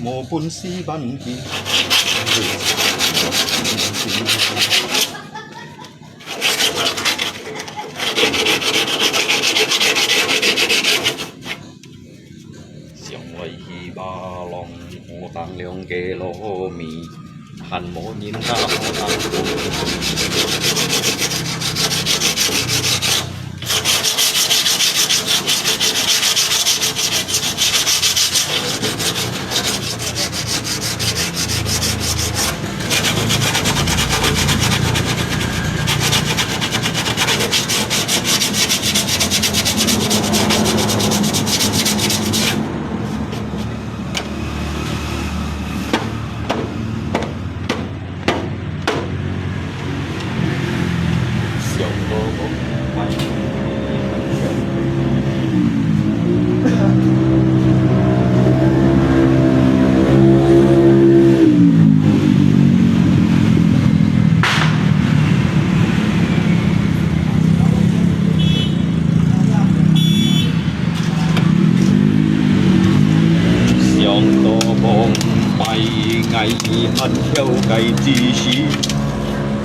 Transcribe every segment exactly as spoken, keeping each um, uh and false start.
無本事還佢。 想來去巴郎，好打兩个糯米，還無人家好打。 想到往擺，𠊎還跳該之時，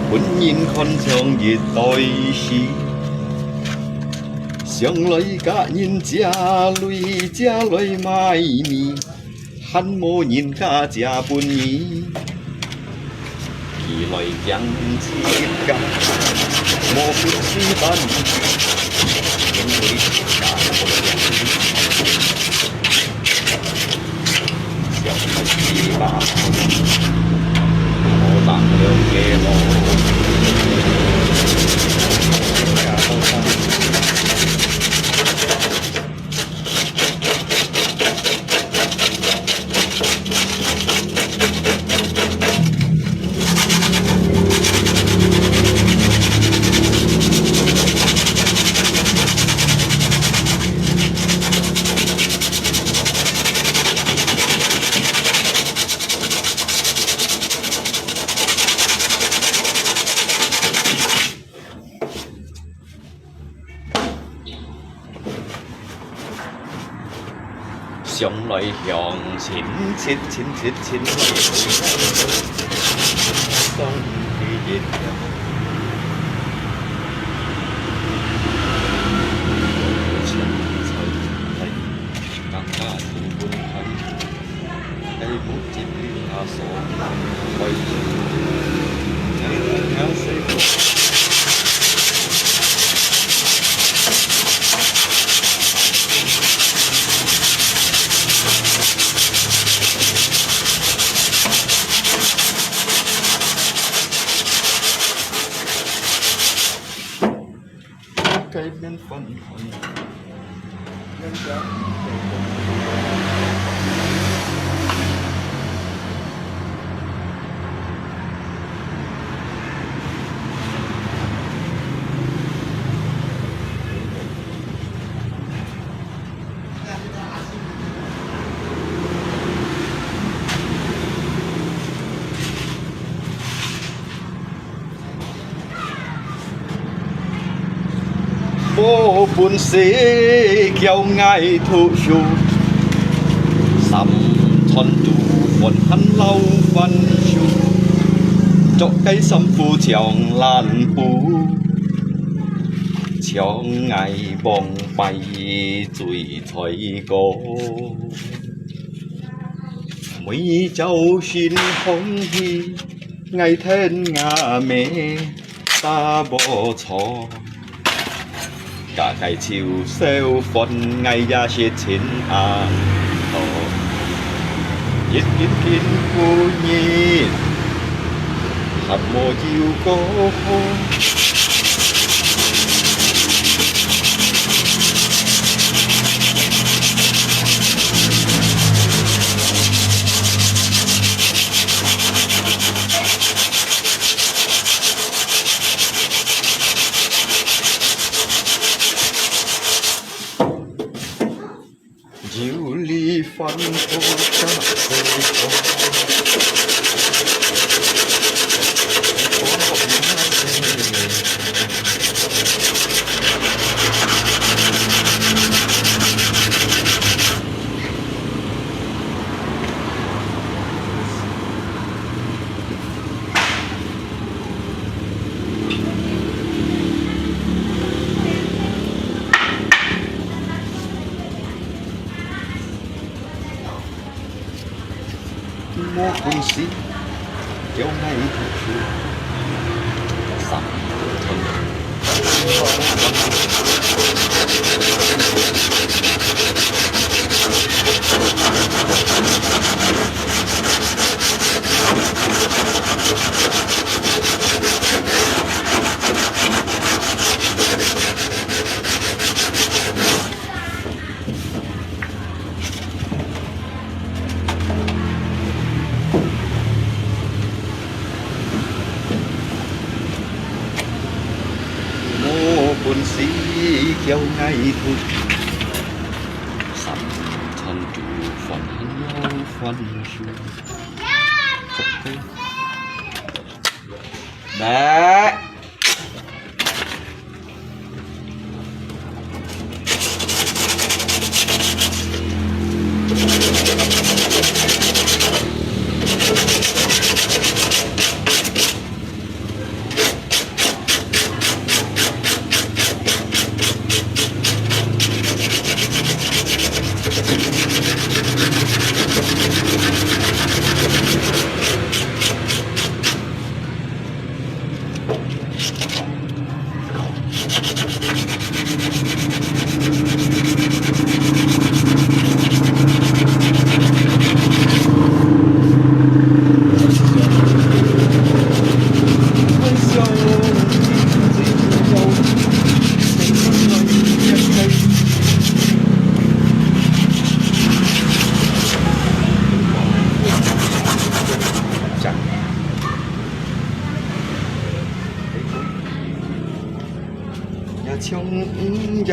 分人看像一堆屎。想來甲人借鐳，借來買米，還無人家借分你。 佢來驚自家，無本事辦，因為自家無本事。想不起吧，我打了給我。想來想，親切親切親切，當然一條。該面粉。無本事，叫𠊎讀書，三餐煮飯還摎番薯，著个衫褲像爛布，像𠊎往擺最衰過。 每朝晨䟘起，𠊎跈吾姆打無錯。加該臭燒飯，𠊎也食盡阿多。一斤斤過日，還無有過好。無本事，叫𠊎去做。三寸。無本事，叫𠊎去做。三寸土，翻了翻去。來。 也像毋一樣。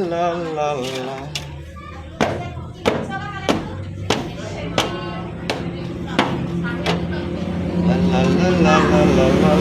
啦啦啦啦。啦啦啦啦啦啦啦啦。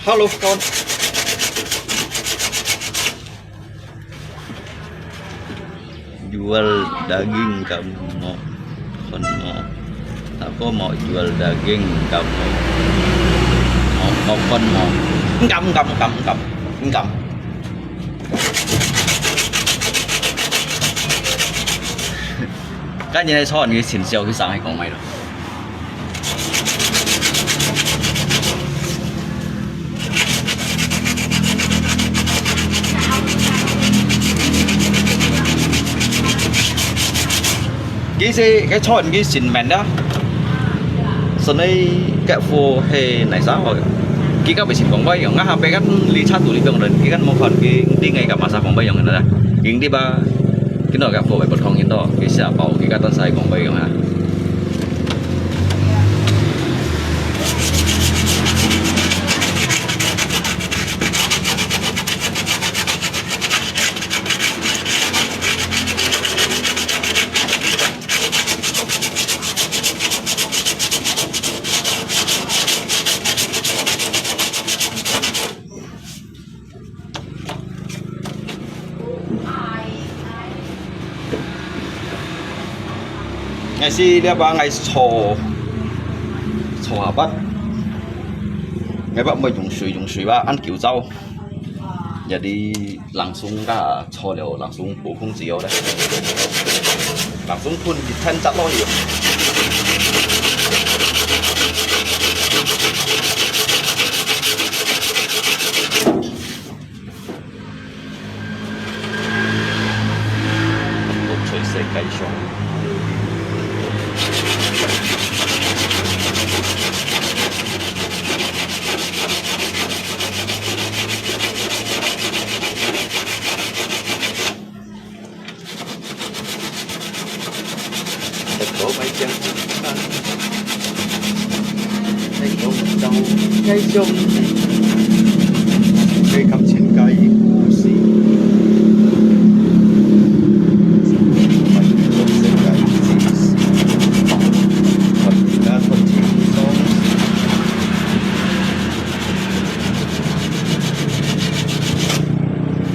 Hello，各位。 Jual daging kamu mau, kon mau. Aku mau jual daging kamu mau, mau, kon mau. Engkam, engkam, engkam, engkam. Engkam. 該你來坐，你先笑，去上海講話咯。 佢係，佢坐佢先面啦。所以該貨係哪儕哦？佢个毋識講話用，啊，下背kan lihat tu lihat tu，佢kan無看佢，佢應該个麼儕講話用个啦。佢應該吧，佢那個貨會不同，佢都，佢下包，佢个東西講話用啊。 𠊎係這把𠊎坐炒下吧，𠊎吧毋會用水，用水吧恁久燥。Jadi langsung ka炒了，langsung補空子哦咧。Langsung pun一天隻落去。 在世界上。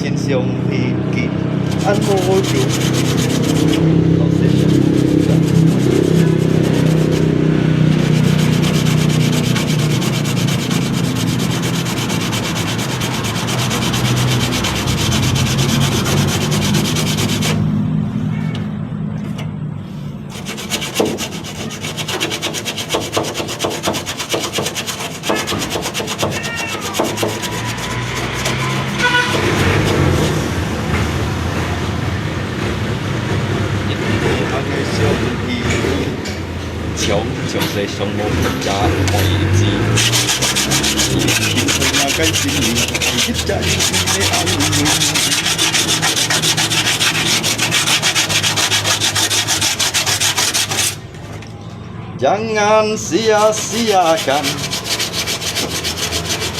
真想毋起，恁好好笑。Jangan sia-siakan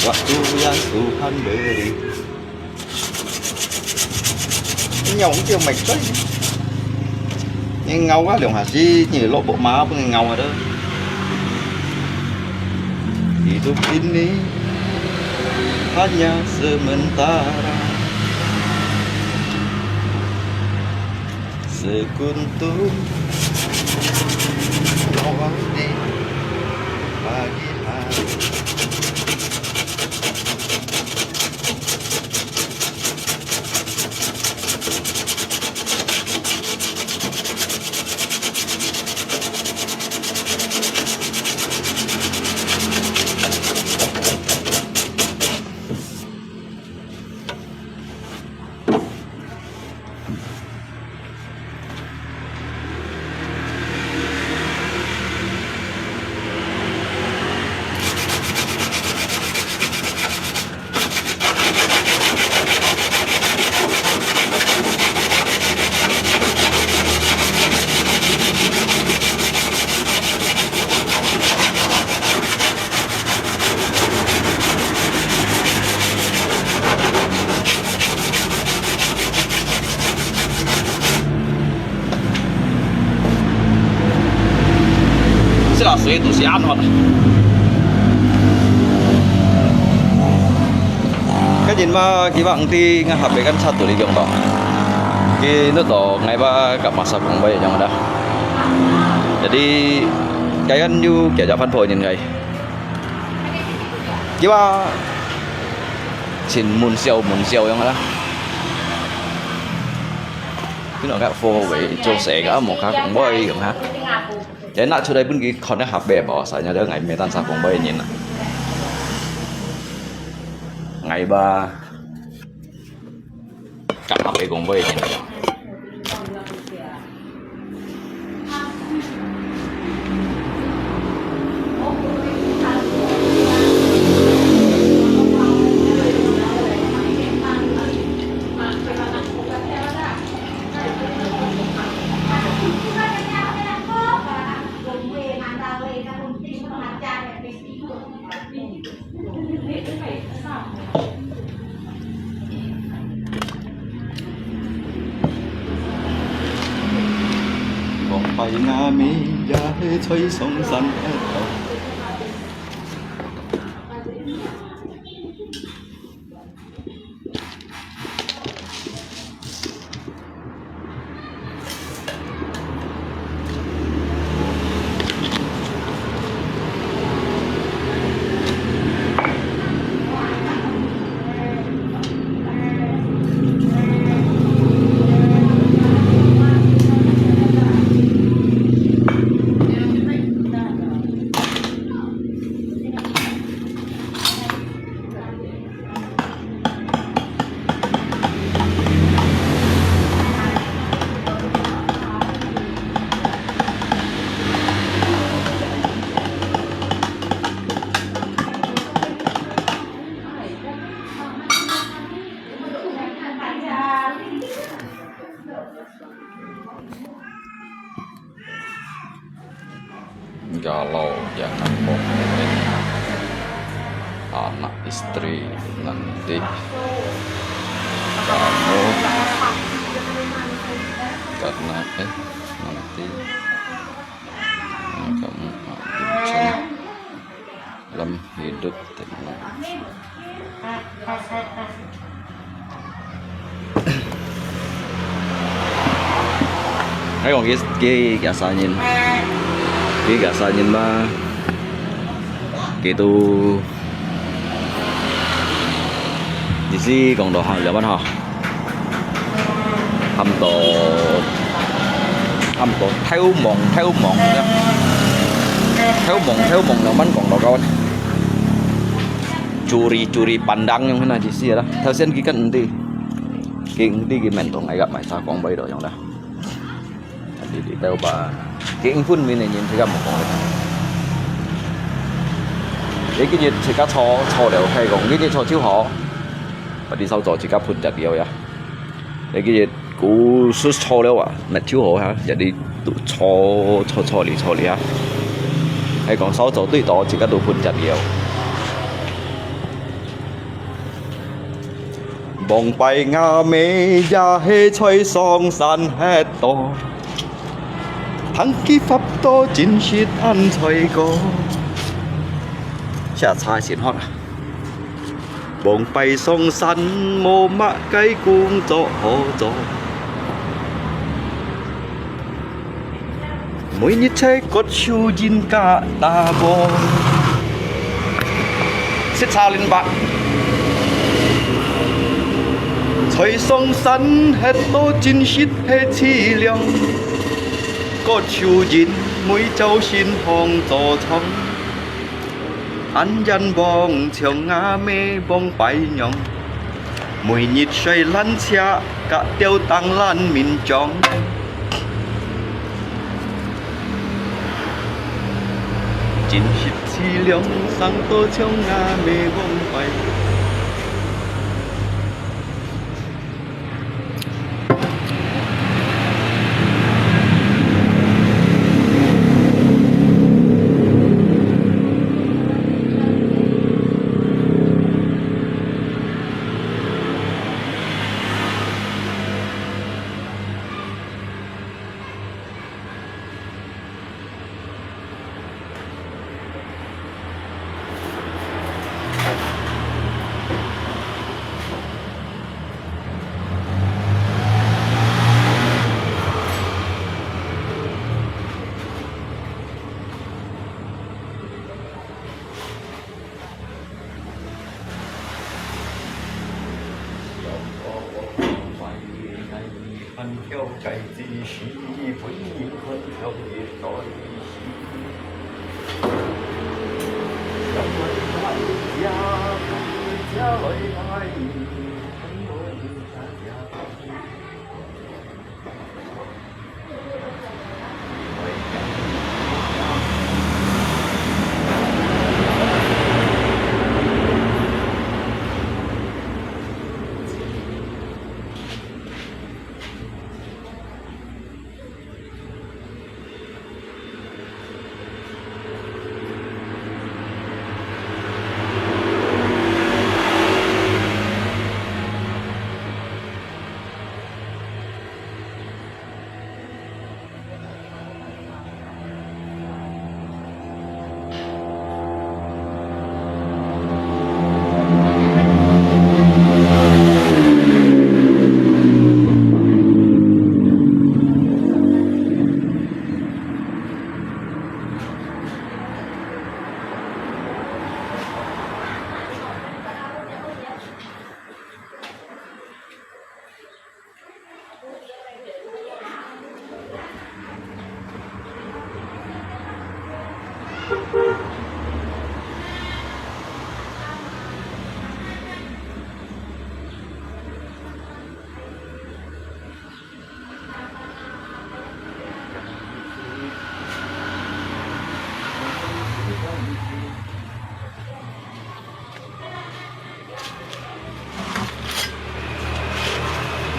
waktu yang Tuhan beri. Nyong tiêu mệt đấy. Ngau á, lòng hà sí, nhị lộp bộ má, bưng ngau á đó. Hidup ini hanya sementara. Sekuntum mawar di pagi hari. 這个水都是恁好个。該人嘛，佢話毋知𠊎下背間插到你用到，佢那到𠊎話甲馬沙公會一樣个啦。Jadi，該間有幾隻番婆人个。 佢話盡悶燒悶燒樣啦。佢講較火會做事个，無較講話樣哈。也拿出來分佢看一下白無，啥人都愛面單上講話个人啦。愛吧。 甲下背公會个人。Kalau jangan bohong, anak istri nanti kamu karena eh nanti kamu akan dalam hidup tenang. Ai講佢佢佢生人，佢佢生人嘛，佢都意思講到下了嘛哈。 喊到喊到頭毛頭毛个，頭毛頭毛兩萬講到高，curi-curi pandang樣那意思啦。頭先佢跟毋知，佢毋知佢面同𠊎个買啥講背到樣啦。你你兜吧，佢應分面个人佢个無講个。你今日自家坐坐了，係講今日坐就好，把你手坐自家噴隻了呀。 你今日古時坐了啊，乜就好哈，一日都坐坐坐哩坐哩啊。係講少做對多，自家都分隻了。往擺吾姆也係在上山歇到，聽佢發到真實恁在過。下車先好啦。 往擺上山無麼个工作好做，每日在割樹仁甲打禾。食茶零八，在上山歇到真實係淒涼，割樹仁每朝晨䟘早床。 恁冤枉像吾姆往擺樣，每日睡爛車甲吊當爛面妝。真實淒涼，生到像吾姆往擺。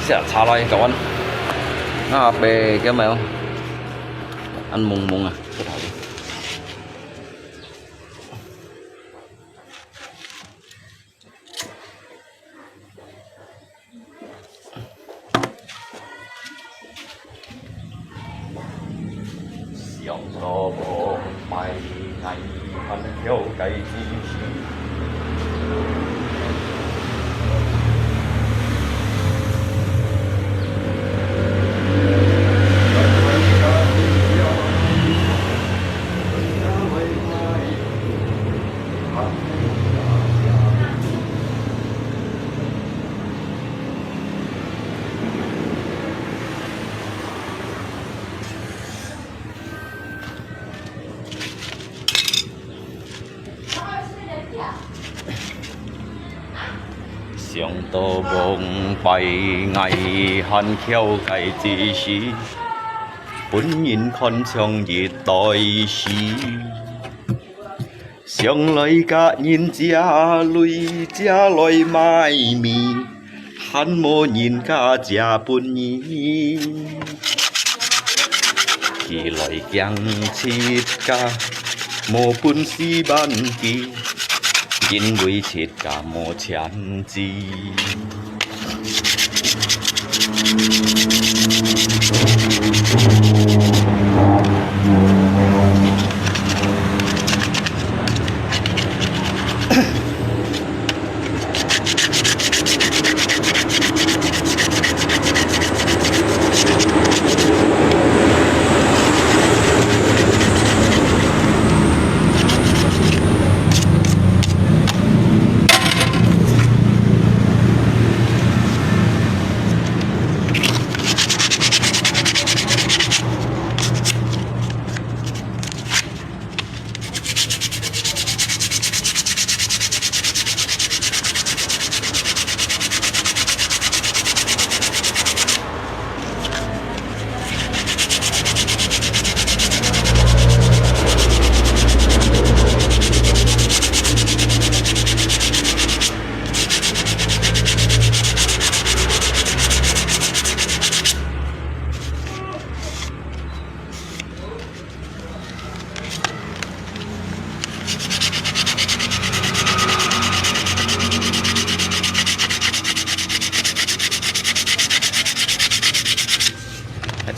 Siap salai kawan. Nah, be kemel. An mung mung ah. 想到往擺，𠊎還巧該之時，分人看像一代詩。想來甲人借鐳，借來買米， 還無人家借分你。佢來驚自家無本事還佢，因為自家無錢支。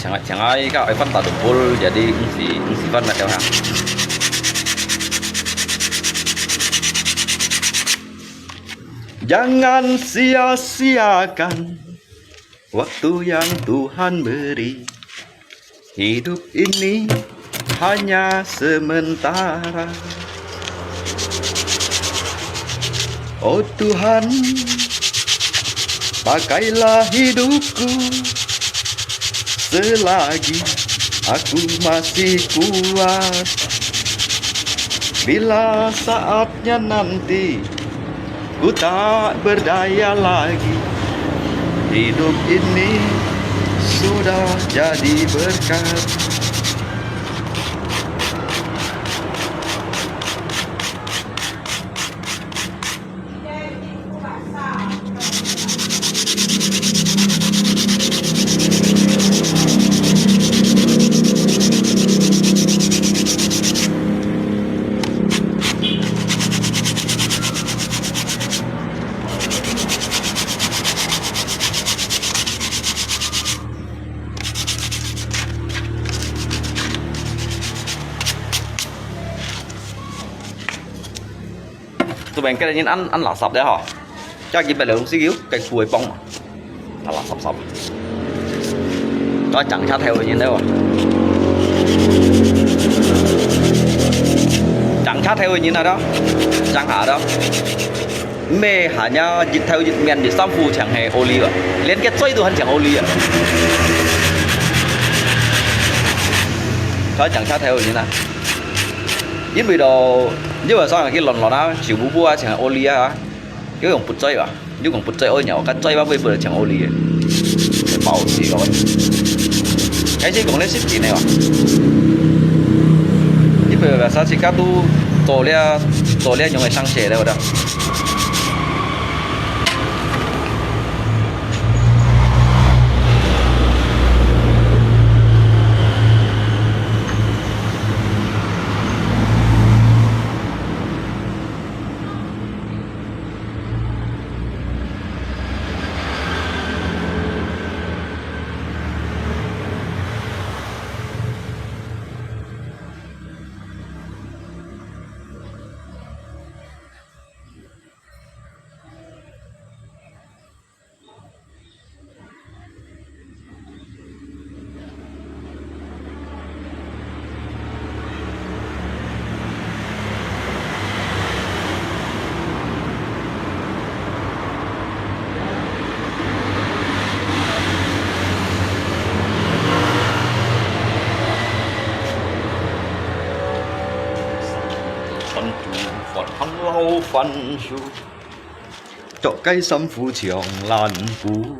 Chang, chang ai ka ai fan ta dum bul, jadi ngsi, ngsi fan na kau ha. Jangan sia-siakan waktu yang Tuhan beri. Hidup ini hanya sementara. Oh Tuhan, pakailah hidupku selagi aku masih kuat. Bila saatnya nanti ku tak berdaya lagi, hidup ini sudah jadi berkat. 做麼个人恁，恁垃圾咧吼？加幾百兩四九，該苦會幫嘛？垃垃圾圾。都係整車頭个人咧喎。整車頭个人啊，都，整下都。毋係，還要日頭日面日衫褲淨係奧利啊，連个嘴都還淨奧利啊。都係整車頭个人啊。 因為咯，你話上去亂亂啊，全部布啊，淨係奧利啊，佢用不嘴吧，你講不嘴奧利，我看嘴巴會不會淨奧利个，爆死个。還是講你食緊个哇？你不要啥自家都做了，做了用个上學了，我的。番薯，著个衫褲像爛布。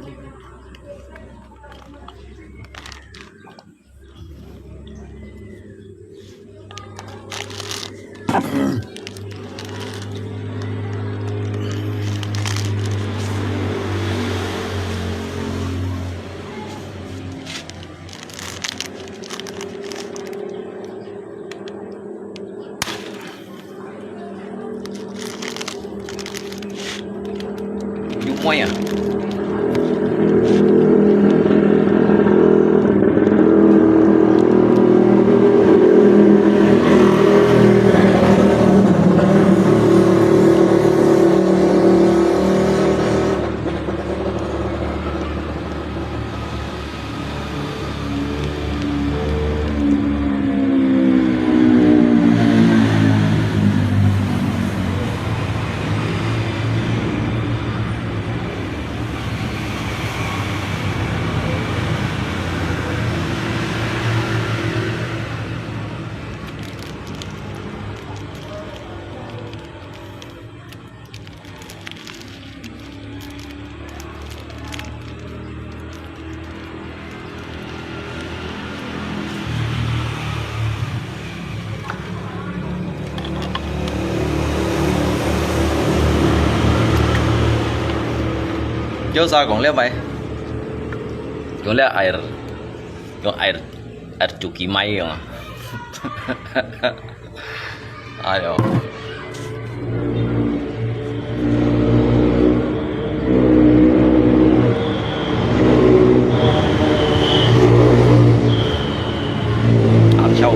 有味啊。Kios啊，講了無？講了air，用air，air cuci mai用啊。哎喲。啊，笑死。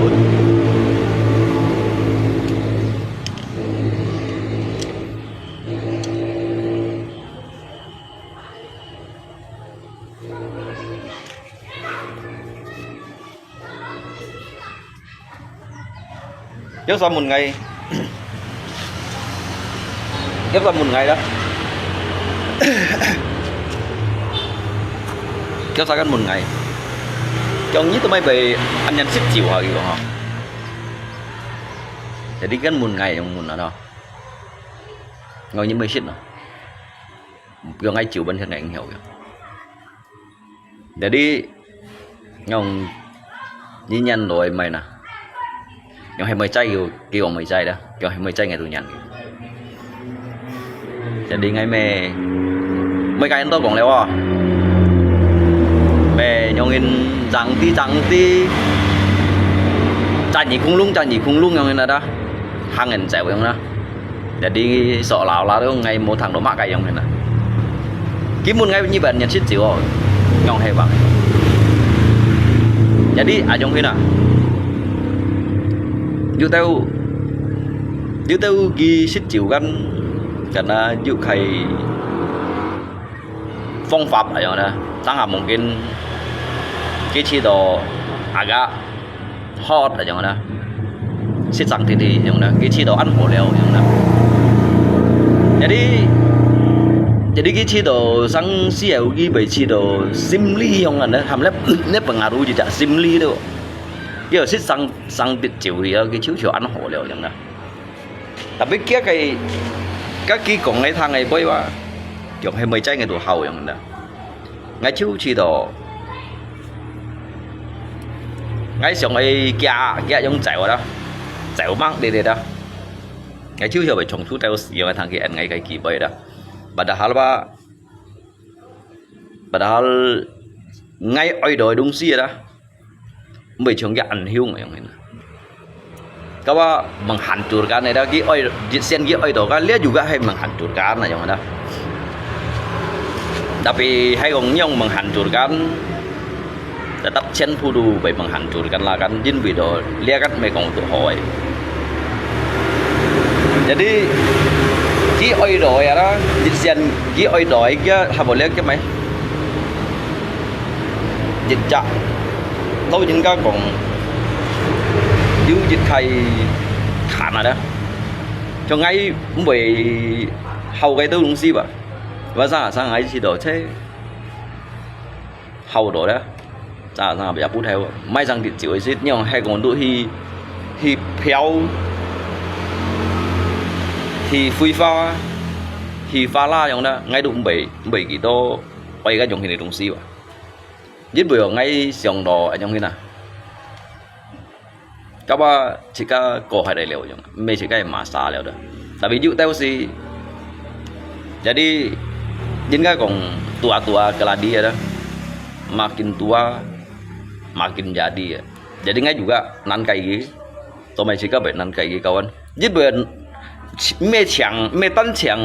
Kios啊問𠊎，Kios啊問𠊎啦。Kios啊kan問𠊎，講你做麼个恁樣食酒啊？佢講吼。Jadi kan問𠊎，用問啊咯。𠊎因為食咯。 用𠊎酒本身來影響佢。Jadi，用一年來毋係啦，用係妹仔佢，佢講妹仔啦，用係妹仔𠊎都認佢。Jadi𠊎妹，妹个人都講了哦，妹用人爭啲爭啲，爭一空窿，爭一空窿用人啦，行人走用啦。 Jadi，所以啦，都𠊎無聽到麼个樣个啦。佢問𠊎你半夜食酒哦，樣係吧？Jadi，啊，樣係啦。有兜，有兜佢食酒kan，kan啊，有開方法啊樣啦，當下mungkin佢試到agak 好，恁樣啦，食生甜甜樣啦，佢試到恁好了樣啦。Jadi，jadi佢試到生死後，佢會試到心理樣啊，呢，含咧，呢pengaruh就係心理咯。佢有食生，生得酒了，佢就就恁好了樣啦。Tapi佢个，佢講个聽个話，用係妹仔个都好樣啦。 𠊎就試到，𠊎想愛遽，遽樣走啦，走慢啲啲啦。𠊎就想愛衝出到使用个通去，𠊎个機會啦。Padahal吧，padahal𠊎愛到个東西啦，毋會像佢恁凶个樣。 Kawa menghancurkan，佢愛，先佢愛到个，了又个係menghancurkan那樣个。Tapi係講樣menghancurkan，tetap全部都會menghancurkan啦，kan，因為到這个毋係講到好个。Jadi，佢愛到个啦，先佢愛到个，佢還無了个咩？ 一隻，老人家講，有一個看啊啦，像𠊎毋會好个東西吧，晚上啊，上𠊎試到，切，好到啦，上啊，上啊，也毋太好，買上去就係，你用海公路去，去漂，去廢話，去發啦樣啦，𠊎都毋會，毋會去到愛該樣形个東西哇。因為𠊎想到恁樣形啊。 Kawa自家過下來了樣，毋係自家masa了的。Tapi有兜時，jadi應該講tua-tua keladi ada, makin tua, makin jadi ya. Jadi ngai juga nan kai gi, tomai zika bai nan kai gi kawan. Jadi bai mê chang, mê tan chang,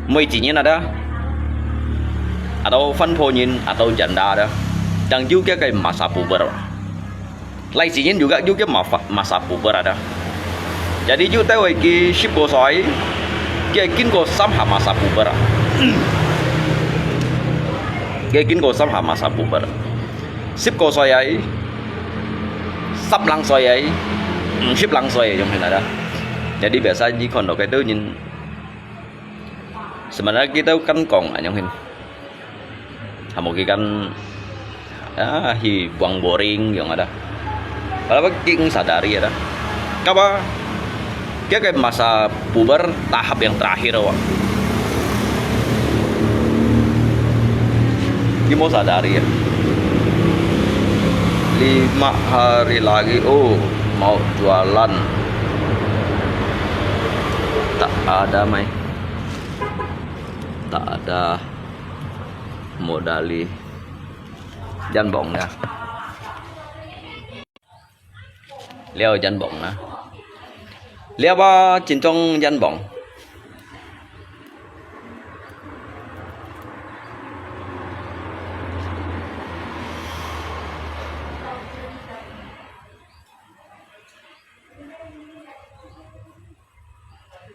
mê chỉ nhìn ada, atau phân phối nhìn, atau janda ada, đang juga kai masa puber. Lai chỉ nhìn juga juga masa, masa puber ada. Jadi juga tao ki sip ko soi, kia kin ko sam ha masa puber. Kia kin ko sam ha masa puber. Sip ko soi ai, sap lang soi ai, mm, sip lang soi ai, yung hinada. Jadi biasa ji kon lo kai tu nhìn. Sebenarnya kita kan kong anyong hin. Hamo ki kan, ah, hi buang boring yung ada. Padahal ki sadari ada. Kapa? Kaya kai masa puber tahap yang terakhir awak. Ki mo sadari ya. Lima hari lagi, oh, mau jualan. Tak ada mai. Tak ada modali. Yan bong ya. Liao yan bong na. Liao ba chính trong yan bong.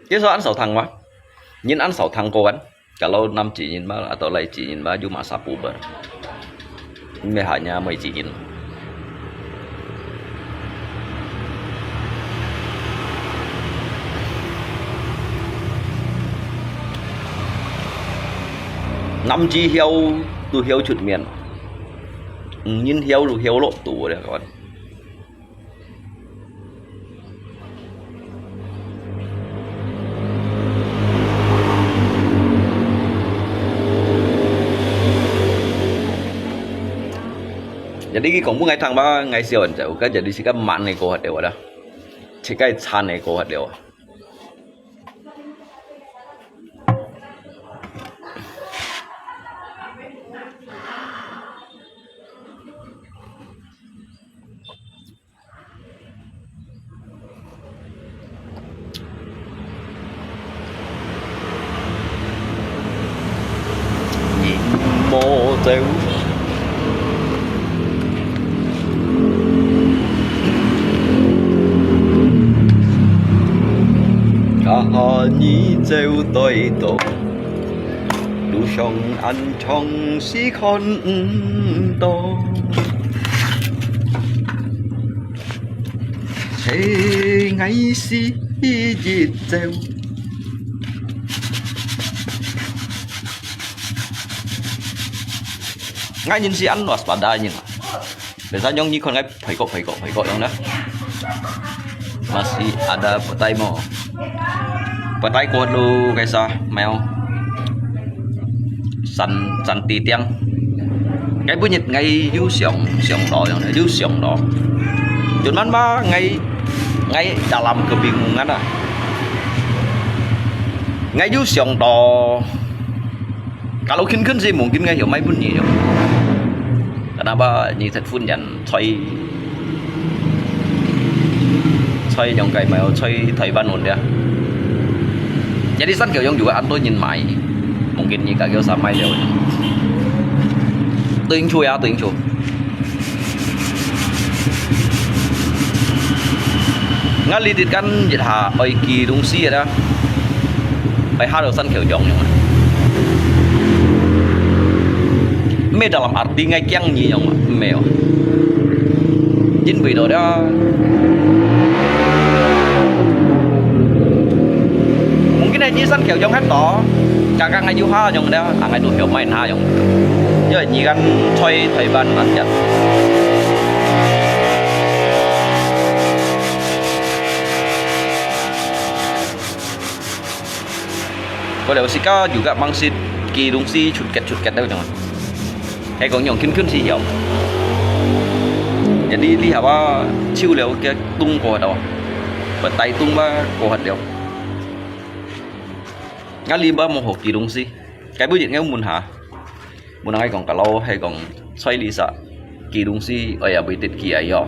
Kiso an sao thang wa. Nyin an sao thang ko wan. Kalau nam chỉ nhìn ba, atau lai chỉ nhìn ba, yu masa puber. Mê hanya mê chỉ nhìn. Nam chỉ hiếu, tu hiếu chút miệng. Nhìn hiếu, tu hiếu lộn tu đấy các bạn. Jadi ki kong bu ngai thang ba ngai siau an jauh kan jadi sika man ngai ko hat dewa dah. Sika chan ngai ko hat dewa.路上安長時看毋到，係𠊎是一朝。𠊎人係恁waspada人啊。 Biasa nyong nyi khon ngai phai kok, phai kok, phai kok yang dah. Masih ada petai mo. Petai kuat lu kaisa mèo. San, san ti tiang. Ngai bu nyit ngai yu siang, siang lo yang dah, yu siang lo. Cuman ba ngai, ngai dalam kebingungan ah. Ngai yu siang lo. Kalau khin khin si mungkin ngai hiu mai bun nyi yo. Kenapa nyi set fun jan choi choi nyong kai mai choi Taiwan un dia. Jadi san kiu yong juga an to nyin mai. Mungkin nyi ka kiu sa mai liu. Tuing chu ya, tuing chu. Ngan li tit kan yit ha oi ki lung si da. Oi ha lo san kiu yong yong. Mê dalam arti ngai kiang nyi yong mê wa. Jin bui do da. Mungkin ai nyi san kiu yong hat to. Kaka ngai yu ha yong da, angai tu hiu mai ha yong. Yo nyi kan choi Taiwan an yat. 了自家有个方式，佢東西出結出結了樣，係講用近近時用。Jadi lihat啊，手了个動過了，不帶動吧過了。Ngali ba無好佢東西，該不然𠊎問下。 Mun nang ai kong kalau hai kong choi li sa, ki lung si oi ya bui tit ki ai yo.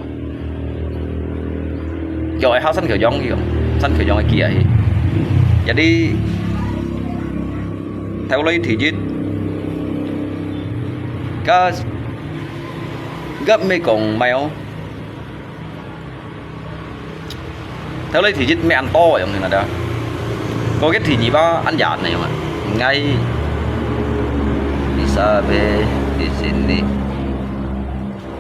Kyo ai ha san kyo yong kyo, san kyo yong ki ai. Jadi theo lai thi jit, ka gap me kong mai o. Theo lai thi jit me ăn to yong hin ada. Ko ke thi nyi ba ăn yan ne yong a. Ngai bisa be di sini.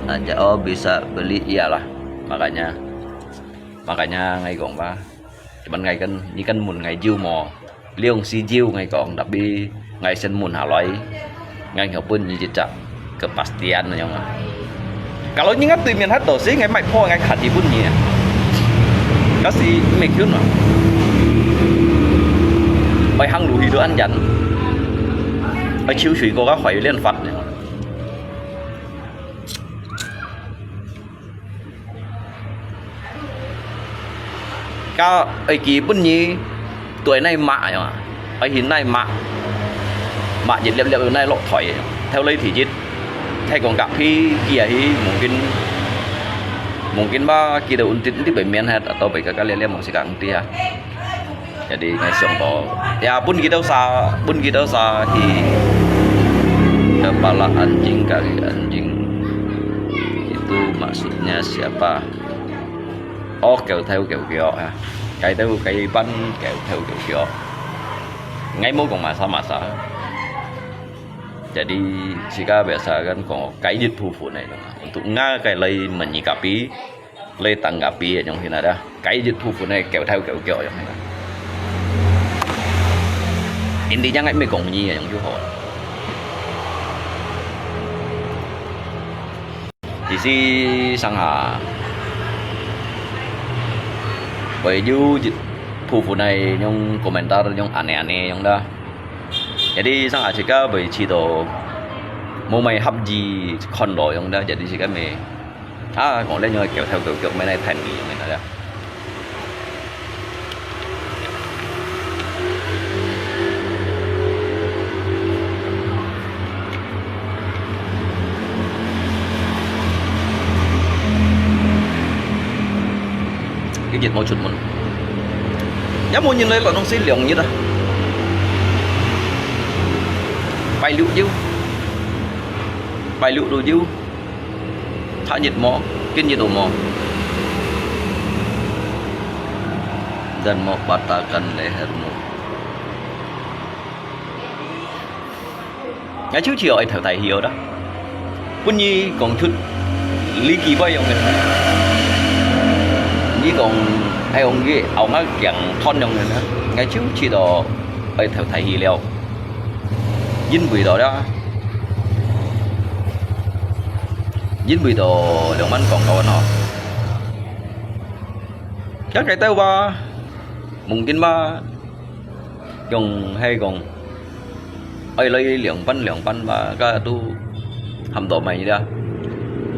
Aja oh bisa beli iyalah. Makanya, makanya ngai kong ba. Cuman ngai kan, ni kan mun ngai jiu mo. Liong si jiu ngai kong, tapi ngai sen mun haloi, ngai hio pun nyi jejak kepastian nyo nga. Kalau nyi ngat tui mian hat to si ngai mai pho ngai khat i pun nyi. Kasi me kyun ma. Bai hang lu hi do an jan. Bai chiu shui ko ka hoi lien fat nyo. Ka ai ki bun nyi, tuai nai ma ya. Ai hin nai ma. Ma jit liap liap nai lok thoi. Theo lai thi jit. Thai kong ka phi kia hi mungkin. Mungkin ba ki da un tit tit bai mian hat atau bai ka ka liap liap mong si ka ang ti ha. Jadi ngai siang to. Ya, pun kita sa, pun kita sa hi kepala anjing, kaki anjing. Itu maksudnya siapa? Oh, kêu theo kêu kiok ha. Cái theo cái bắn kêu theo kêu kiok. Ngai mo kong masa masa. Jadi sika biasa kan kong cái dịch phu phu này. Untuk nga cái lai menikapi. Lai tanggapi yong hin ada. Cái dịch phu phu này kêu theo kêu kiok yong hin ada. Intinya ngai me kong nyi yong yu ho. Di si sang ha. Bai yu dịch phu phu này yong komentar yong aneh aneh yong da. Jadi sang ha sika bai chi to mo mai hap ji kon lo yong da. Jadi sika me 啊，講這樣个狗頭狗腳，乜來談你，乜來啦。一日無出門，也無人來，摎東西兩日啊。拜六有，拜六都有。 Thaknyit mo, kinyit mo. Dan mo patahkan lehermu. Ngai chiu chiu ai thao thai hiu da. Pun nyi kong chut li ki bai yong ngen. Nyi kong ai ong ye, au nga kiang thon yong ngen. Ngai chiu chiu do ai thao thai hi liao. Yin bui do da. Yin bui do liang man kong kau no. Ka kai tau ba, mungkin ba, yong hai kong, ai lai liang pan liang pan ba, ka tu ham do mai da.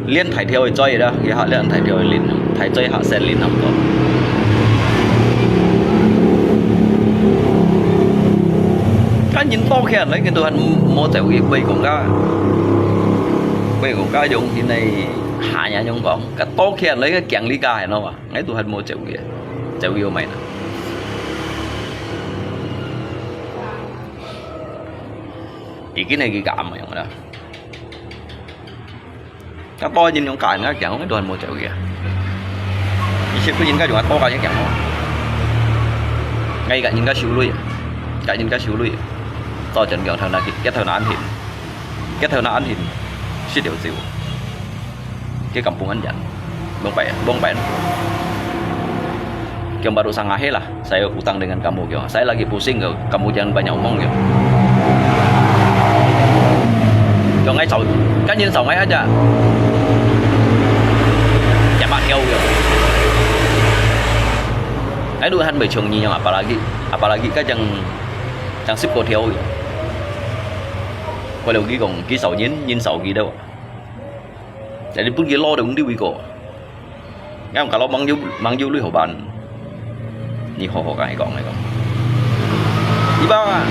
Liên thải theo dõi đó, cái họ liên thải theo liên, thải dõi họ sẽ liên hợp đó. Cái nhìn to khen đấy, cái tôi hẳn mua chạy cái bay cũng cả, bay cũng cả dùng thì này, hạ nhà dùng còn, cái to khen đấy, cái kiang lý ca hay nó mà, ngay tôi hẳn mua chạy cái, chạy cái mày nè. Ý kiến này cái cảm mà dùng đó. Ka to yin yong ka nga kiang ong tuan mo cheu ye. Yi ship tu yin ka yong to ka yin kiang ong. Ngai ka yin ka shu lui. Ka yin ka shu lui. To chen kiang thau na ki, ke thau na an hin. Ke thau na an hin. Shi diu ziu. Ke kampung an yan. Bong pai, bong pai. Kiang baru sang ahe lah. Saya utang dengan kamu, kyo. Saya lagi pusing, kyo. Kamu jangan banyak omong, kyo. Kyo ngai chau, kan yin chau ngai aja. Kiang mak kyo, kyo. Ngai duhan bai chung nyi, apalagi, apalagi ka jang 像十个條，過了佢講，佢愁人，人愁佢了。Jadi分佢攞到你位个。 𠊎講，kalau mang有，mang有鐳好辦？你好好跟佢講，佢講。你吧，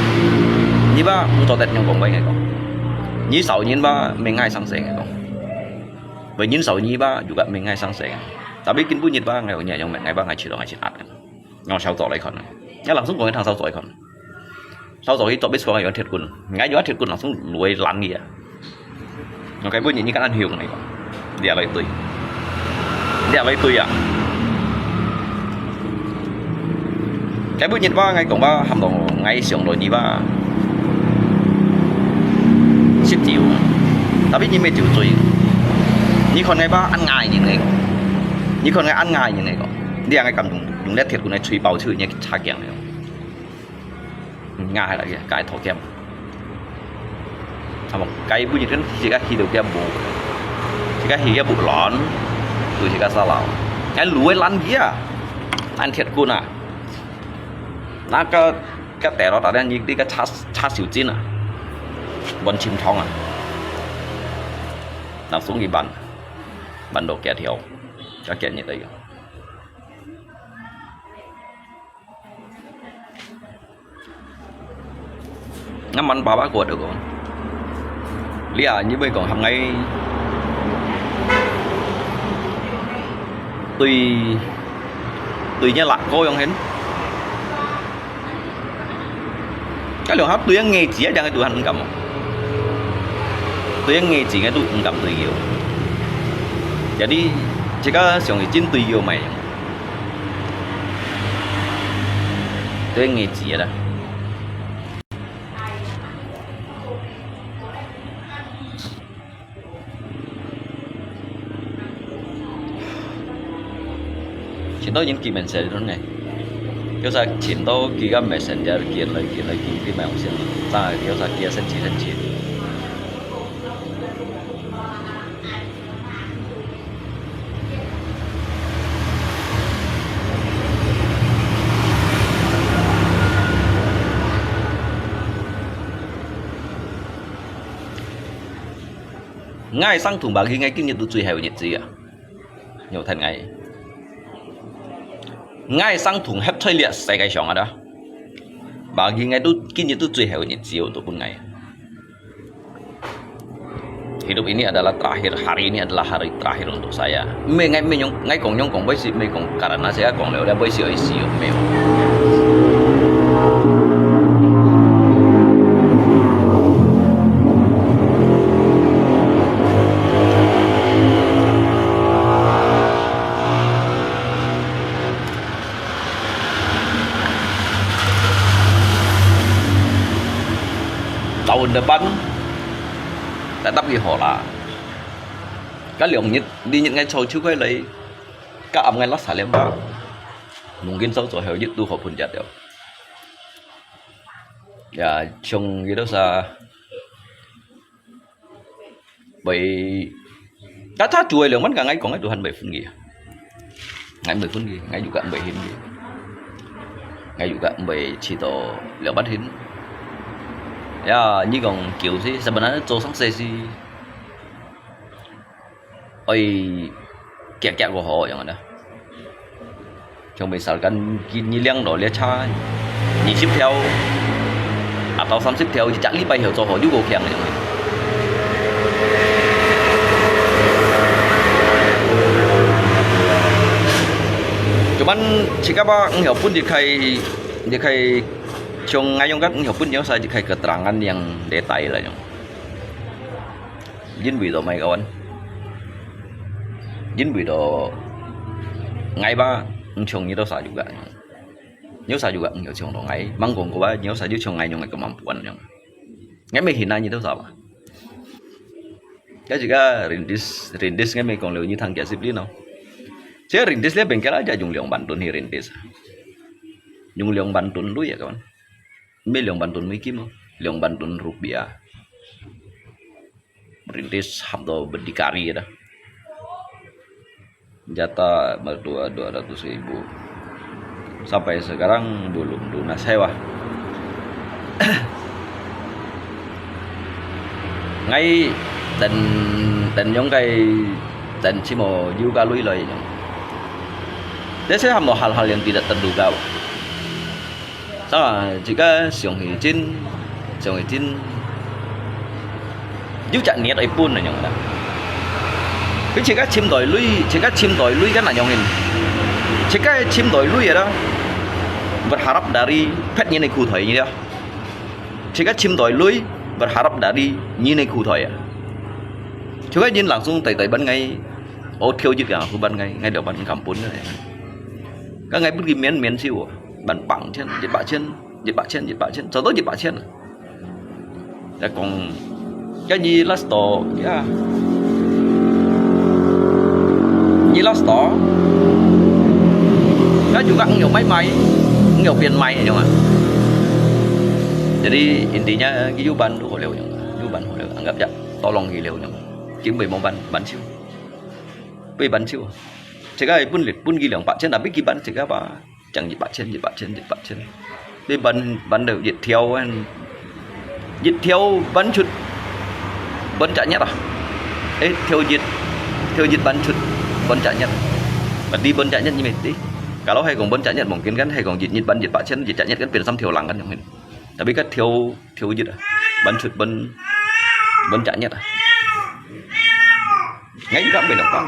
你吧，毋做得樣講，𠊎講。你愁人吧，毋係𠊎生死，𠊎講。毋係人愁你吧，又个毋係𠊎生死。Tapi今晡日吧，𠊎講，你樣，𠊎吧，𠊎去到，𠊎去壓。𠊎燒做來看。𠊎langsung講，𠊎聽燒做來看。 燒做去做，必須講有鐵棍，𠊎有鐵棍，langsung來攔佢啊！𠊎該晡日你敢恁凶，𠊎講，你也來對，你也來對啊！該晡日吧，𠊎講吧，喊到𠊎想到你吧，食酒，tapi你毋係酒醉，你看𠊎吧，恁𠊎人，𠊎講，你看𠊎恁𠊎人，𠊎講，你啊，𠊎敢用，用這鐵棍來捶爆手，你差驚，𠊎講。 嗯，𠊎係來个，𠊎討劍。啊無，該晡日跟自家去到佢屋，自家去佢屋亂，對自家沙漏。𠊎路會攔佢啊，攔鐵棍啊。那個，該跌落大家，你，你個插，插手筋啊，換心痛啊。那送佢辦，辦到幾條，加幾日來用。 𠊎問爸爸過就講，你啊，你會講喊𠊎對，對你辣哥樣形？該兩下對人牙齒啊，這樣都還毋敢哦。對人牙齒个都毋敢對佢哦。Jadi，自家想係真對佢哦，毋係。 對，你知啦。盡多人見面食呢，有時盡多佢个Messenger見來見來見見面先，真係有時見生氣生氣。 𠊎生同bagi𠊎今日都最後日子啊！有聽𠊎，𠊎生同歇在這世界上啊！Bagi𠊎都今日都最後日子，都分𠊎。 Hidup ini adalah terakhir, hari ini adalah hari terakhir untuk saya. Mê ngai mê nyong, ngai kong nyong kong bai si mê kong karena saya kong leo leo bai si oi si mê. Tahun depan tetap di Hola. Ka liong nyit, di nyit ngai chau chiu kai lai, ka am ngai lak sa liam ba. Mungkin sau chau heo nyit tu ho phun jat yo. Ya, chung gitu sa. Bai, ta ta chuai liang man ka ngai kong ngai Tuhan bai phun ki. Ngai bai phun ki, ngai juga bai hin ki. Ngai juga bai chỉ to liang bát hin. Ya, ni kong kiu si, sebenarnya chau sang se si. Oi, kiak kiak ko ho yang ada. Chong misalkan ki-, nyi liang lo lia cha, nyi sip theo, atau sam sip theo, jak li pai heo cho ho, yu ko kiang yang. Cuman, jika ba, ng heo pun di kai, di kai, chong ngayong kat, ng heo pun yang sa di kai keterangan yang detail lah yang. Jin wi to mai kawan. Jin wi to ngai ba, ng chong nyi to sa juga. Nyo sa juga nyo chong to ngai. Mang kong ko ba, nyo sa ju chong ngai nyong ngai kemampuan nyong. Ngai mê hin na nyi to sa ba. Ka juga rintis, rintis ngai mê kong leo nyi thang kia sip li no. Sia rintis le bengkel aja yung liang bantun hi rintis. Yung liang bantun lu ya kawan. Mê liang bantun mê kim o. Liang bantun rupiah. Rintis ham to berdikari dah. Jatah mertua dua ratus ribu. Sampai sekarang belum lunas hewa. ，𠊎等等用个等起無有个累累用。這些還無好好練習得得路个。 啊，自家上去真，上去真，有隻熱愛分个樣啦。佢自家尋到累，自家尋到累个那樣人，自家尋到累个啦，berharap dari別人个苦台个啦。自家尋到累，berharap dari人个苦台啊。自家人langsung帶帶分𠊎，哦，跳一啊，好分𠊎，𠊎兩分敢分个。該𠊎分佢免免少啊。 萬八千、一百千、一百千、一百千，做到一百千。來講，該你last到，呀，你last到，該juga你有買賣，你有變賣，你知道嗎？Jadi intinya，佢有辦好了，有辦好了，anggap ya，tolong佢了，佢會無辦，辦少，會辦少。自家分分佢兩百千，tapi佢辦自家吧。 正一百千、一百千、一百千。你分分到一條，一條分出分隻月啊！哎，條一條一分出分隻月，berarti分隻月你mesti。Kalau係講分隻月mungkin kan，係講一日分一百千，一隻月kan變三條零kan，mungkin。Tapi kan條條一啊，分出分分隻月啊！ 𠊎應該會兩百。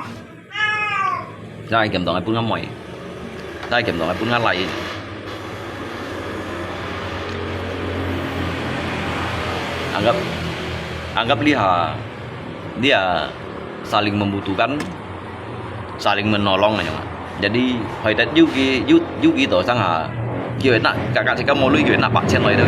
再減到𠊎分阿妹，再減到𠊎分阿倈。Anggap，anggap liha，liha saling membutuhkan，saling menolong aja. Jadi，hoitet yuki yu yuki to sang ha，佢會拿，kakak自家無鐳，佢會拿八千來的。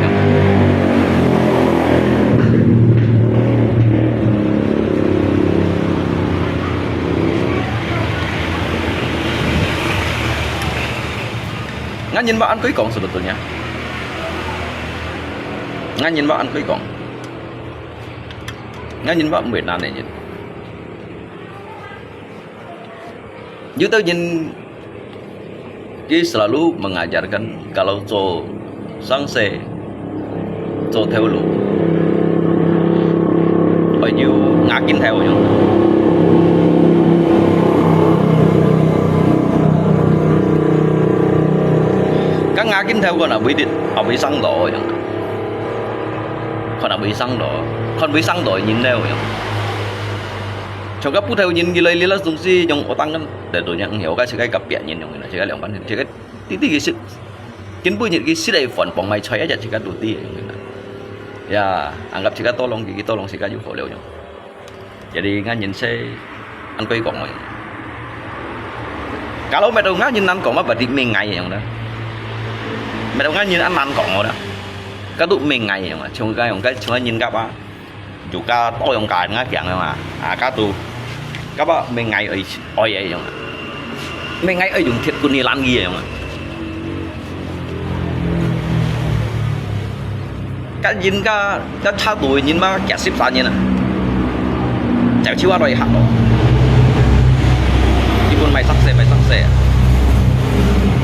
Ngah nyin ba an kui kong sebetulnya. Ngah nyin ba an kui kong. Ngah nyin ba mui nan nyin. Yu tau nyin ki selalu mengajarkan kalau cho sangse, cho theo lu. Oi yu ngakin theo yu. Kan ngakin theo ko na bui dit, a bui sang do yu. Kon a bui sang do, kon bui sang do nyin theo yu. Chong ka pu theo nyin ki lai li la sung si yu otang kan. Dai tu nyang heo ka si kai ka pian nyin yu na, si kai liang pan, si kai ti ti ki sit. Kin bui nyin ki sit ai fon pong mai choi a ja si kai tu ti yu na. Ya, anggap si kai tolong ki, ki tolong si kai yu ho liu yu. Jadi ngah nyin se an kui kong yu. Kalau met ngah nyin nan kong ma bati ming ngai yu na. Met ngah nyin an nan kong yu na. Ka tu ming ngai yu na. Chong ka yu ka chong nyin ka ba. Juga to yong ka nga kiang ma. A ka tu. Ka ba meng ngai oi oi ai yong. Meng ngai oi yong thiet kun ni lan gi yong. Ka yin ka ka cha tu yin ma kia sip sa yin a. Chao chiu a roi ha lo. Ki bun mai sak se mai sak se.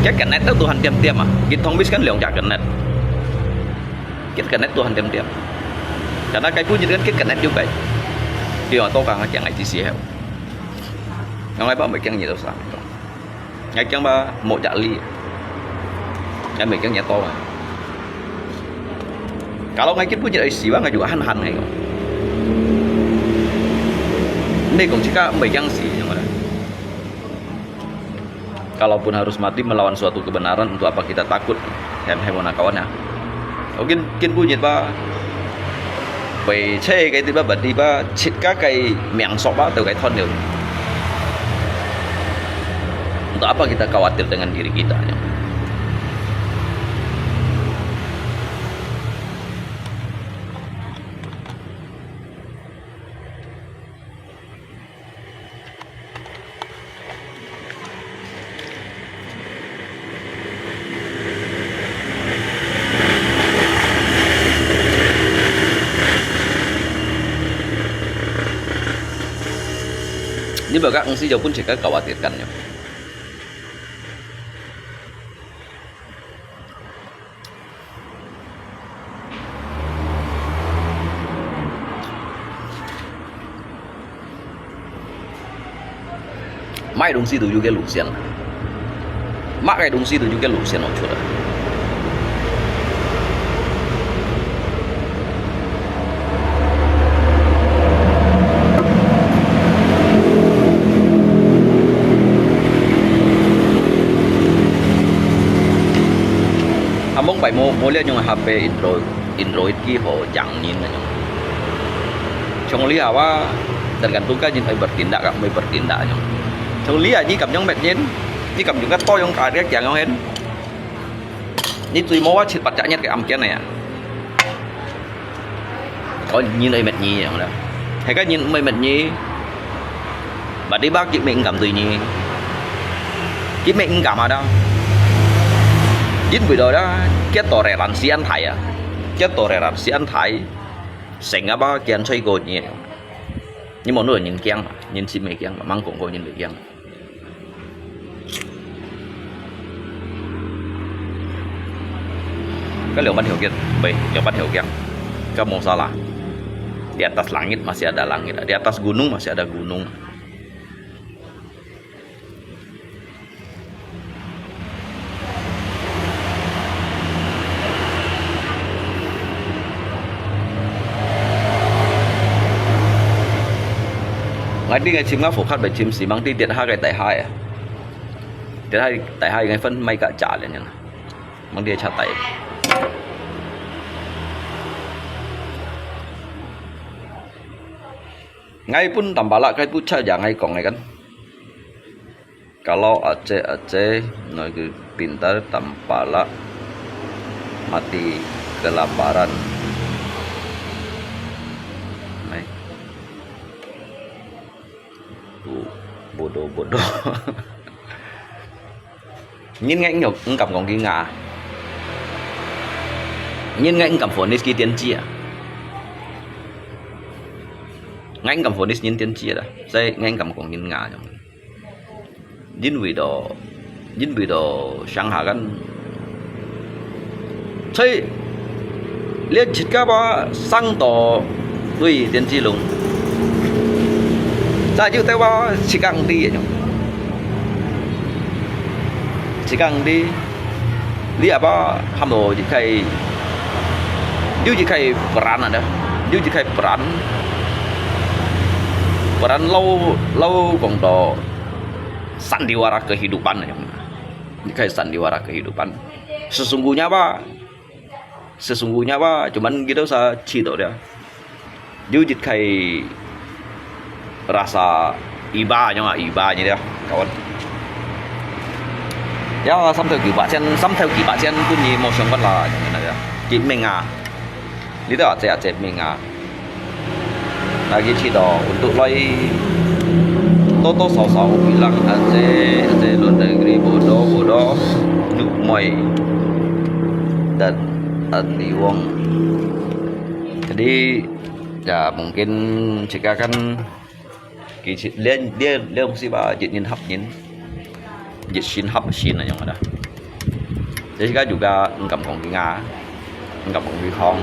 Ka ka net tu han tiam tiam a. Ki thong bis kan leong ja ka net. Kit ka net tu han tiam tiam. Karena kai pu nyi kan kit ka net yu kai. Yu a to ka nga kiang ai ti si heu. Nga ngai ba mei kiang nyi to sa. Ngai kiang ba mo ja li. Ngai mei kiang nyi to. Kalau ngai kit pu nyi ai si ba ngai yu han han ngai ko. Nei kong chika mei kiang si yang ada. Kalaupun harus mati melawan suatu kebenaran, untuk apa kita takut? Hem, hem, na kawan ya. Okin, kin bunyi ba. Pai che kai tiba bati ba chit ka kai miang sok ba teu kai thon deu. Untuk apa kita khawatir dengan diri kita? Ni ba ka ang si jau pun chika khawatirkan nyo. 買東西都有个路線，買个東西都有个路線好出來。啊，mong pai mo mo lihat yung H P Android Android ki ho yang nin na yung. Chong liya wa, tergantung ka nin ay bertindak ka, may bertindak yung. Chong liya ni kam yung met nin, ni kam yung ka to yung ka riak yang yung hen. Ni tui mo wa chit pat jak nyet ka am kian na ya. Ôi, nhìn ơi mệt nhì vậy đó. Hay cái nhìn ơi mệt nhì. Và đi bác chị mình cảm tùy nhì. Chị mình cảm ở đâu? Chính vì đó đó, cái tổ rẻ lăn xí ăn thải à. Cái tổ rẻ lăn xí ăn thải. Seng apa kian choi ko nyi. Ni mo nu nyin kiang, nyin si me kiang, mang kong ko nyin le kiang. Ka liang ban hiu kian, bai, liang ban hiu kiang. Ka mo salah. Di atas langit masih ada langit, di atas gunung masih ada gunung. Ngai di ngai chim nga phổ khát bai chim xí mang di tiệt ha cái tai ha à. Tiệt ha tai ha ngai phân mai cả trả liền nhá. Mang di cha tai. Ngai pun tambah lah, ngai pun cha ya ngai kong ngai kan. Kalau Aceh-Aceh, ngai ke pintar tampala mati kelaparan. Mai. Bu, bodoh, bodoh. Nyin ngai nyo, ngkam kong ki nga. Nyin ngai ngkam fonis ki tiên tri à. Ngai ngkam fonis nyin tiên tri à. Sai ngai ngkam kong nyin nga. Chính vì đó, chính vì đó sang hà kan. Sai, lihat chit ka ba sang to tui tiên tri lung. Sa ju te ba chit kang ti. Chit kang ti. Li apa ham lo chit kai. Ju chit kai peran ada. Ju chit kai peran. Peran lau, lau kong to sandiwara kehidupan aja. Chit kai sandiwara kehidupan. Sesungguhnya apa? Sesungguhnya apa? Cuman kita usah cerita dia. Ju chit kai rasa iba nyo ah, iba nyo dia, kawan. Ya, sampai kibat sian, sampai kibat sian pun ni mau siang kan lah, nyo ah. Kit meng ah. Ni dah, cek, cek meng ah. Lagi cerita untuk lai toto sosok bilang ase ase luar negeri bodoh bodoh nuk moi dan anti wong. Jadi ya mungkin jika kan dia dia dia mesti bah jit nyin hap nyin jit sin hap sin aja ada. Jadi kan juga ngkam kong ki nga, ngkam kong ki khong,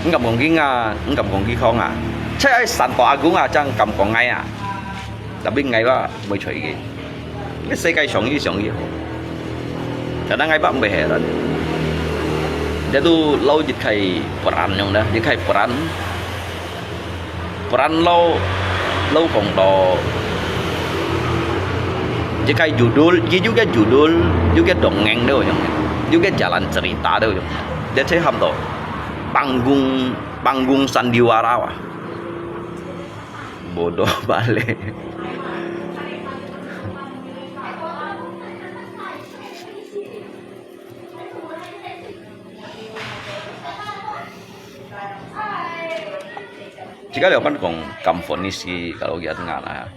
ngkam kong ki nga, ngkam kong ki khong à. Chắc ai san to agung à, chang ngkam kong ngai à. Tapi ngai ba mới choi ki. Cái xe cái sống như sống như hồ. Cho nên ngai ba mới hè rồi. Dia tu lau jit khai peran yang dah, jit khai peran. Peran lau, lau kong to. Jika judul, ji juga judul, juga dongeng tu yang. Juga jalan cerita tu yang. Dia cai ham to. Panggung, panggung sandiwara wah. Bodoh balik. Jika lihat pan kong kam fonis ki kalau kiat ngala.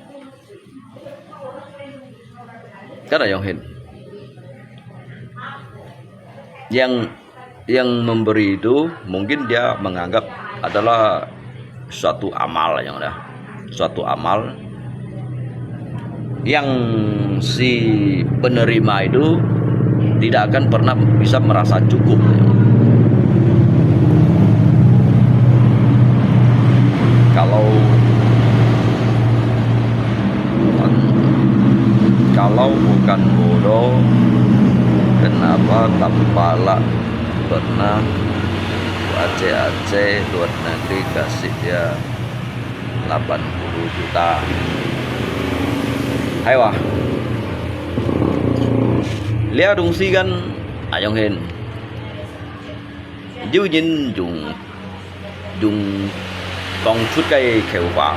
Kada yang hin. Yang yang memberi itu mungkin dia menganggap adalah suatu amal yang ada. Suatu amal yang si penerima itu tidak akan pernah bisa merasa cukup. Kalau Bukan bodoh, kenapa tampalak dotna, aceh-aceh dot negeri kasih dia delapan puluh juta. Hai wah. Lia dungsi kan ayong hin. Yu yin yung yung 講出个口話，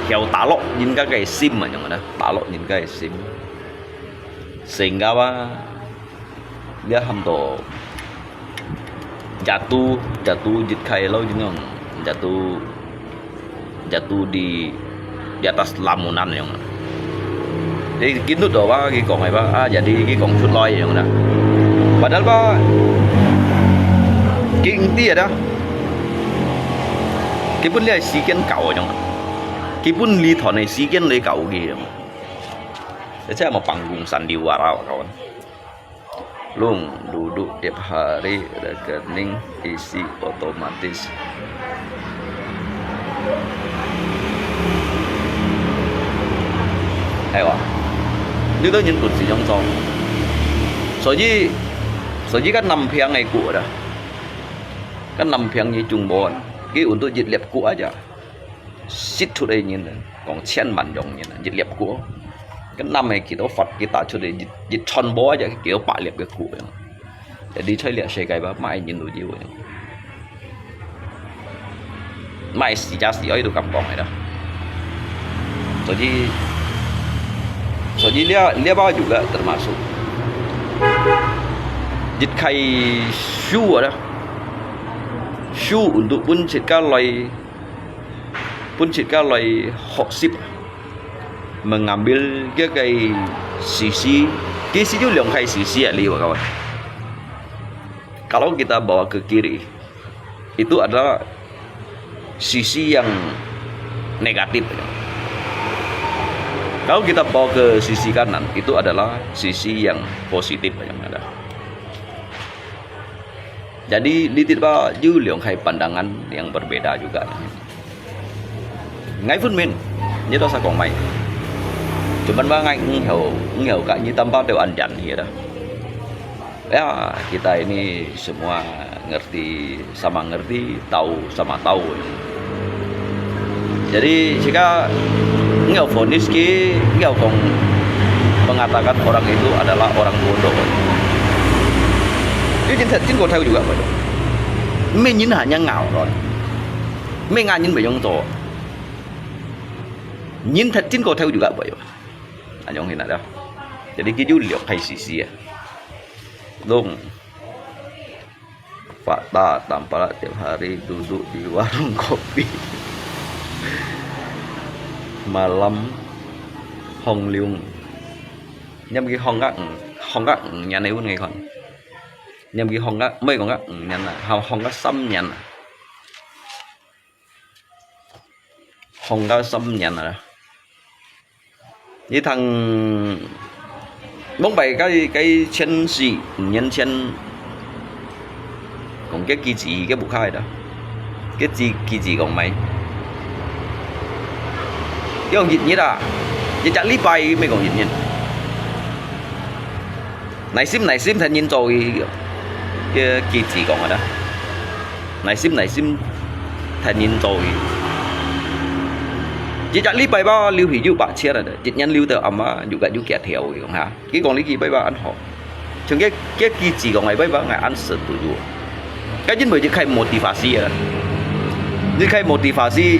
口打落人家个心啊，樣啊，打落人家个心。Sehingga啊，你喊到jatuh，jatuh一開咯，你講jatuh。 jatuh di di atas lamunan yang. Jadi kinut do ba ki kong ai ba, ah, jadi ki kong chut loi yang na. Padahal ba ki ingti ada. Ki pun lia si kian kau yang. Ki pun li thon ai si kian li kau ki yang. Jadi ama panggung sandiwara kawan. Lung duduk tiap hari rekening isi otomatis. Hai wah. Ni tu nyin pun si yong zong. 所以，所以个南平个股啦，个南平个中国，佢運到一粒股啊，就，失出个人，講千萬種人，一粒股。个南个幾多發，佢打出个一，一串波啊，就幾多百粒个股。 你在這世界吧，麼个人都有个。麼个時間時愛都敢講个啦。所以，所以這，這把有个termasuk。一開始啊，show untuk分自家來 分自家來學習，mengambil佢个sisi，其實有兩个sisi啊，你有kawan。Kalau kita bawa ke kiri, itu adalah sisi yang negatif. Kalau kita bawa ke sisi kanan, itu adalah sisi yang positif yang ada. Jadi, litit ba, yu liong hai pandangan yang berbeda juga. Ngai phun min, nyi to sa kong mai. Cuman ba ngai ng heo, ng heo ka nyi tampa teo an jan hi da. Ya, kita ini semua ngerti, sama ngerti, tahu sama tahu. Jadi, jika ngau vonis ki, ngau kong mengatakan orang itu adalah orang bodoh. Itu chính thật chính có theo juga apa itu. Mê nhìn hanya ngau rồi. Mê ngã nhìn phải dùng to. Nhìn thật chính có theo juga apa itu. Anh dùng hình nào đó. Jadi, cái dữ liệu hay xì xì à. Đúng. Fakta tampalak tiap hari duduk di warung kopi. Malam hong liung. Nhâm ki hong gak, hong gak nyan ai un ngai kon. Nhâm ki hong gak, mei kong gak nyan na, hong gak sam nyan na. Hong gak sam nyan na. Ni thang mong bai cái cái千四五年前，講个機子个不開的，个機機子講買，用一日啊，一隻禮拜咪講一日。耐心耐心，聽人做个个機子講个啦。 耐心耐心，聽人做去。一隻禮拜吧，留去有百千啊，一年留到阿媽有个有幾條去講哈。佢講你幾拜吧，恁好。像个个機子講，禮拜吧，𠊎恁神都有。該因為一開motivasi啊，一開motivasi，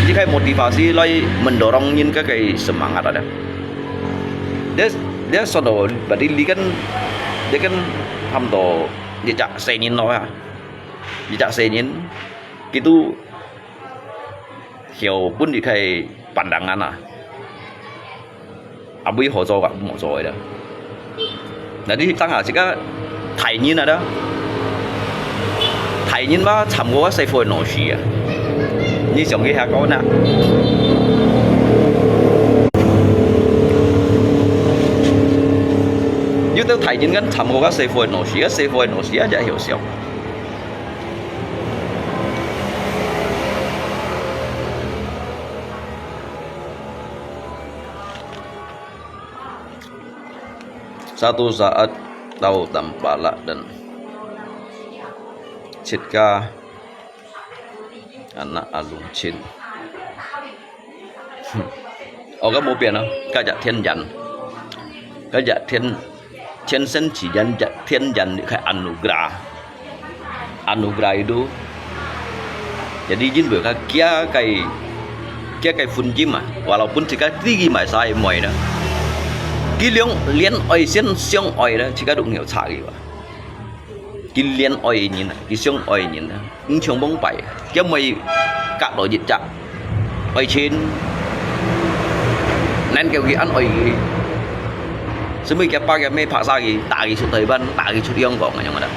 一開motivasi來mendorong人个个semangat啊。Dia dia sono berarti li kan dia kan ham to 一隻細人咯啊，一隻細人，佢都曉分離開pandangan啊。阿妹好做个，毋好做个啦。那你當下自家大人啊啦，大人嘛，參過个細貨个東西啊，你想一下講啊。有兜大人間參過个細貨个東西，个細貨个東西啊，就曉笑。Satu saat tau Tampalak dan Sitka anak Alun Chin. Hm. Oke, mô pian ah, ka jak thiên nhân. Ka jak thiên, thiên生奇人, jak thiên nhân 係 anugerah. Anugerah itu. Jadi, jin bơ ka kia kai, kia kai phun jim ah, walaupun Sitka tiki mai sai moi na. Ki liang lien oi sien siang oi na, Sitka duk ngiau cha ki wa. Ki lien oi nyin ah, ki siang oi nyin ah. Ung chhiong mong pai, kia moi kak lo yit jak. Oi chin. Nan kêu ki an oi ki. Sumui kia pa kia me phak sa ki, ta ki chut Taiwan, ta ki chut Yong Kong, yang ada.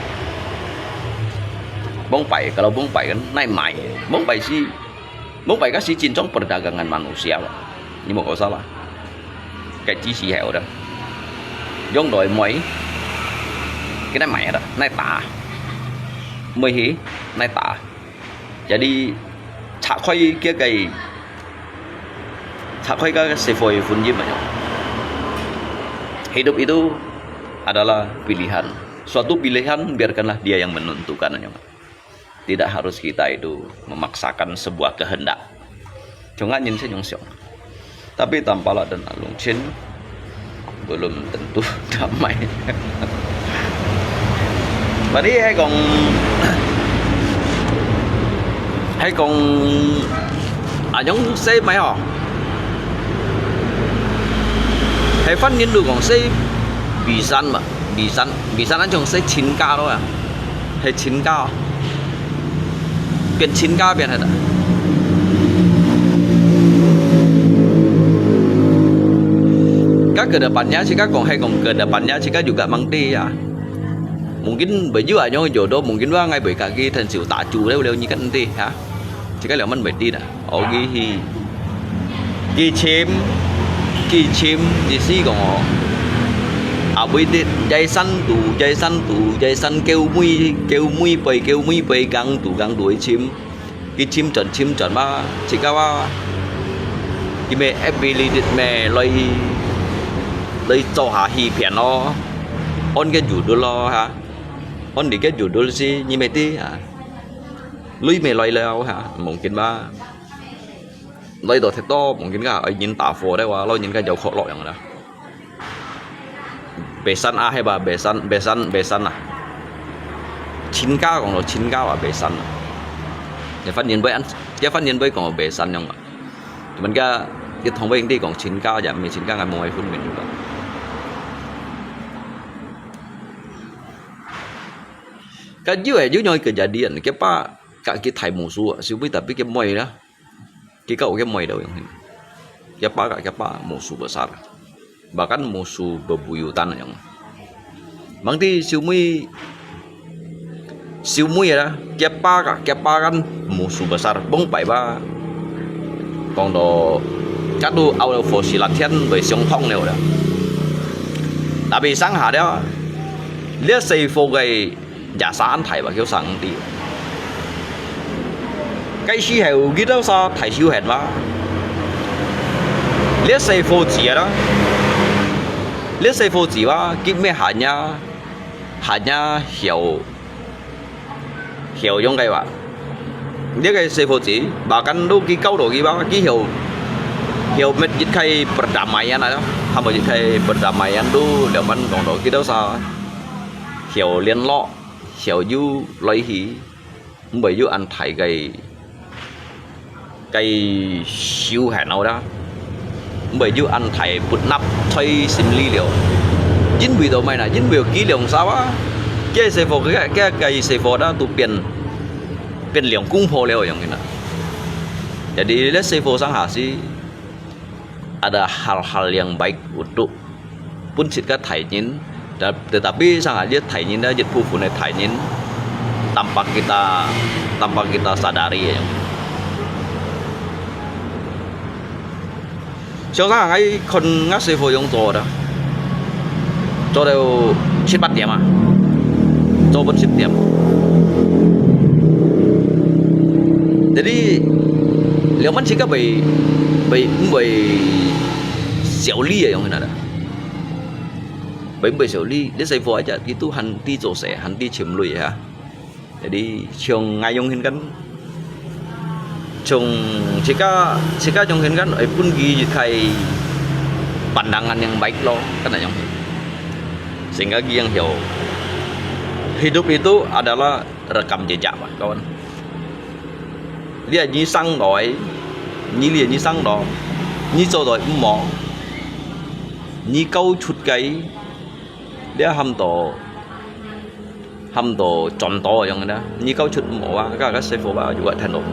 Mong pai, kalau mong pai kan, nai mai. Mong pai si, mong pai kasi cincong perdagangan manusia, Pak. Ni mong kau salah. Cái chỉ示係我的。用來賣，佢來賣啦，來打。賣去，來打。Jadi，拆開佢个，拆開个社會分別嘛。Hidup itu adalah pilihan. Suatu pilihan, biarkanlah dia yang menentukan. Tidak harus kita itu memaksakan sebuah kehendak. Cuma nyin sih nyong siang. Tapi Tampalak dan Alun Chin belum tentu damai. Berarti hai kong, hai kong, anyong say mai ho. Hai fan nyin lu kong say bisan ma, bisan, bisan anyong say Chin ka lo ya. Hai Chin ka. Bian Chin ka bian hai ta. Ka kedepannya, Sitka kong hai kong kedepannya, Sitka juga mang ti ya. Mungkin baju anyong jodoh, mungkin wa ngai bơi kaki than siu ta chu leo leo nyi kan ti ha. Sitka leo man bơi ti na. Oke hi. Ki chim, ki chim, ki si kong o. A bơi ti, jai san tu, jai san tu, jai san kêu mui, kêu mui bơi, kêu mui bơi, gang tu, gang tu chim. Ki chim chọn, chim chọn ma, Sitka wa. Ki me ability me lôi, lôi cho ha hi phiền lo. On ke judul lo ha. On di ke judul si, nyi me ti ha. Lui me lôi leo ha, mungkin ma. Lôi to thiệt to, mungkin ka, oi nyin ta phô đấy wa, lôi nyin ka jau khó lo yang da. Besan ah, hai ba, besan, besan, besan ah. Chin ka kong lo, Chin ka wa besan ah. Ya fan nyin bơi an, ya fan nyin bơi kong besan yang wa. Cuman ka, ya thong bơi yang ti kong Chin ka, ya me Chin ka ngai mong ai phun min ba. Ka yu eh, yu nyoi kejadian, ke pa, ka ki thai musuh, siu bơi tapi ke moi lah. Ki kau ke moi dau yang hin. Ke pa ka, ke pa musuh besar. Bahkan musuh bebuyutan yang. Mang ti siu mui, siu mui ya, ke pa ka, ke pa kan musuh besar. Bông pai ba. Kong do, kadu au fo si la thian bơi siong thong leo da. Tapi sang ha dia, lia sei fo gai 也生大話叫生啲。該時候佢兜啥大小孩嘛？這細伙子啦，這細伙子哇，佢咩閒呀？閒呀，曉，曉用个哇。這个細伙子，bahkan都佢教到佢哇，佢曉，曉乜一開 perdamaian啊，還無一開 perdamaian都兩萬講到，佢兜啥，曉聯絡。 曉有來去，毋會有恁大个，个仇恨了啦，毋會有恁大不納在心裡了。因為到麼个呢？因為佢兩儕啊，該細伙，該，該，該細伙啦，都變，變兩公婆了樣个啦。Jadi，這細伙生下時， ada hal-hal yang baik untuk pun sit ka thai nyin, da-, tetapi sang aja thai nyin da jet pu pu ne thai nyin, tanpa kita, tanpa kita sadari ya. Siang sang ai kon ngah se fo yong zo da. 做到七八點啊，做到七點。Jadi，兩萬七个袂，袂，袂少理个樣个啦。本本小你，你細貨一隻，佢都還知做事，還知尋鐳哈。Jadi像𠊎樣形kan，像自家自家樣形kan，會分佢一個pandangan yang baik咯，kan樣形。Sehingga佢yang曉，hidup itu adalah rekam jejak嘛，kawan。你係你生來，你你你生來，你做來毋好，你搞出个，你喊到喊到轉到樣啦，你搞出毋好啊，該个師傅啊，又係聽到毋好。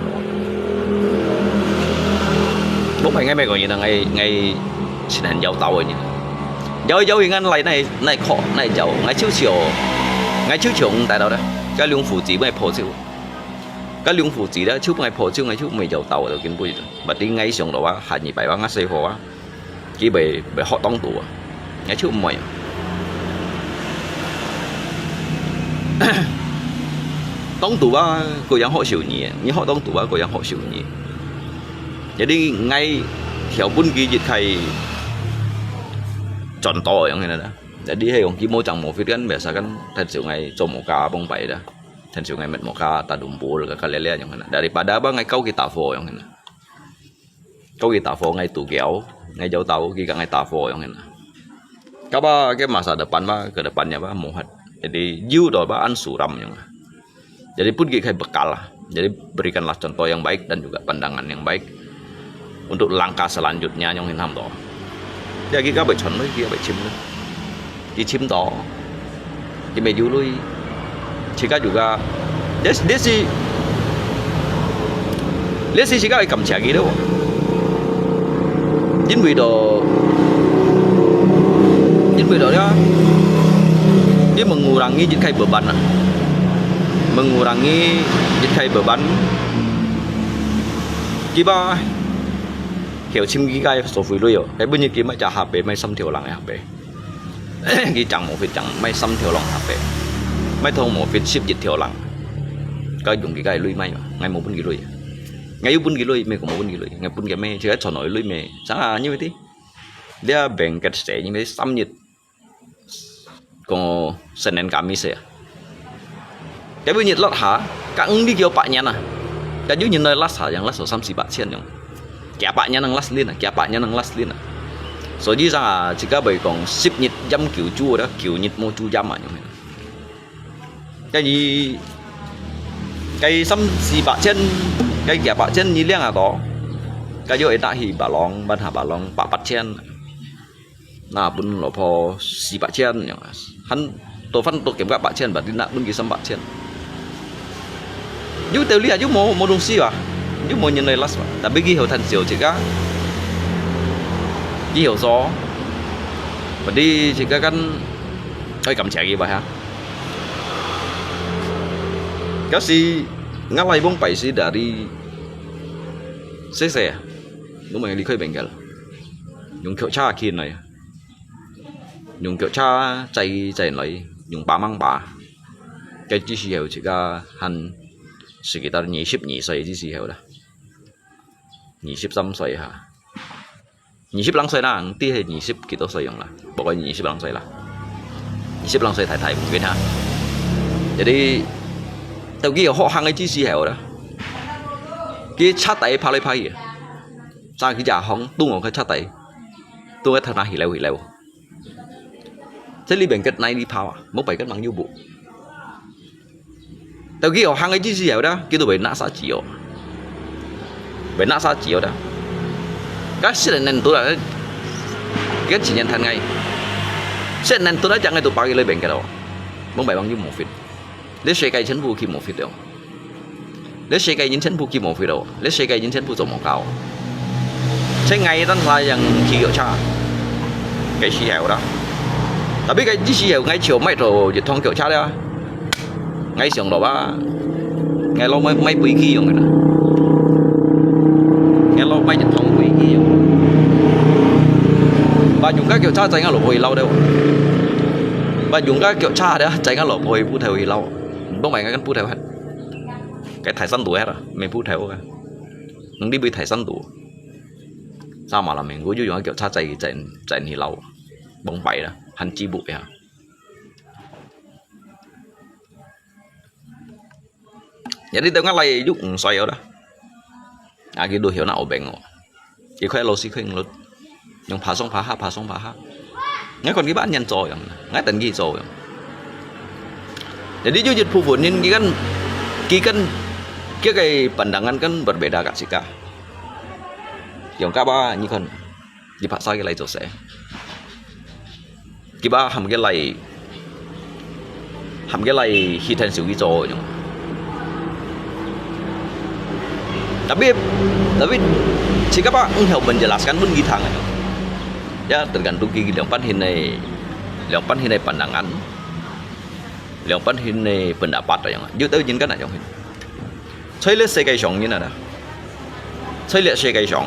我本來沒講人，我我是很妖刀个人，妖妖應該來那那靠那妖，我就笑，我就笑，大到咧，該兩父子咩破手。 該兩父子咧，就分𠊎破手，𠊎就毋會有到到今晡日。Berarti𠊎想到啊，下二擺啊，𠊎細貨啊，佢會會學當多啊，𠊎就毋會啊。當多啊，個人學少年，你學當多啊，個人學少年。Jadi𠊎曉分佢一個轉到樣个啦。Jadi係用佢無正無fit kan，biasa kan，但係𠊎做無家幫擺啦。 Tensu ngai met moka tadumpul ka kalele yang hena. Daripada apa ngai kau kita fo yang hena. Kau kita fo ngai tu kiau, ngai jauh tahu ki ngai ta fo yang hena. Kaba ke masa depan ba, ke depannya ba muhat. Jadi jiu do ba an suram yang. Jadi pun ki kai bekal lah. Jadi berikanlah contoh yang baik dan juga pandangan yang baik untuk langkah selanjutnya yang hinam to. Ya ki ka bai chon lui, ki ka bai chim lui. Ki chim to. Ki me ju lui. Chika juga. Dia dia si dia si chika bai kam chia ki do. Jin bai do. Jin bai do ya. Dia mengurangi jit kai beban lah. Mengurangi jit kai beban. Kiba hiểu chim ki kai số phí lui yo. Cái bữa như kia mai trả HP mai xăm thiểu lăng HP. Ki chẳng một phí chẳng mai xăm thiểu lăng HP. Mai thông một phí ship jit thiểu lăng. Cái dùng ki kai lui mai mà. Ngai một bún ki lui. Ngai yu bún ki lui, mai cũng một bún ki lui. Ngai bún ki mai, chỉ cái chọn nổi lui mai. Sáng à như vậy tí. Dia bèn cái sẽ như vậy xăm jit. Ko Senin Kamis ya. Cái bữa nhiệt lót hả? Cả ứng đi kêu bạc nhăn à? Cái dữ nhiệt nơi lát hả? Yang lát số xăm xì bạc千yang. Kia bạc nhăn năng lát liên à? Kia bạc nhăn năng lát liên à? Số dĩ ra à, chỉ có bởi còn ship nhiệt dăm kiểu chu đó, kiểu nhiệt mua chu dăm à, nhưng mà. Cái gì? Cái xăm xì bạc千, cái kia bạc千như liang à đó. Cái dữ ấy đã hì bà lòng, bán hả bà lòng, bạc bạc千. Na bún lò phò xì bạc千, hăn tô phân tô kiểm các bạc千, bạc đi na bún kì xăm bạc千. Yú têu li à, yú mô mô đông xì à, yú mô nhìn này lát à. Tapi kì hiểu thân siêu chì ká, kì hiểu gió. Bạc đi chì ká căn, ơi cảm chia kì bạc hả. Kasi ngã lai bông bảy xì đã đi. Xê xê à. Đúng rồi, đi khơi bệnh gel. Dùng kiểu cha kia này. Dùng kiểu cha chạy chạy nói, dùng ba mang ba. Cái chỉ xì heo chỉ có hẳn sekitar nhị sip nhị say chỉ xì heo đó. Nhị sip xăm say hả? Nhị sip lăng say là, tí hay nhị sip kì tô say dùng là. Bảo cái nhị sip lăng say là. Nhị sip lăng say thái thái cũng biết hả? Jadi, tao kia họ hàng cái chỉ xì heo đó. Cái cha tay phá lấy phá gì? Cha cái cha hong tung ở cái cha tay. Tung cái thằng nào hì leo hì leo. Thế li bên kết này đi phao à? Mốc bảy kết măng nhu bụ. Tao kia họ hàng cái gì gì đó, kia tụi bảy nã xã chỉ ổ. Bảy nã xã chỉ ổ đó. Cái sự nên tôi là cái chỉ nhận thành ngày. Sự nên tôi đã chẳng ngày tụi bao cái lấy bên cái đó. Mốc bảy bằng nhu một phít. Lê sê cái chân vụ khi một phít đó. Lê sê cái nhân chân phủ kì mô phi đâu. Lê sê cái nhân chân phủ dấu mô cao. Thế ngày tân là yang khi kiểu cha. Cái xì hẻo đó. Tapi cái chỉ xì hẻo ngày chiều mai trò dịch thông kiểu cha đó. Ngày sớm đó ba. Ngày lo mai mai bụi khi dùng cái đó. Ngày lo mai dịch thông bụi khi dùng. Ba dùng cái kiểu cha chạy ngã lộp hồi lâu đâu. Ba dùng cái kiểu cha đó chạy ngã lộp hồi bụi theo hồi lâu. Bông mày ngã căn bụi theo hết. Cái thái săn tủ hết à, mình phút theo cả. Nông đi bị thái săn tủ. Sao mà là mình gối dụ dùng kiểu cha chạy chạy chạy thì lâu. Bông bảy đó, hẳn chi bụi hả? Jadi tengok lai yuk nsoi ora. Aki lu hiu na obeng o. Ikhoi lo si khoi ngut. Yang pasong paha, pasong paha. Ngai kon kiba nyan co yang. Ngai tan ki co yang. Jadi jujut pupun nin kikan kikan kia kai pandangan kan berbeda kat sika. Yang kaba ni kon. Dipaksa ke lai co se. Kiba ham ke lai, ham ke lai hitan siu ki co yang. Tapi, tapi, sikapa engkau menjelaskan pun kita ngai. Ya, tergantung ki liang pan hinai, liang pan hinai pandangan, liang pan hinai pendapat yang. Yu tahu jin kan yang hin. 在這世界上人啊，在這世界上，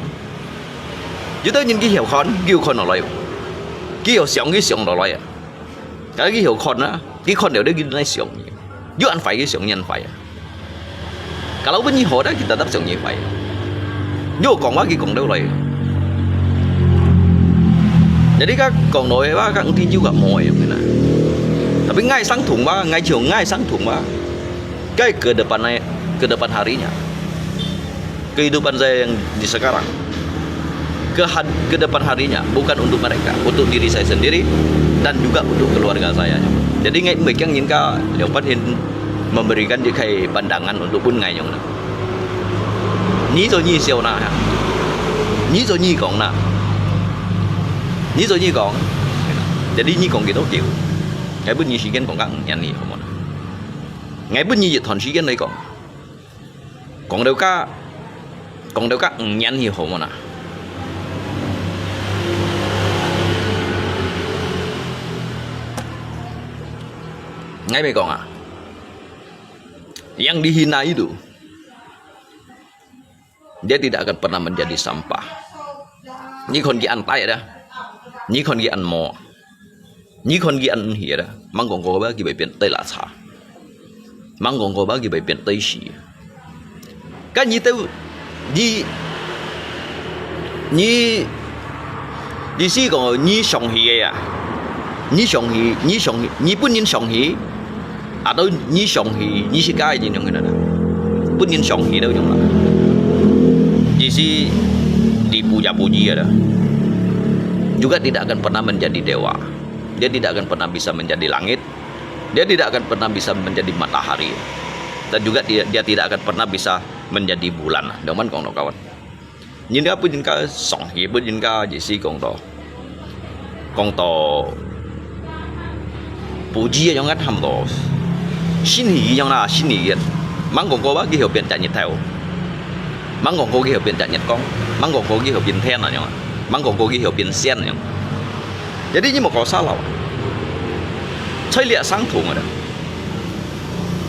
有兜人佢曉看，佢有看落來；佢曉想，佢想落來啊。但係佢曉看啊，佢看了咧，佢來想。有恁壞，佢想恁壞啊。Kalau pun你好，但佢tetap想你壞啊。你有講話，佢講得來。Jadi佢講落去話，佢定有个無个樣啦。Tapi ngai sang thùng話，ngai chiu ngai sang thùng話。 Kayak ke depan, ke depan harinya. Kehidupan saya yang di sekarang. Ke, had- ke depan harinya, bukan untuk mereka, untuk diri saya sendiri dan juga untuk keluarga saya. Jadi ngai mekeng inka leopat hin memberikan dikai pandangan untuk pun ngai nyong na. Ni zo ni siau na ha. Ni zo ni kong na. Ni zo ni kong. Jadi ni kong gitu kiu. Ngai pun ni sigen kong kang nyan ni homo na. Ngai pun ni yit thon sigen lai kong. Kong deu ka, kong deu ka nyan hi homo na. Ngai mekong ah. Yang dihina itu, dia tidak akan pernah menjadi sampah. Ni kon ki an tai dah. Ni kon ki an mo. Ni kon ki an hi dah. Mang kong ko ba ki bai pian tai la cha. Mang kong ko ba ki bai pian tai shi. Kan ni teu, ni, ni, ni si kong ni song hi ya. Ni song hi, ni song hi, ni pun ni song hi. Atau ni song hi, ni si kai ni nyong na. Pun ni song hi dau nyong na. Ni si dipuja-puji ada. Juga tidak akan pernah menjadi dewa. Dia tidak akan pernah bisa menjadi langit. Dia tidak akan pernah bisa menjadi matahari. Dan juga dia, dia tidak akan pernah bisa menjadi bulan. Doman kong no kawan. Nyinda pun nyinka song hi pun nyinka jisi kong to. Kong to. Puji yang ngat ham to. Sin hi yang na sin hi yan. Mang kong ko ba ki hio pian ta nyit thao. Mang kong ko ki hio pian ta nyit kong. Mang kong ko ki hio pian then na yang. Mang kong ko ki hio pian sian yang. Jadi ni mo ko sa lau. Choi liak sang thung ada.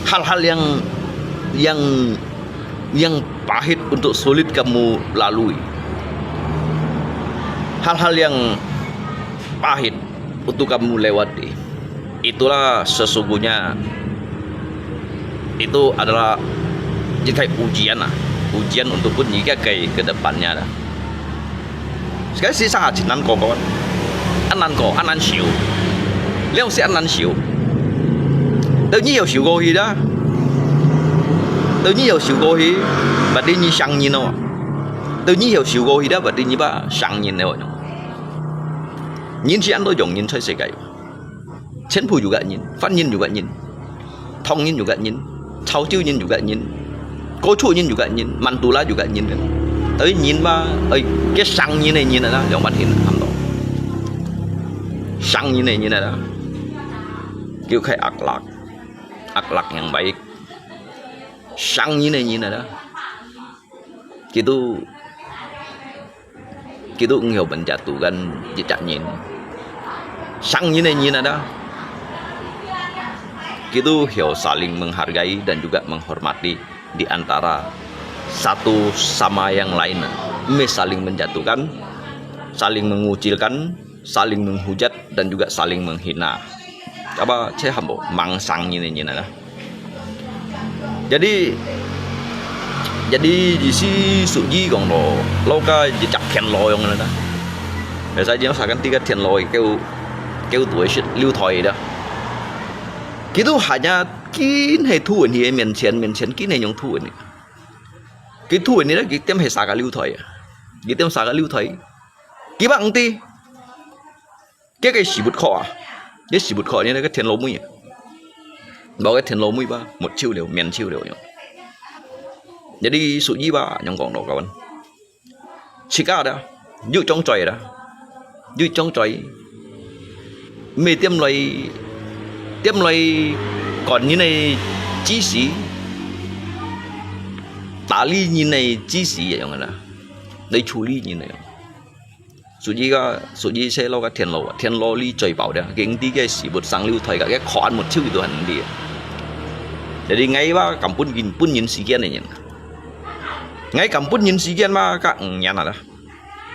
Hal-hal yang, yang yang pahit untuk sulit kamu lalui. Hal-hal yang pahit untuk kamu lewati. Itulah sesungguhnya itu adalah一个 ujian lah. Ujian untuk pun 一个 ke, ke depannya lah. 該時生下前難過過，恁難過，恁難受，了係恁難受。到你要受過去啦，到你要受過去，berarti你上癮咯。到你要受過去啦，berarti你把上癮了。人係恁多樣人在世界。 全部有个人，犯人有个人，唐人有个人，潮州人有个人，高丽人有个人，Madura有个人。Tapi人嘛，哎，个上人个人啊，兩萬人差不多。上人个人啊，叫佢 akhlak，akhlak yang baik。上人个人啊，佢都 Kitu engkau menjatuhkan jejak nyin. Sang nyin nyin ada. Kitu hio saling menghargai dan juga menghormati di antara satu sama yang lain. Eme saling menjatuhkan, saling mengucilkan, saling menghujat, dan juga saling menghina. Apa cek hambo mang sang nyin nyin ada. Jadi，jadi意思屬於講咯，老家一隻田螺樣啦。會使講，sakan tiga田螺，叫，叫做係六台个。佢都還呀，緊係突然去面前，面前緊係用突然去。佢突然去咧，佢點係三个樓梯啊，佢點三个樓梯，佢毋知，佢个屎朏殼啊，佢屎朏殼，你那个田螺妹啊，無个田螺妹吧，沒手了，面手了樣。Jadi suji吧，樣講到个。 自家个，有種罪个，有種罪，毋係點來，點來管人个知識，打理人个知識一樣个啦，來處理人个。所以个，所以細路个田螺，田螺裡最飽个，佢知个屎朏生溜台个，佢看目睭佢都很知。Jadi𠊎話敢分人，分人時間个人。 𠊎敢分人時間嘛，該五年啊啦。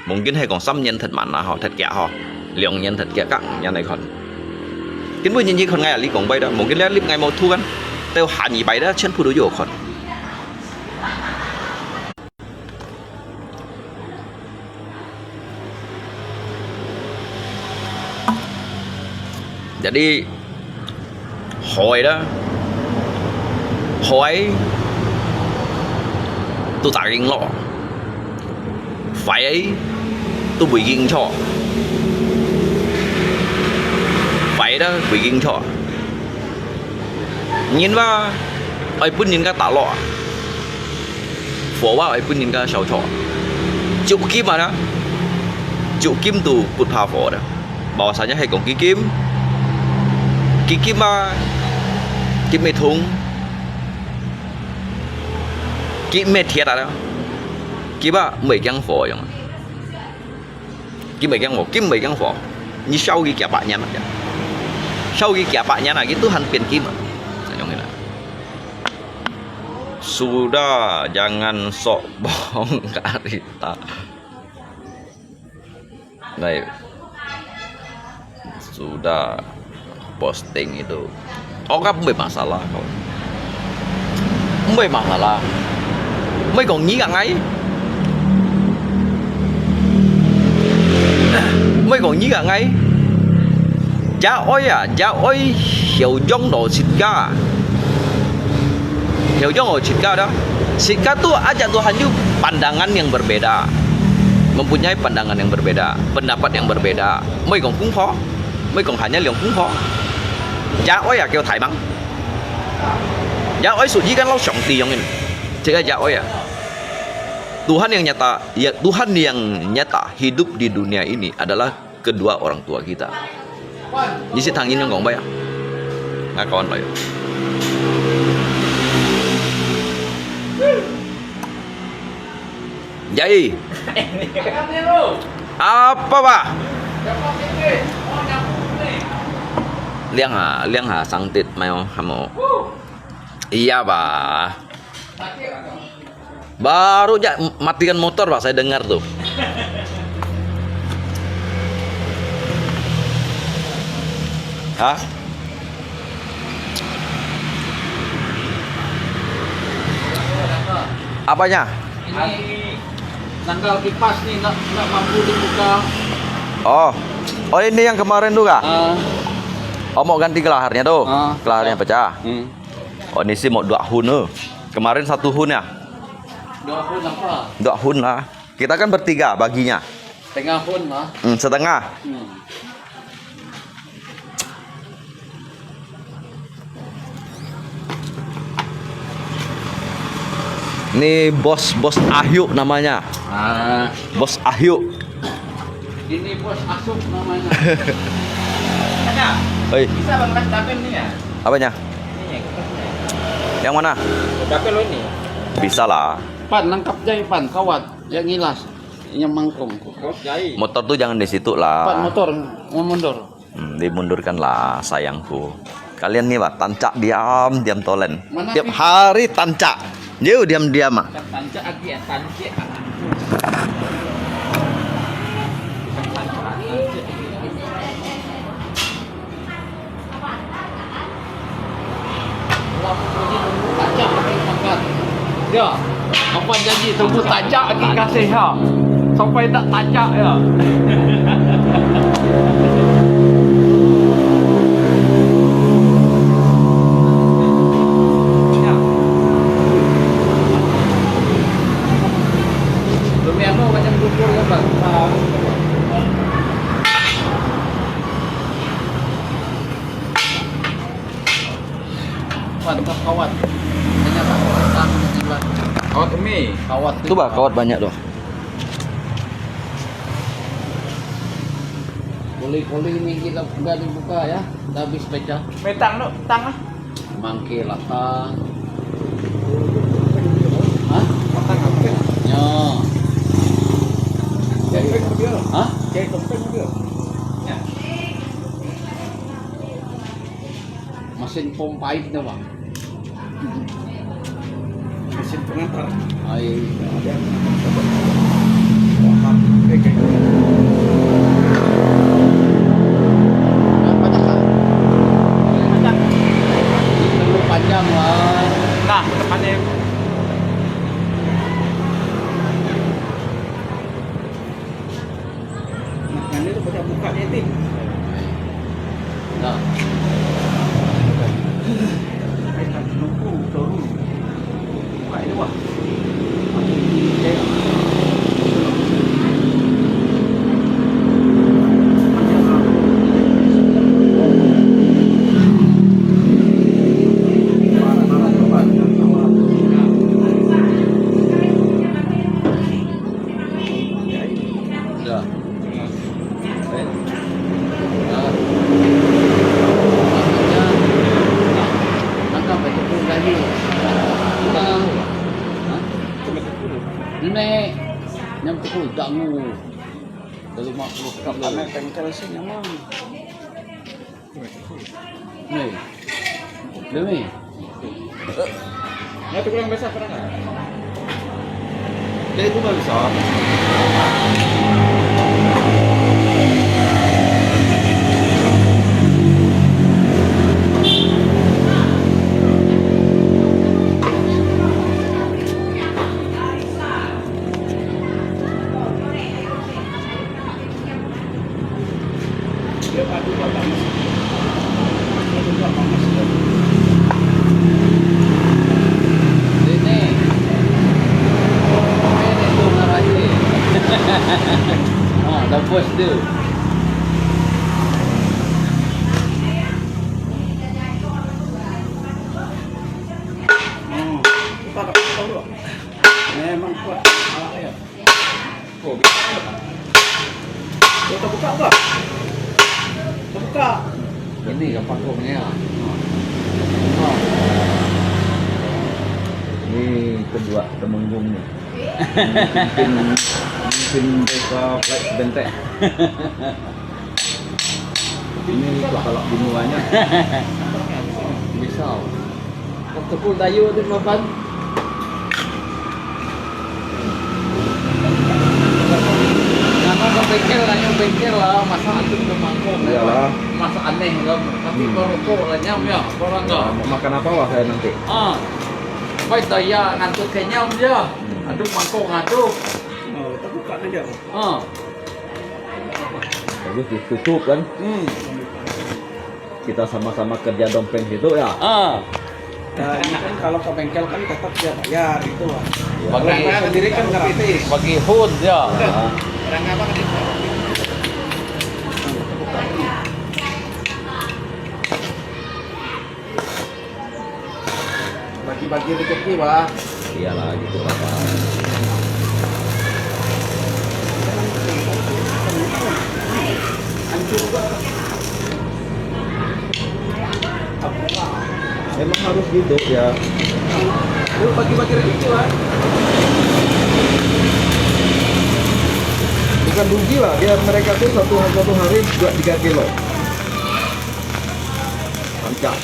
Mungkin係講三年忒慢啦吼，忒遽吼，兩年忒遽，該五年來看。Kan分人一看𠊎啊，你講白的，mungkin咧，你𠊎無吐kan，到下禮拜咧，全部都有看。 Jadi，好个啦，好个都打緊落，壞个都袂緊錯，壞个袂緊錯。人話愛分人家打落啊！ 火話愛分人家燒著。Chịu kim啊，chịu kim都不怕火的。Bahwasanya係講佢金，佢金啊，佢毋係銅，佢毋係鐵啊，佢啊毋會驚火樣。 Kim會驚火，kim會驚火。你燒佢幾百年啊，燒佢幾百年啊，佢都還變金啊。Ayong ina. Sudah, jangan sok bohong, Kak Rita. Baik. Sudah posting itu. Ôh, kan毋會masalah，毋會masalah。毋會講你个𠊎，毋會講你个𠊎。Jia oi啊，jia oi，曉用到自家，曉用到自家的，自家都aja都還有pandangan yang berbeda，mempunyai pandangan yang berbeda，pendapat yang berbeda。 毋會講公婆，毋會講hanya兩公婆。Jia oi啊，叫大忙。Jia oi suci kan老上帝樣个，這个jia oi啊。Tuhan yang nyata, ya, Tuhan yang nyata hidup di dunia ini adalah kedua orang tua kita。你識聽人樣講無啊？𠊎講來。Jai。 Apa, Pak? Liang ha, liang ha, sangtit mayo hamo. Iya, Pak. Baru ja matikan motor, Pak, saya dengar tuh. Hah? Apanya? Ini nanggal kipas ni nggak, nggak mampu dibuka. Oh. Oh, ini yang kemarin tuh, Kak? Ah. Oh, mau ganti kelaharnya tuh? Ah. Kelaharnya pecah? Hmm. Oh, ini sih mau dua hun tuh. Kemarin satu hun ya? Dua hun apa? Dua hun lah. Kita kan bertiga baginya. Setengah hun lah. Hmm, setengah. Hmm. Ini bos, bos Ahyuk namanya. Ah. Bos Ahyuk. Ini bos Asuk namanya. Ada. Oi. Bisa Bang Ras dapil ni ya? Apanya? Ini ya, kertasnya. Yang mana? Dapil lo ini. Bisa lah. Pan, nangkap jai, pan, kawat. Yang ngilas. Yang mangkung. Motor tu jangan di situ lah. Pan, motor, mundur. Hmm, dimundurkanlah sayangku. Kalian ni, Pak, tancak diam-diam tolen. Tiap hari tancak. Dia diam-diam ah. Tancak lagi ya, tancak. Tancak lagi makan. Ya, apa janji tunggu tancak lagi kasih ha. Sampai tak tancak ya. Ano, kacang bubur ya, Bang? Kawat, kawat. Kanya kawat, kawat. Kawat umi. Kawat. Itu bah, kawat banyak tuh. Boleh-boleh ni kita buka, dibuka ya. Dah habis pecah. Metang tu, tang ah. Mangkil lah, tang. Hah? Tang apa? Ya. Hah? Mesin pompa itu, Bang. Mesin pengantar. Ai. Ada. Wah, kayak gitu. Nah, panjang lah. Nah, depannya. Nah, ini tu pada buka ni, Tik. Nah. Buka ini, wah. Dah. Eh. Dah. Maksudnya, makan pakai tepung lagi. Dah. Hah? Ini, yang tepung dangu. Lalu mak perlu kap lagi. Anak bengkel sih nyaman. Ni. Demi. Nya tu kurang besar pernah nggak? Jadi tu nggak bisa. Ini. Ini tu ngarannya. Ah, dah bos tu. Hmm, kita tak tahu lah. Memang kuat. Ah, ya. Oh, bisa. Oh, terbuka apa? Terbuka. Ini kapal kongnya. Ini kedua Temenggung ni. Mungkin, mungkin mereka flight sebentar. Ini kepala binuannya. Bisa. Tepung tayo tu mapan. Nama kau bengkel lah, yang bengkel lah, masa antum ke mangkok. Iyalah. Masa aneh kan. Tapi Hmm. kau rokok lah nyam ya, orang Ya, kau. Mau makan apa wah saya nanti? Ah. Baik dah ya, ngantuk kenyam ya. Hmm. Aduh mangkok aduh. Oh, kita buka aja. Ah. Bagus ditutup kan? Hmm. Kita sama-sama kerja dompeng situ ya. Ah. Nah, ini kan kalau ke bengkel kan tetap dia bayar itu, Wan. Iya. Kalau Bagi, saya sendiri kan gratis. Bagi hun ya. Ah. Bagi-bagi rezeki, Pak. Iyalah, gitu lah, Pak. Memang harus gitu, ya. Lu bagi-bagi rezeki, Pak. Bukan rugi lah, dia, mereka tuh satu, satu hari juga tiga kilo. Lancar.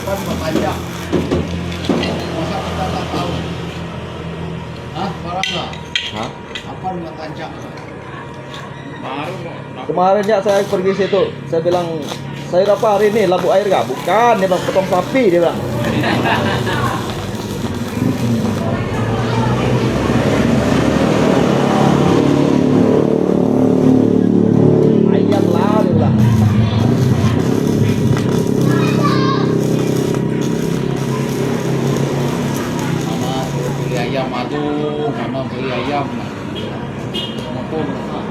Kapan mau tanya? Masa kita tak tahu? Hah, Farhan? Hah? Kapan mau tanya? Kemarin ya saya pergi situ, saya bilang, "Sayur apa hari ini? Labu air kah?" "Bukan," dia bilang, "potong sapi," dia bilang. Ayam lah, dia bilang. Mama, beli ayam aja Mama beli ayam lah. Makan lah.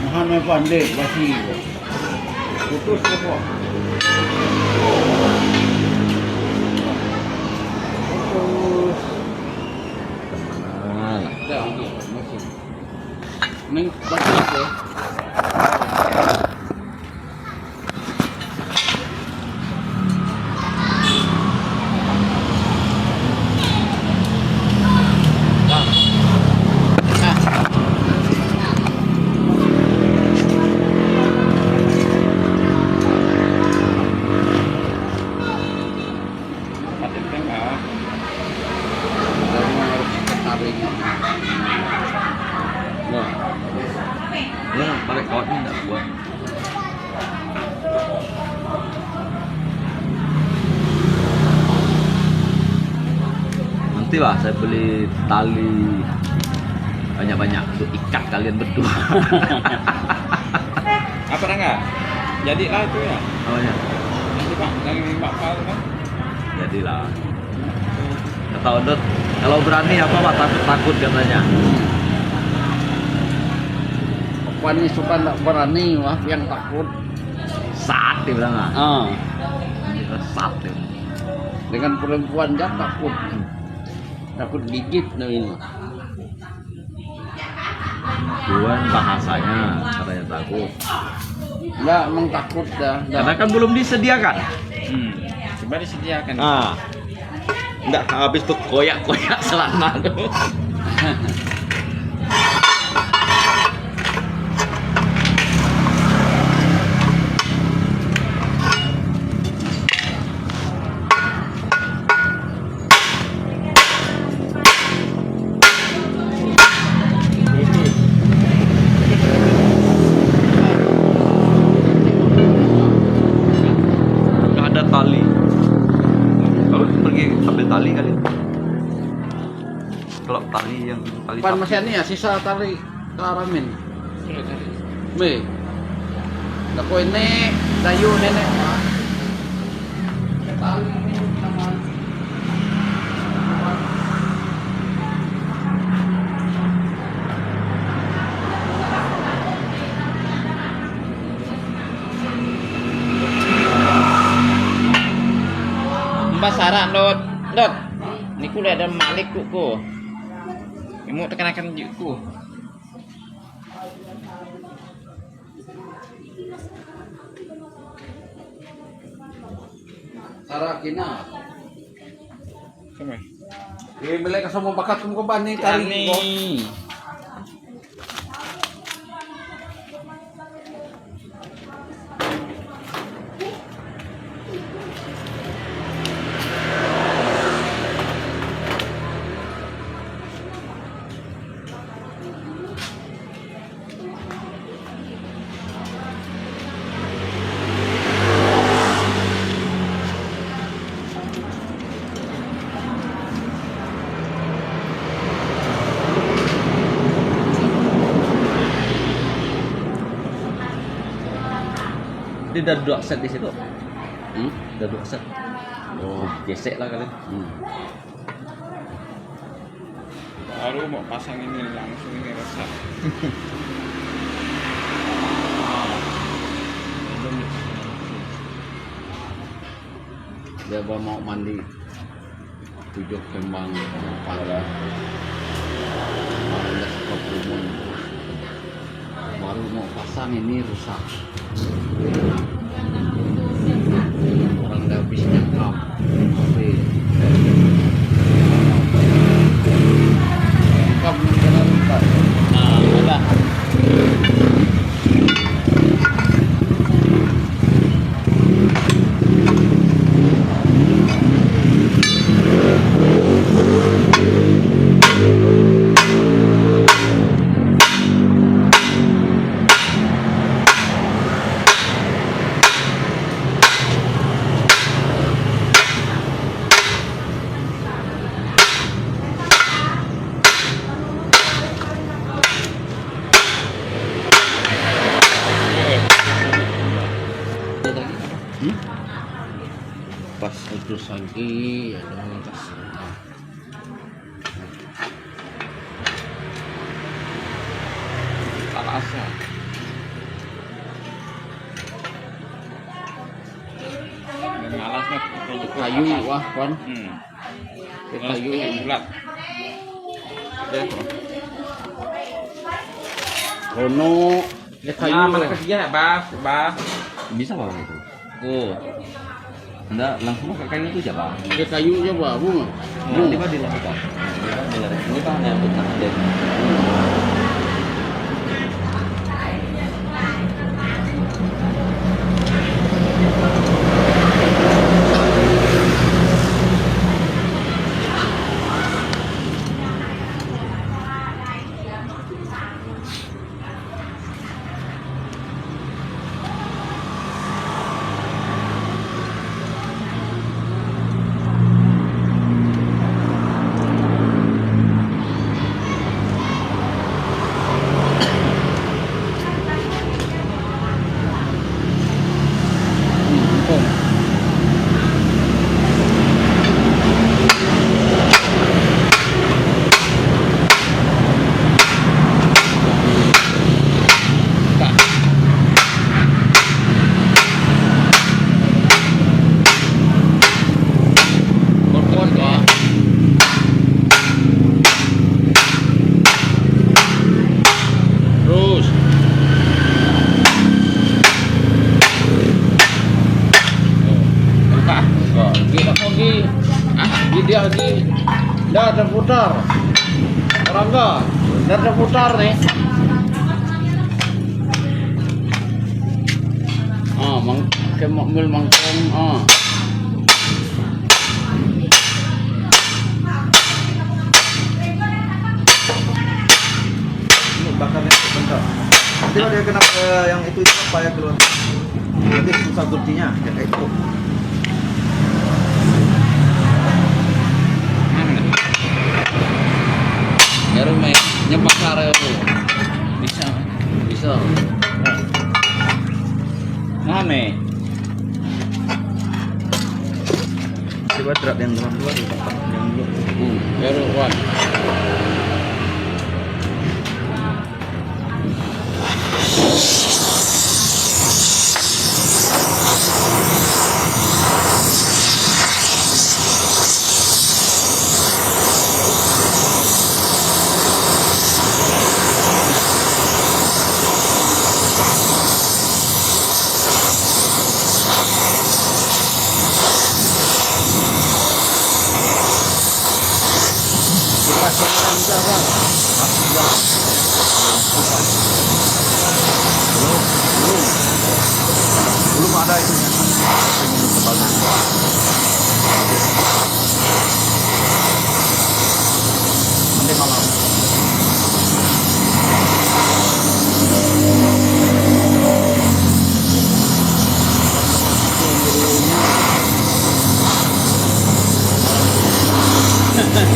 Makan makan deh, basi. Putus ke, Pak? Putus. Teman. Dah, okey, masih. Ning, basi ke? Makan tengah. Dari mana harus kita tarik? Wah. Ya, pakai kawat ni tak kuat. Nantilah saya beli tali banyak-banyak untuk ikat kalian berdua. Apa, Rangga? Jadilah itu ya? Apanya? Yang di Pak, yang di Pak Pal kan? Jadilah. Kata Odot, kalau berani apa, Pak, takut-takut katanya. Pokoknya suka ndak berani, wah, yang takut. Sat, dia bilang, ah. Ah. Sat, dia. Dengan perempuan dia takut. Takut gigit, nah, ini. Tuhan bahasanya, katanya takut. Ndak, emang takut dah, dah. Karena kan belum disediakan. Hmm. Coba disediakan. Ah. Ndak habis tu koyak-koyak selama tu. Nggak ada tali. Kalau pergi ambil tali kali. Kalau tali yang tali Pan sapi. Masih ada ya, sisa tali karamin. Meh. Lakoy ne, dayo ne ne. Mbah sarak, Dot. Dot. Niku leh ada malik kuk ko. Imuk tekanakan juk ko. Tara kina. Kami. Eh, melek ka semua bakat kum ko bani tari ko. Dia dah dua set di situ. Hmm? Dah dua set. Oh. Gesek lah kali. Hmm. Baru mau pasang ini, langsung ini resak. Dia baru mau mandi. Tujuh kembang pala. Pala suka kumun. Baru mau pasang ini rusak. Orang dah habis nyangkap. Tapi nyangkap yang kena rusak. Ah, ada. Putus lagi, ya Allah, kasihan. Panas ya. Malas na. Kayu, wah, kon. Hmm. Kayu. Bulat. Kono. Dia kayu. Nah, mana ketiga, Bah? Bah. Bisa, Bah, itu. Oh. Nggak, langsung pakai kayu itu aja, Bah. Dia kayu aja, Bah, bunga. Nah, ini, Bah, di lakukan. Ini, Bah, ini, Bah, yang pecah deh. Terus. Entah. Gigi lagi. Ah, gigi lagi. Dah terputar. Orang ke? Dah terputar ni. Ah, mang, ke mul mangkong. Ah. Ini bakarnya sebentar. Nanti kalau dia kena ke yang itu, itu apa ya keluar? Nanti susah kuncinya, ya kayak itu. Baru main nyepak sare tu. Bisa, bisa. Mana? Coba terap yang dalam dua tu, yang dua. Hmm, baru kuat. Belum, belum. Belum ada itu. Nanti malam.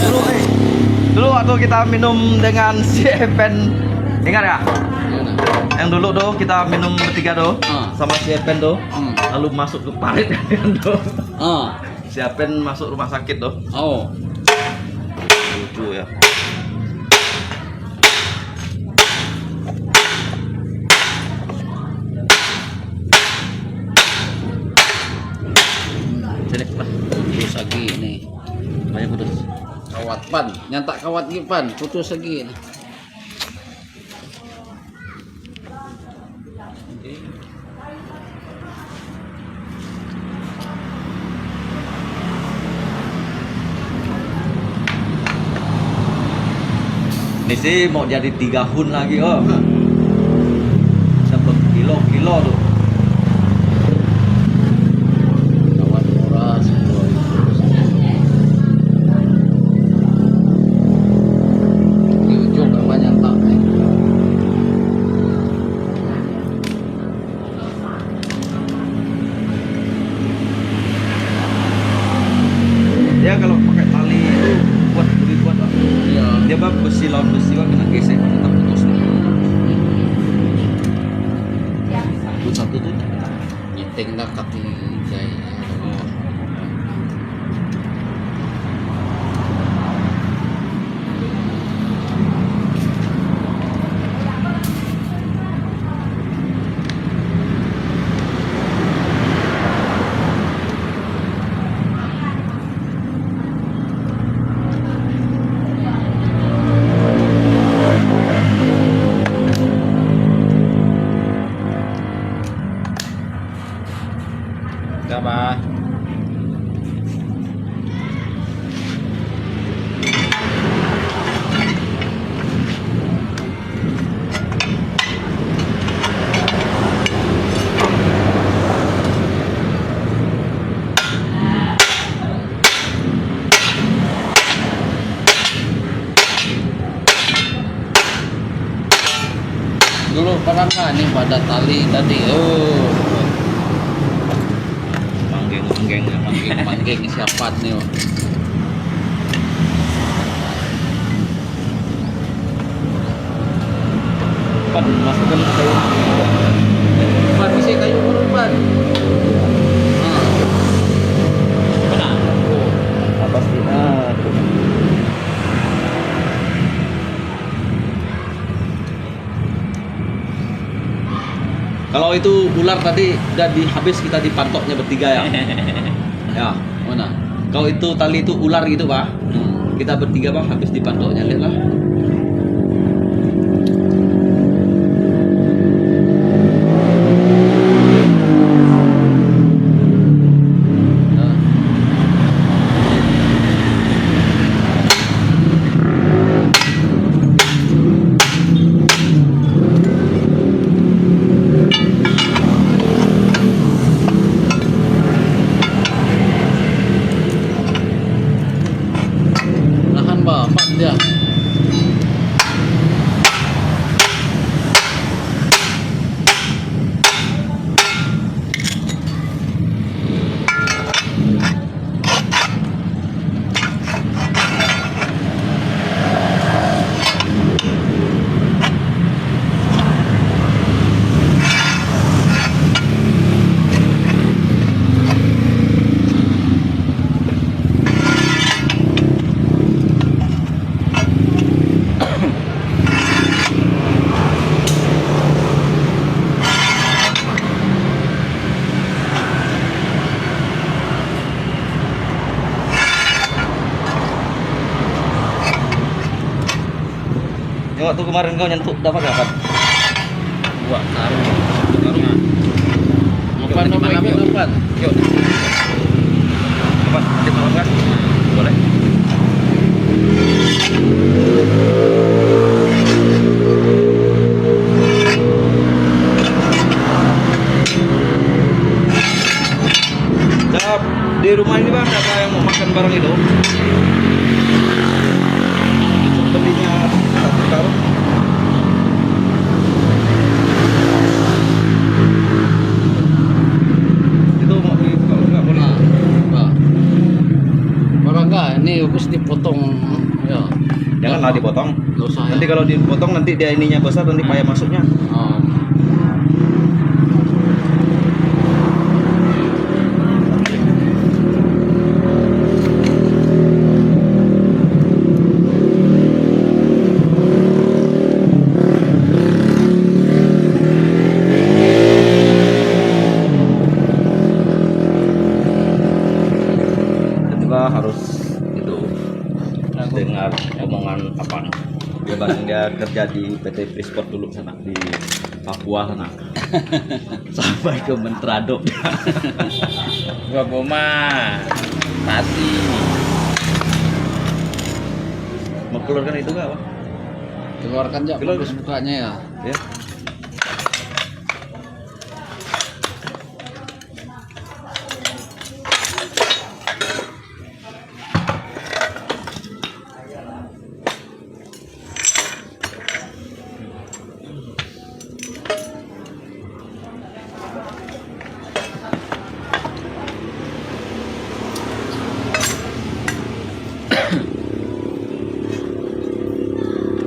Dulu, eh, dulu waktu kita minum dengan si Epen, ingat ya? Yang dulu tuh kita minum bertiga tuh, ah, sama si Epen tuh, hmm, lalu masuk ke parit kan tuh. Ah. Si Epen masuk rumah sakit tuh. Oh. Lucu ya. Jadi, Pan, putus lagi ni. Banyak putus. Kawat, Pan. Yang tak kawat ni, Pan. Putus lagi ni. Ni sih mau jadi tiga hun lagi, oh. Dapat kilo-kilo tuh. Kawan murah, sepuluh ribu. Di ujung apa nyata, eh. Dia kalau pakai tali itu kuat, lebih kuat lah. Iya. Dia bang besi lawan besi bang kena gesek, tetap putus. Itu satu tu. Nyeting dah kaki jai. Oh. Pak. Dulu pernah ni pada tali tadi. Oh. Manggeng, manggeng, manggeng, manggeng siapa ni? Pan, masukkan kayu. Pan, isi kayu dulu, Pan. Ha. Mana? Oh. Atas ni, ah. Kalau itu ular tadi udah dihabis kita di pantoknya bertiga ya. Ya, mana? Kalau itu tali itu ular gitu, Pak. Hmm. Kita bertiga, Pak, habis di pantoknya, lihatlah. Nah. Nahan ba, pan dia. Tengok tu kemarin kau nyentuk dapat dapat. Buat karung. Karung. Mapan, mapan, mapan. Yuk. Apa? Nanti malam kan? Boleh. Siap. Di rumah ini, Bang, siapa yang mau makan barang itu? Belinya satu karung. Itu mau beli, kalau enggak boleh. Ah, ah. Barangka, ini harus dipotong. Ya. Janganlah dipotong. Nggak usah, ya. Nanti kalau dipotong, nanti dia ininya besar, nanti payah masuknya. Ah. Tiba-tiba harus itu dengar omongan apa? Dia bilang dia kerja di P T Freeport dulu sana di Papua sana. Sampai ke Mentradok. Gua boma. Pati. Mau keluarkan itu nggak, Pak? Keluarkan aja. Keluar. Bagus mukanya ya. Ya.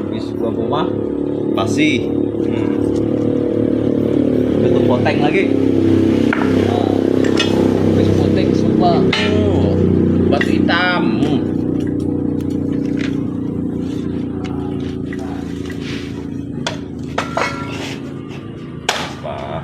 Habis buah boma, pasi. Hmm. Itu poteng lagi. Ah. Habis poteng semua. Oh, batu hitam. Hmm. Wah.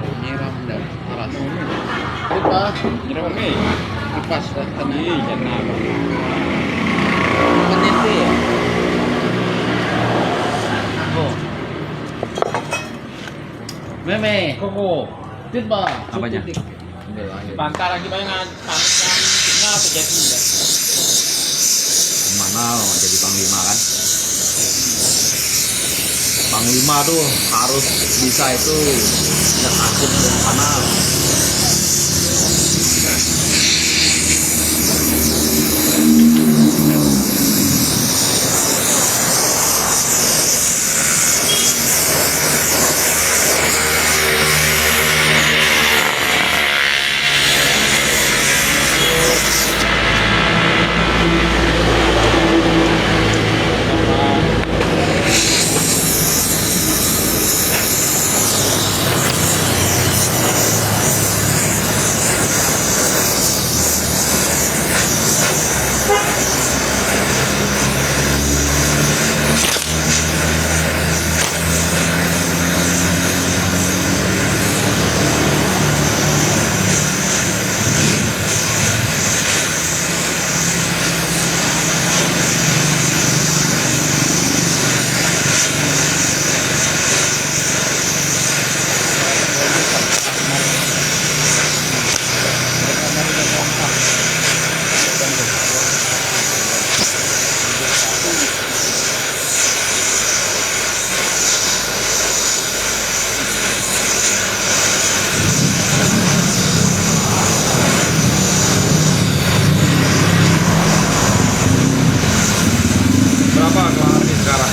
Nyiram dan paras. Lupa. Nyiram apa? Lepas dah kena. Ih, jangan. Manis sih. Oh. Meme, Koko. Tit ba? Apanya? Tit, tit. Ambil lagi. Bangka lagi banyak. Mana jadi panglima kan? Panglima tuh harus bisa itu nggak takut dengan panah. Berapa keluar ini sekarang?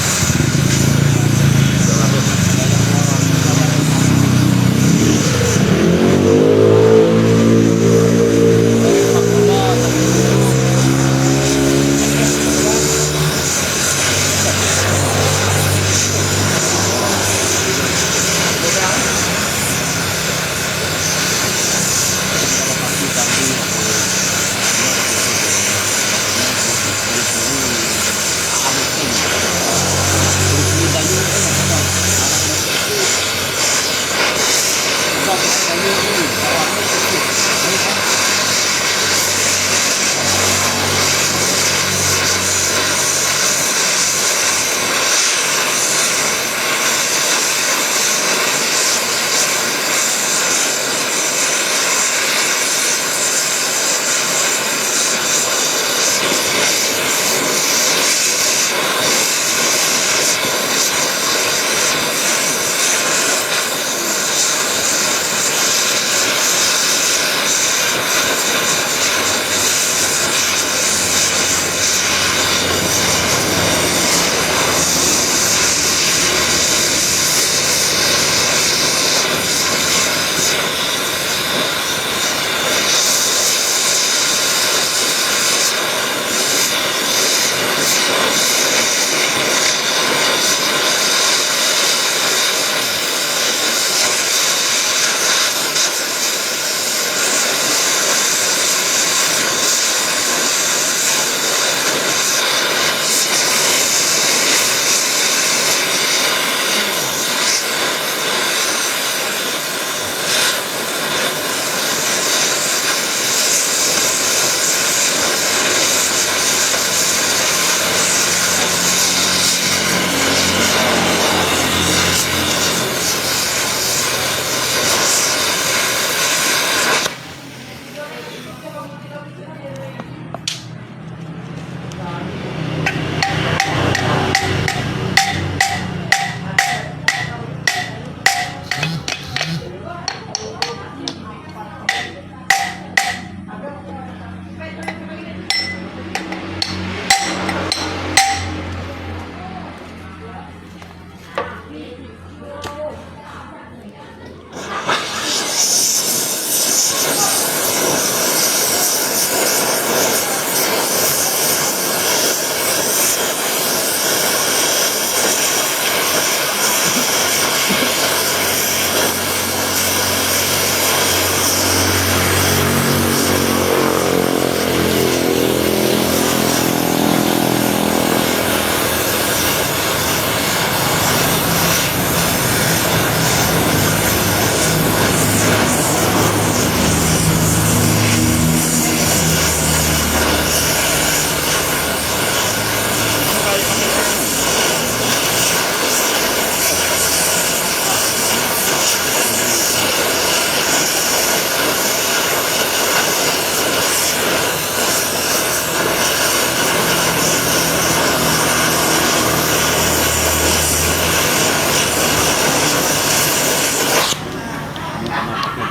Dua ratus.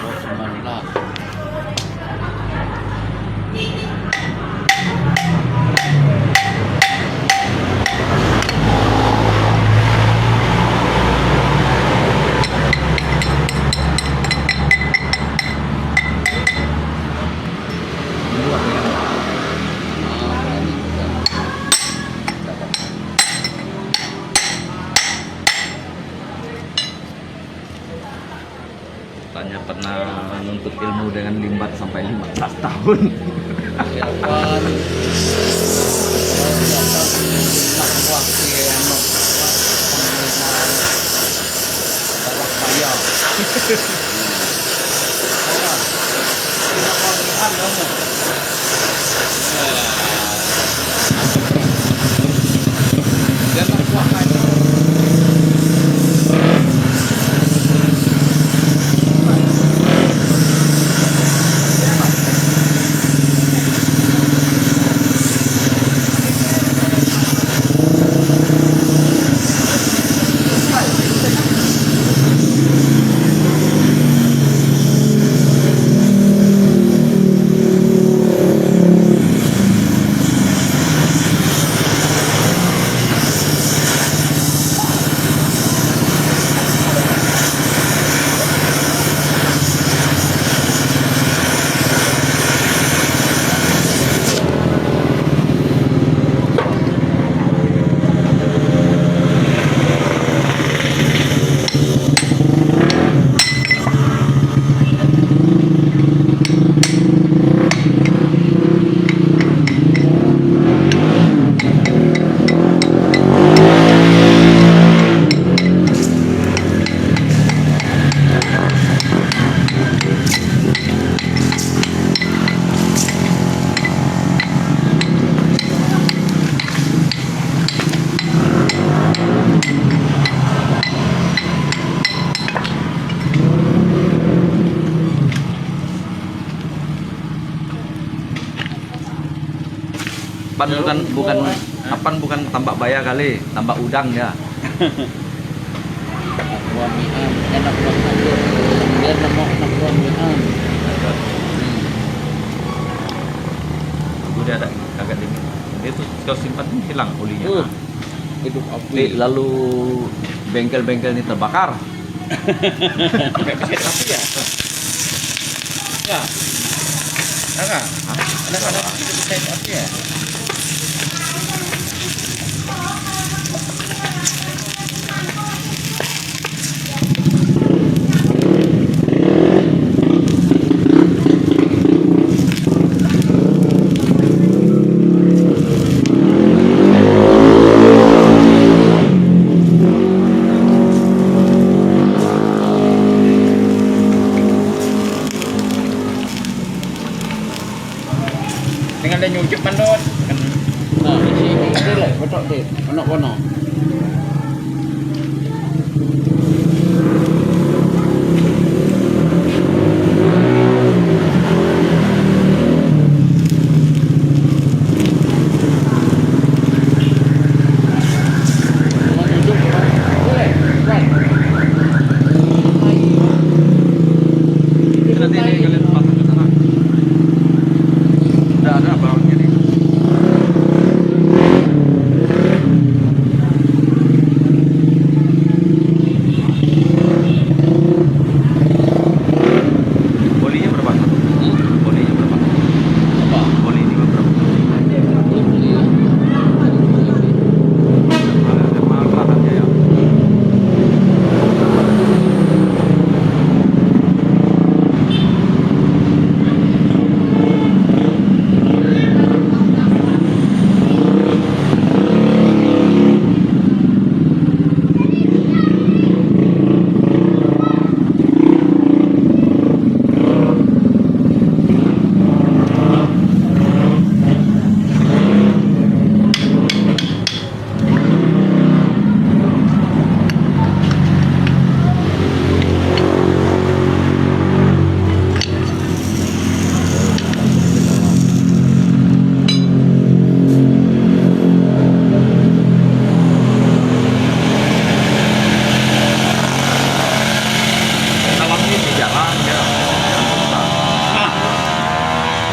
Cuman lah. Tanya pernah nuntut ilmu dengan limbat sampai lima belas tahun. Siapa? Siapa? Nak buat dia, nak buat pengumuman. Salah bayar. Salah. Tidak mau diam kamu. Pan bukan, bukan, pan bukan tambak baya kali, tambak udang dia. Anak buah Mi'an, anak buah Mi'an. Dia nama anak buah Mi'an. Hmm. Aku dia ada kagak dingin. Dia tu kau simpan ni hilang olinya. Uh, hidup api. Eh, lalu bengkel-bengkel ni terbakar. Sampai bisa api ya? Ya. Ada. Ada, ada. Bisa api ya? Tinggal dia nyucup mandut. Kan. Nah, di sini ada lah, betul deh. Anak warna. Nanti ini kalian pasang ke sana. Udah ada abangnya nih.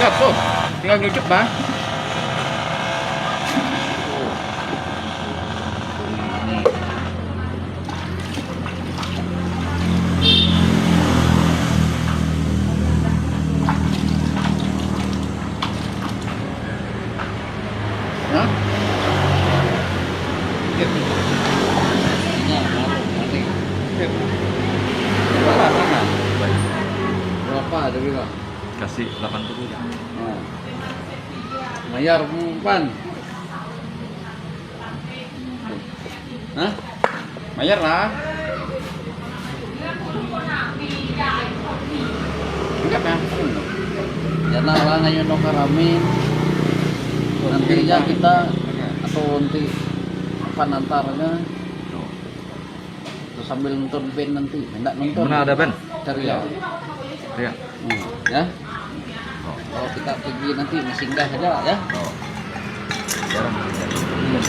Tuh, tinggal nyucup bah. Hah? Berapa tadi, Pak? Kasih delapan puluh ya. Oh. Mayar pengumpan. Hah? Mayar lah. Enggak ya? Ya nah lah ngayon no karamin. Nantinya kita atau nanti apa nantarnya? Terus sambil nonton band nanti, hendak nonton. Mana ada band? Cari ya. Iya. Hmm, ya. Oh. Kalau kita pergi nanti singgah saja ya. Oh. Jarang. Hmm.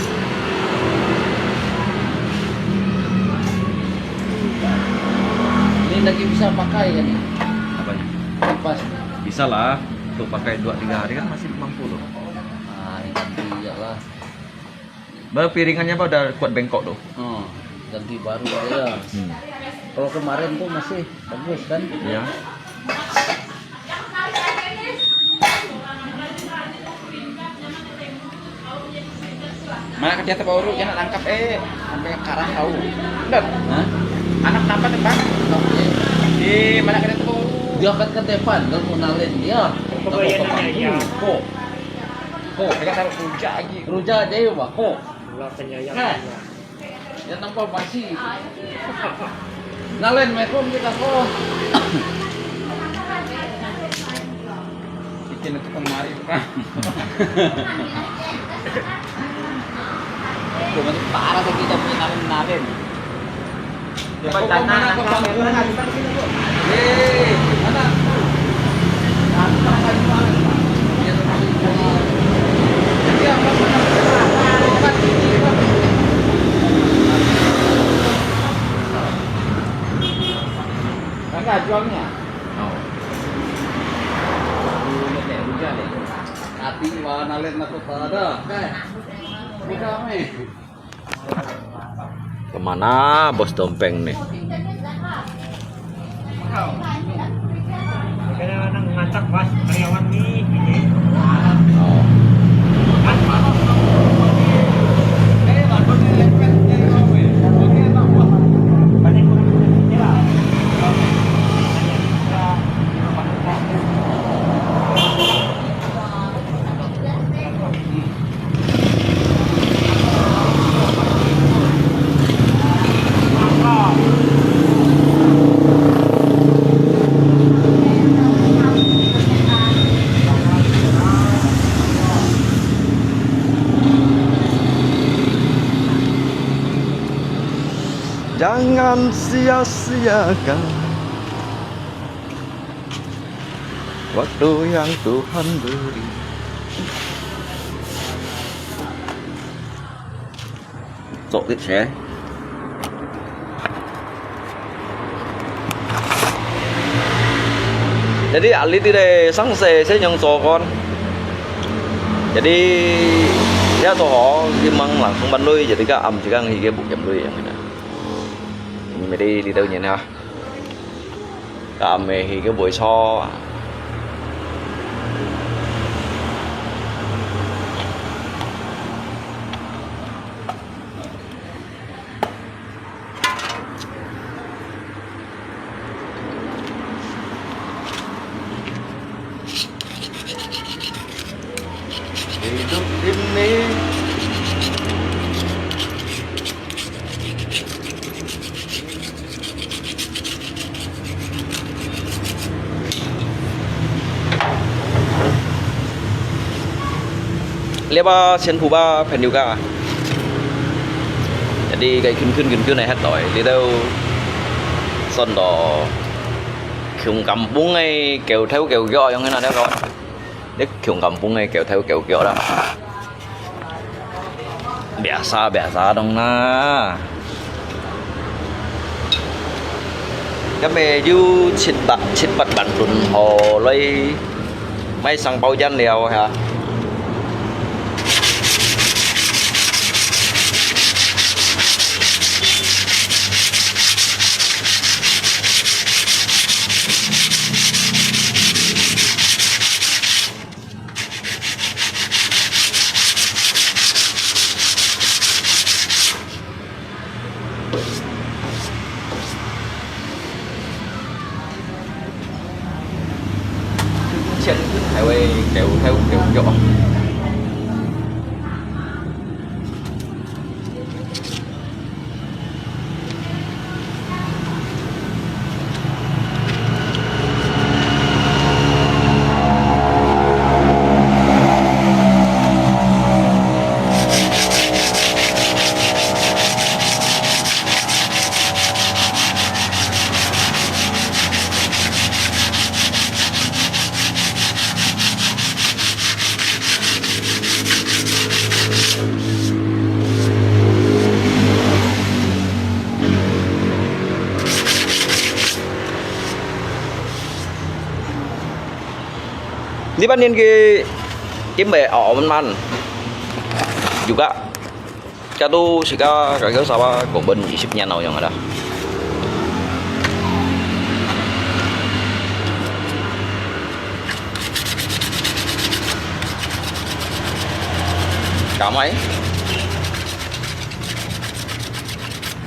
Ini lagi bisa pakai kan ini? Apanya? Kipas. Bisa lah. Untuk pakai dua tiga hari kan masih mampu tuh. Ah, ini nanti ya lah. Baru piringannya apa udah kuat bengkok tuh. Oh, ganti baru aja. Hmm. Kalau kemarin tuh masih bagus kan? Iya. Mana kerja terbaru, dia nak tangkap eh, sampai karang tahu. Benar? Hah? Anak kenapa tuh, Bang? Di mana kerja terbaru? Dia kat ke depan, kalau mau nalen dia. Kau bayar nanya ya. Kok. Kok. Dia taruh rujak lagi. Rujak aja ya, Pak. Kok. Lah penyayang. Nah. Dia nampak basi. Nalen mekom kita ko. Bikin itu kemari, Pak. Cuma parah lagi tapi nalen-nalen. Dia pacaran nangka. Kakak jualnya? Oh. Tapi warna lain aku tak ada. Bukan, eh. Kemana bos Dompeng nih? Kaya nang ngacak, Mas, karyawan nih, ini. Oh. Kan, Mas. Balik ko na sa tira. Jangan sia-siakan waktu yang Tuhan beri. Cok kit seh. Jadi, alit ide sang se, se nyong cokon. Jadi, ya to ho, limang langsung ban lui, jadi ka am jika ngi ke buk jam lui yang ina. Ini mesti di tahu nyen ha. Kami hi ke buổi so. Hidup ini. Lihat apa sian phu ba pen juga. Jadi kai kun kun kun kun ai hat toi. Dia tahu son do kiung kampung ai kêu theo kêu kiểu yang ini ada kawan. Dia kiung kampung ai kêu theo kêu kiểu dah. Biasa, biasa dong na. Kami yu chit bat, chit bat ban tun ho loi 買生包煙了哈。 千還會狗狗狗叫。 Di ba nin ki kim be a man man juga. Kado sika kagel sawa kombon isip nian au yang ada. Kamai.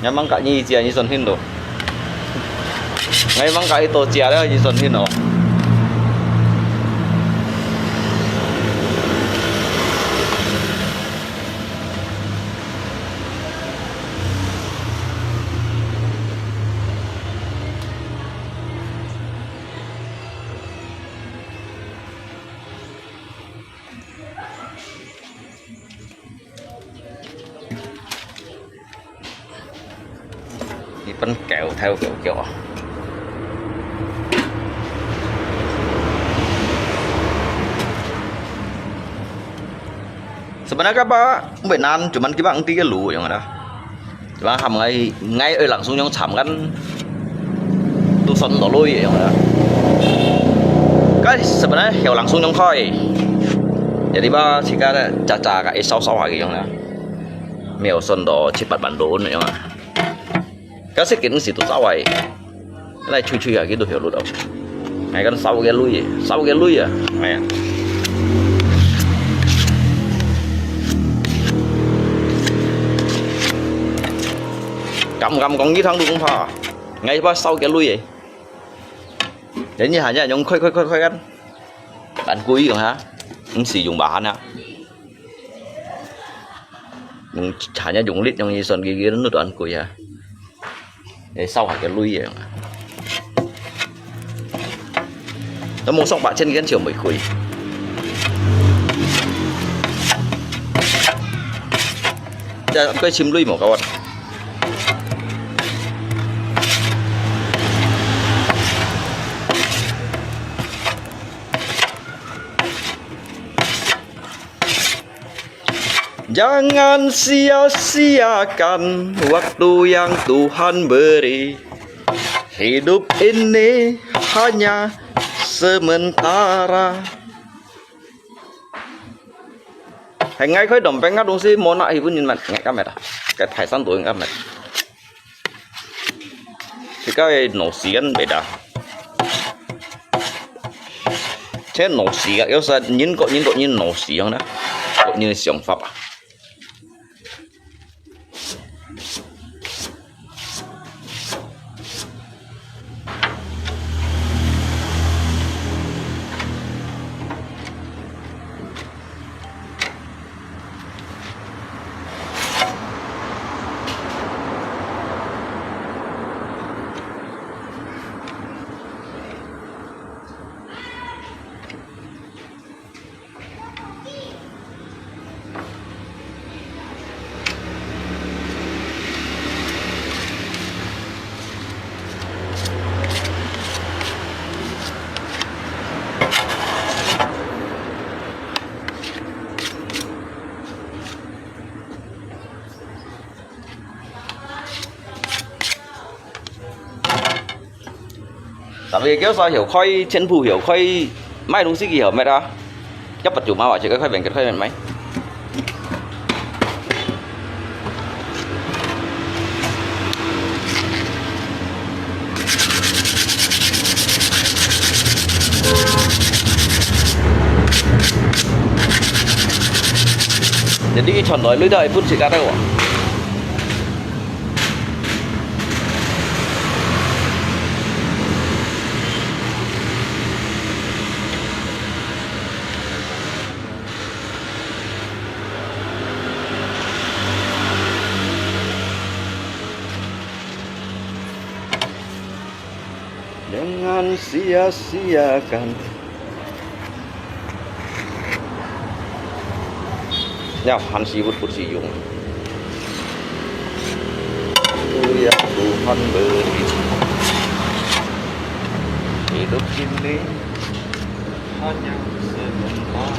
Nyamang kak ni cia ni son hin do. Ngai mang ka ito cia le ni son hin no. Ni pun kêu theo kiểu kiểu. Sebenarnya apa? Benar, cuman kita ang tiga lu yang ada. Cuman ham ngai ngai oi langsung yang cham kan. Tu son do lui yang ada. Kan sebenarnya heo langsung yang koi. Jadi ba sika caca ka isau sau lagi yang ada. 没有算到七八万多那样啊。假设今是都走个，来吹吹下去都晓得到。哎，跟烧个累，烧个累啊，哎呀。敢敢讲一趟都恐怕，哎，把烧个累诶。人家还在用快快快快干，蛮贵用哈，唔是用麻烦啊。 嗯，hanya用力用一算，佢佢都短贵啊。你烧下个累啊。都冇上八千跟就玫瑰。这个心累冇搞啊。 Jangan sia-siakan waktu yang Tuhan beri. Hidup ini hanya sementara. Hai ngai khoi dom peng ngah dong si mo nak hi pun nyin mat ngai kamet ah. Kai Thái Lan tu kamet. Sika nổ xì gắn bể đá. Thế nổ xì gắn, yêu sa nhìn có nhìn có nhìn nổ xì gắn đó. Có nhìn siang pháp à. Tapi kêu sa hiểu khói, chân phủ hiểu khói, 買東西佢好賣啊，一百九買啊，這個塊面，這個塊面買。Jadi，佢傳來，你都係分析下得喎。 Jangan sia-siakan. Ya，還係會，會使用。Itu yang Tuhan beri. Hidup ini hanya sebentar.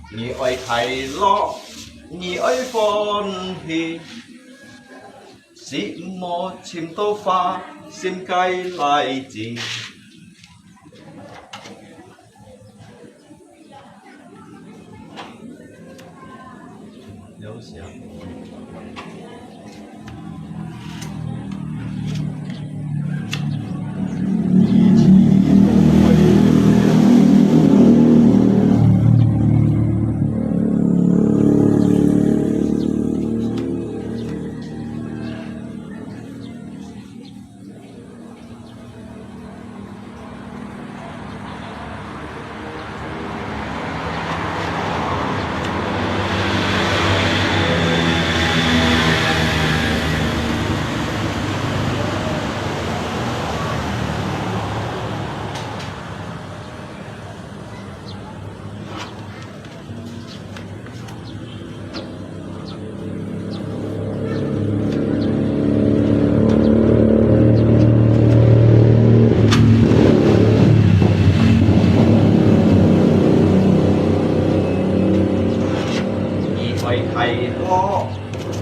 你愛快樂，你愛歡喜，使毋好尋到花心个例子。了解。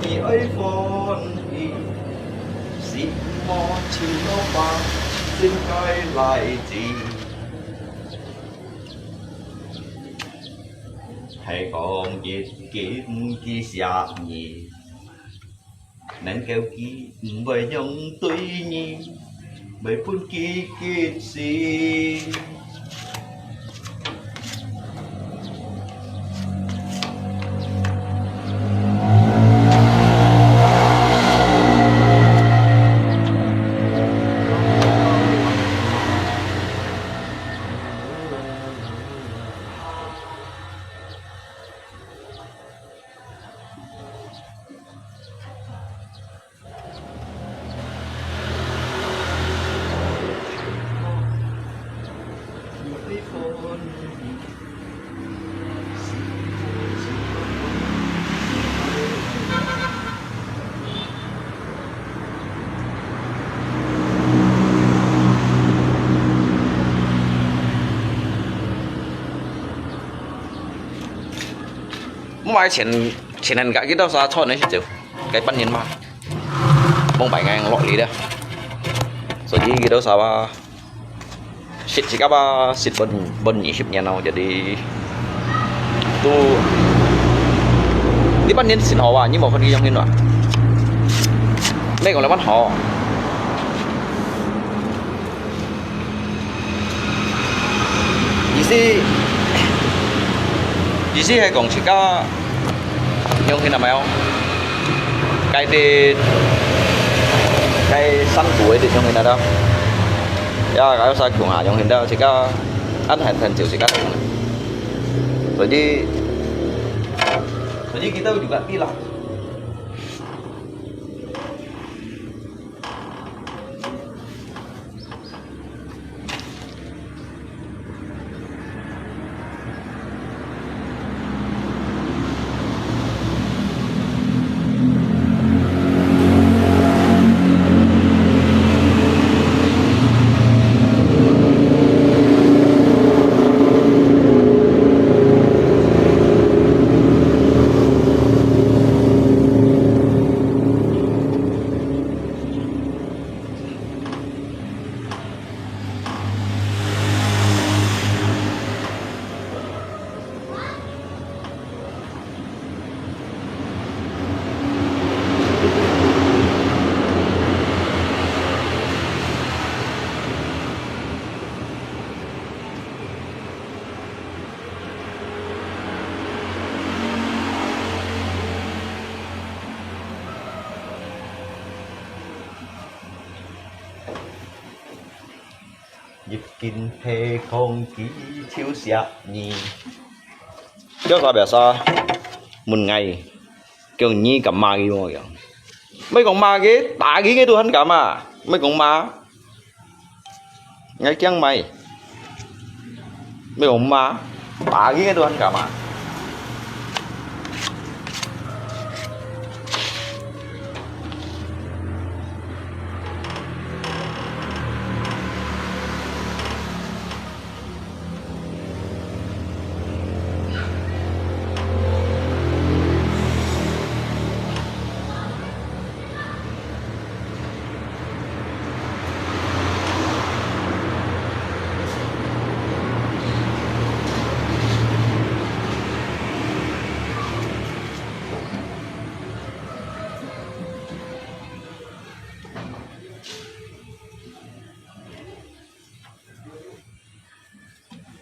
你愛歡喜，心無愁惱煩，心該來靜。係講一斤幾十年，能夠佢毋會用對你，會分佢激死。 毋係前，前兩日佢兜儕坐呢食酒，該半年嘛，往擺硬落嚟咧。所以佢兜儕啊，食自家啊，食分，分二十年咯，jadi都，呢半年先好啊，你無看佢樣形啊？你講你還好。 意思，意思係講自家樣形啊，無有？該兜，該辛苦个樣形啊，呀，該有啥窮啊，樣形啊，自家，恁很，很少自家。所以，所以佢兜有个比啦。 一斤係講佢就惜你。Biasa-biasa問𠊎，叫你敢罵佢無樣？毋係講罵佢，打佢个都還敢啊！毋係講罵，𠊎驚罵，毋係講罵，打佢个都還敢啊！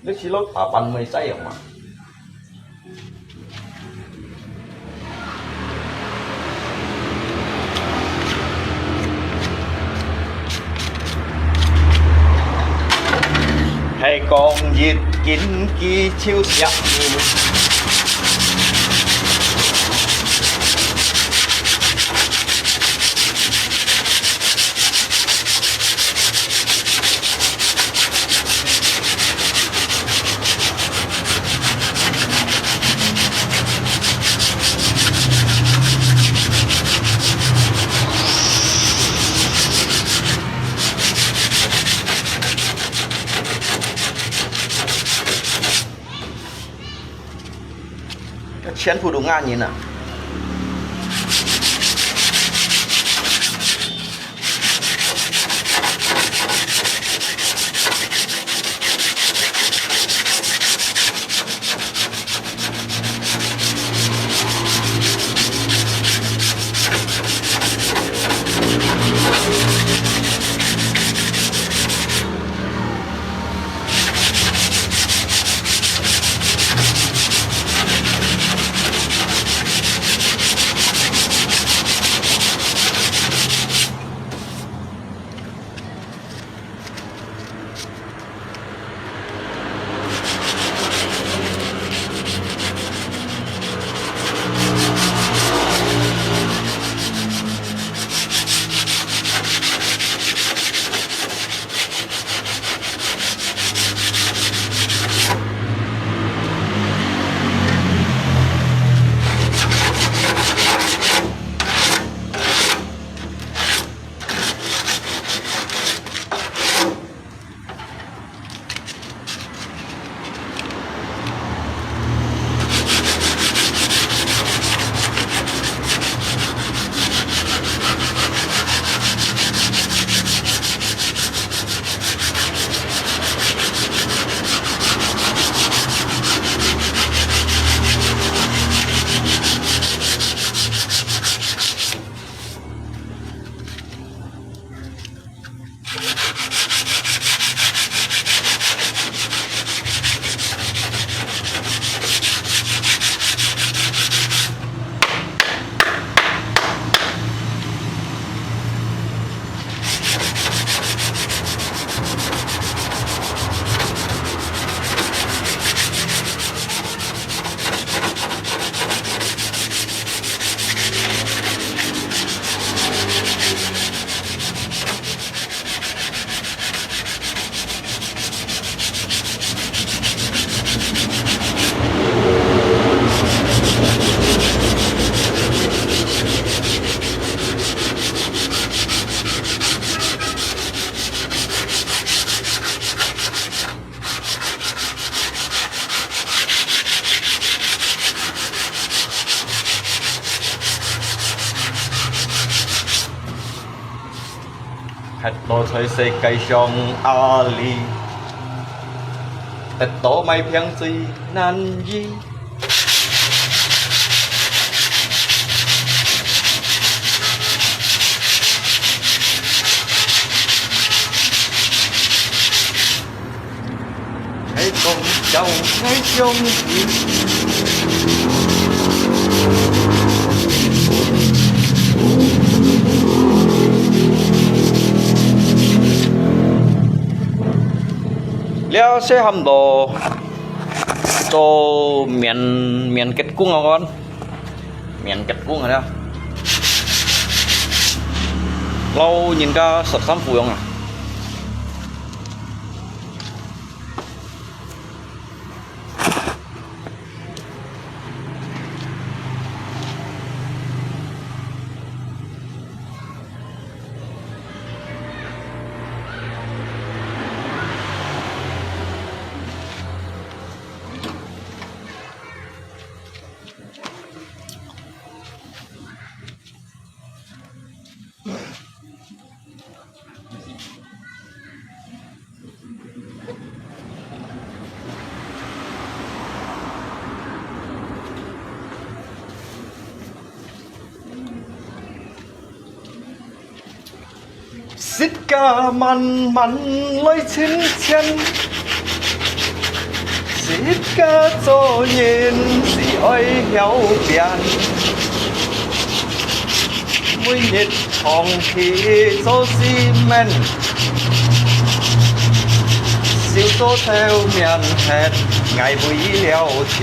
你試落打扮會使用嘛？係講一斤佢就惜你。 全部都亞人啊！核桃在世界上阿里，得到買平最難醫。係講笑，係相信。 這係喊到做面，面結公啊，面結公啊，這。摎人家十三呼樣啊。 自家慢慢來存錢，自家做人就愛曉變。每日 長期做事面，愁到頭面忒，𠊎為了錢。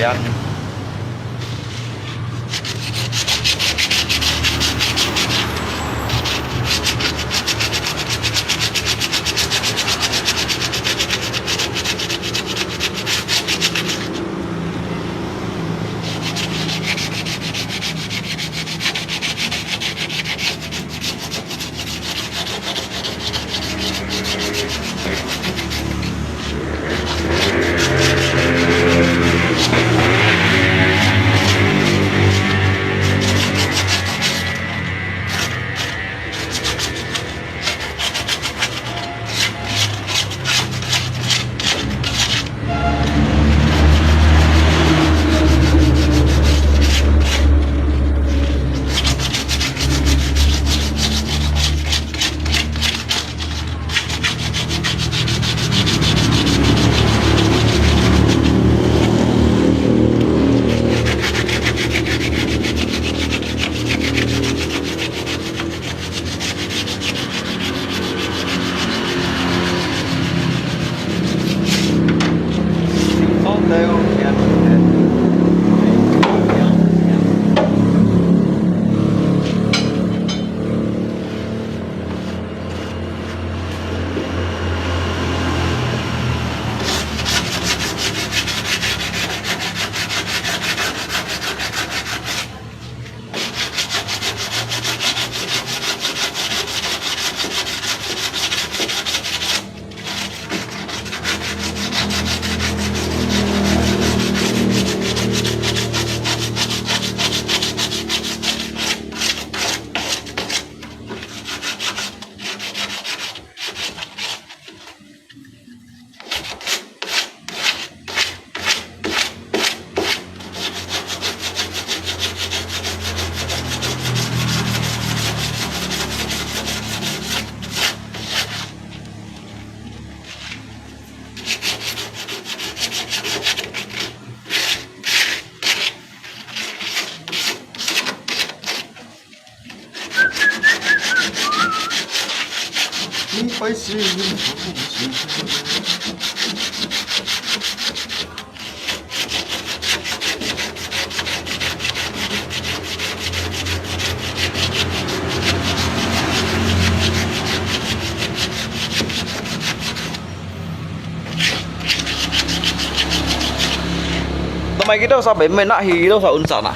Tamai kita sa bai mai nak hi kita sa unsa na.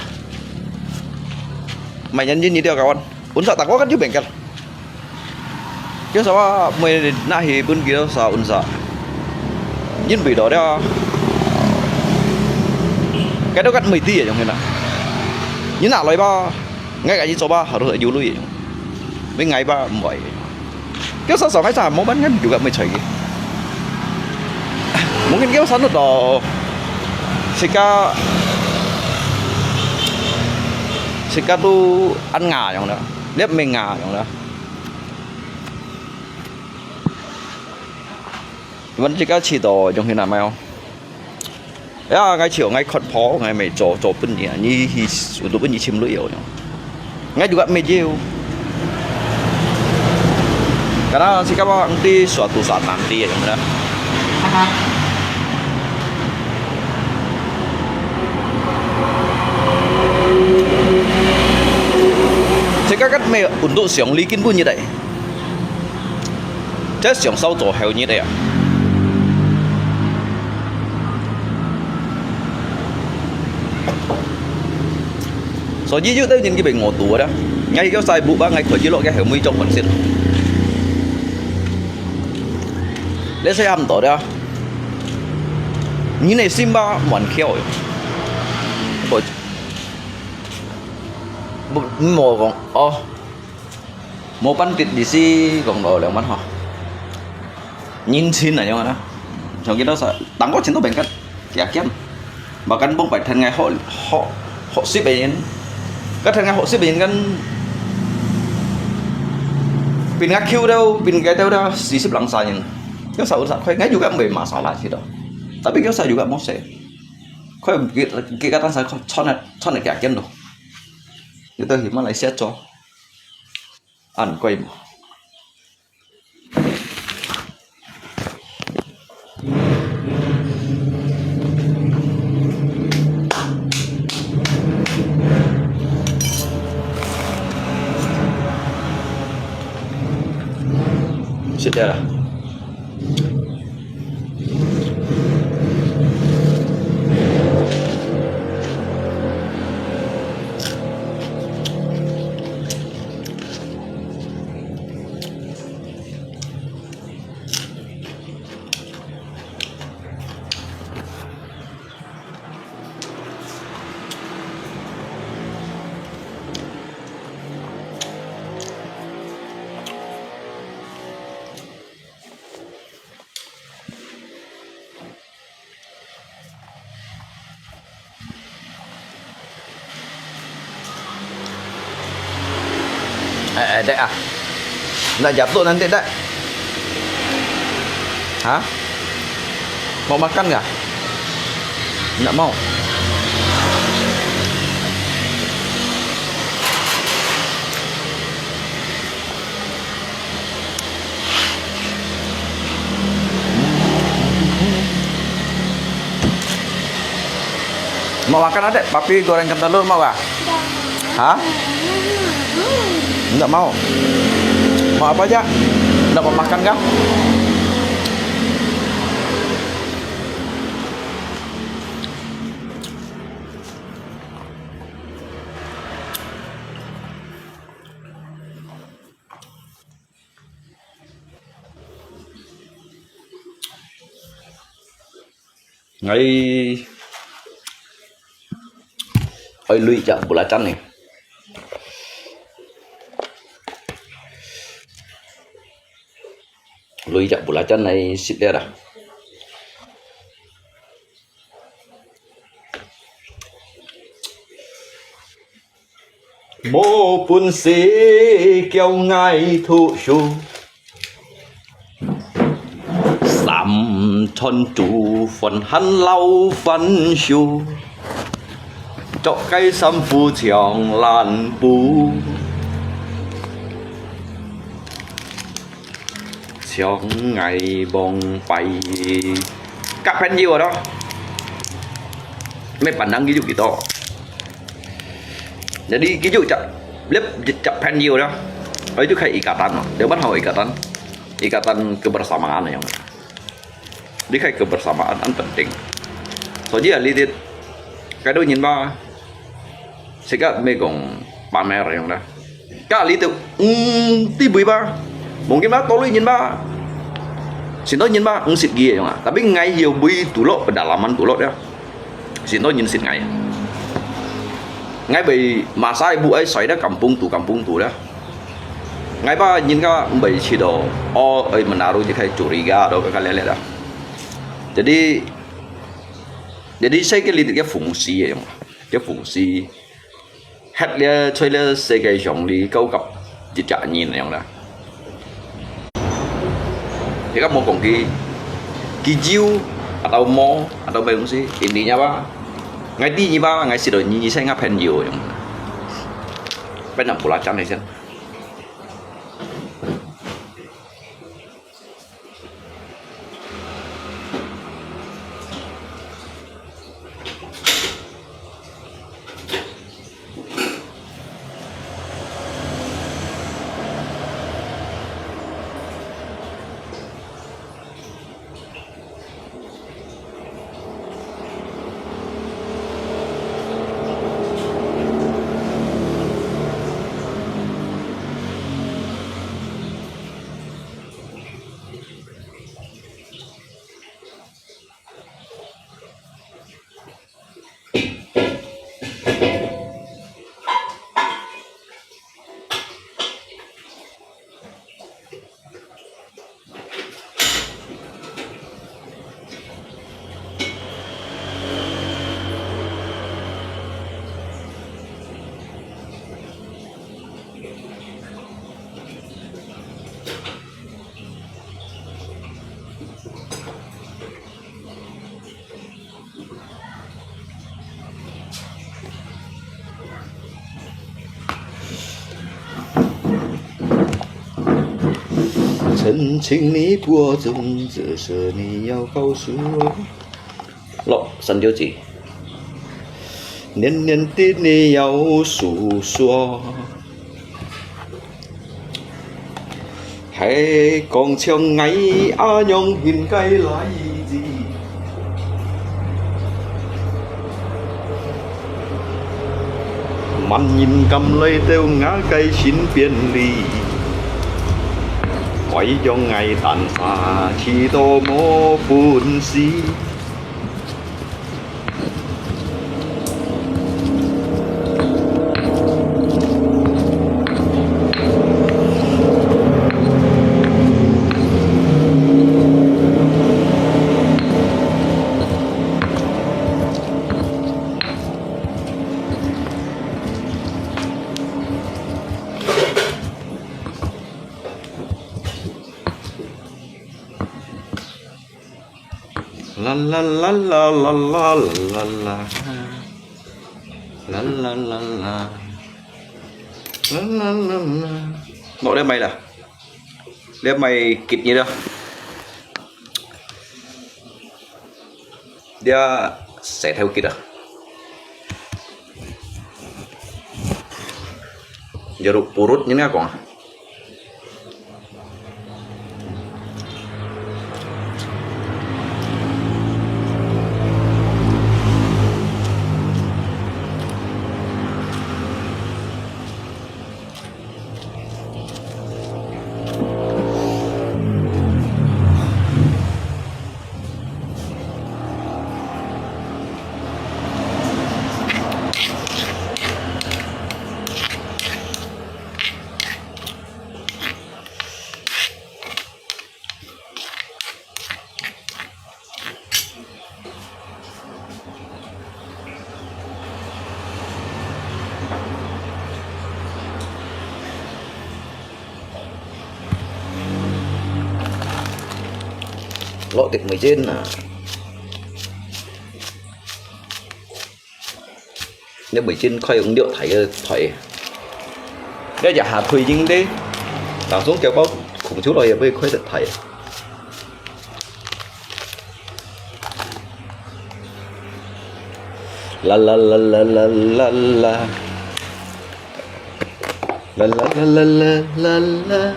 Mai nyan yin ni dia kawan. Unsa tak kan yu bengkel. Kaya sa mai nak hi pun kita sa unsa. Yin bai do dia. Kaya kat mai ti ya yung na. Yin nak loi ba. Ngai ka yin so ba harus yu lui yung. Mai ngai ba mai. Kêu sa sa ngai sa mo ban ngan juga mai chai. Mungkin kêu sa no to. Sika sika tu an nga yong da. Liap me nga yong da. Iban sika chi to yong hina mai. Ya, ngai chiu, ngai khot pho, ngai mei cho, cho pun ni, ni hi, untuk pun ni chim lui yo. Ngai juga mei jiu. Karena sikap ang ti suatu saat nanti ya, yang mana? Sikap kat mei untuk siang likin pun ni dai. 這上少做後日个啊。所以有兜人佢被我堵啦，𠊎个細部把𠊎看起落个後尾做本身。你識喊到的啊？你个心吧蠻巧的。無，無，無講哦。 無半滴利息講到兩萬吼。人情啊，樣啊，像佢兜啥，當个錢都變緊，加減。Bahkan bông phải thân ngay họ họ họ ship bên, các thân ngay họ ship bên kan pin ngak khiu đâu, pin cái đâu đó, xí ship lăng xa nhìn. Cái sao sao, cái ngay juga không bị masalah gì đó. Tapi cái sao juga mau sih. Cái cái cái tan sao, chọn này chọn này kayak kian tuh. Kita di Malaysia cho. Ăn quay mà. Sudah lah. Eh, eh, dek ah. Nak jatuh nanti, dek. Hah? Mau makan kah? Ndak mau. Mau makan adek? Papi goreng kentelur mau kah? Hah? Ndak mau. Mau apa aja? Ndak mau makan kah? Ngai oi lui jak bulacan ni. Lui jak bulacan nai sit dia dah. Mo pun si kiau ngai thu shu. Sam chon chu fon han lau fan shu. Chok kai sam fu chiang lan pu. Chiang ngai bong pai. Các bạn yêu đó. Mấy bạn đang ví dụ gì đó. Jadi, ví dụ chak, lep chak pen nhiều đó. Ở itu khai ikatan, no. Dia ban hau ikatan. Ikatan kebersamaan yang. Đi khai kebersamaan ăn penting. So, jadi, li dit, cái đó nhìn ba, sẽ các mấy con pamer yang đó. Các lý tự, um, tí bùi ba. Mungkin ba, tôi lui nhìn ba. Xin tôi nhìn ba, um, xịt ghi yang. Tapi ngai hiểu bùi tủ lọ, pedalaman tủ lọ đó. Xin tôi nhìn xin ngai. Ngai bởi mà sai bu ấy xoay đó kampung tu, kampung tu đó. Ngai pa人家毋會去到，哦，哎，menaruh就開curiga，都个个咧咧啦。Jadi，jadi saya个里个风水个，个风水，歇了在了世界上里高级一只人样啦。Dia kan mau kong ki, ki jiu atau mo atau apa fungsi, intinya apa, ngai di ni apa, ngai sido ni saya ngai 朋友 yang. Apa nak pula cang ni sen. 曾经你播种，这是你要告诉我。落三九节，年年的你要诉说。 係講像𠊎恁樣應該來自，萬人敢來到𠊎个身邊裡，愛讓𠊎單儕去到無分時。 啦啦啦啦啦啦啦啦。啦啦啦啦。啦啦啦啦。落這賣啦。這賣急你啦。這洗頭急啊。Jeruk purut你應該講啊。 落滴味精啊！ 你味精可以用六台个台，你一下推進去，當中攪包空出來也會開得台。啦啦啦啦啦啦啦，啦啦啦啦啦啦啦，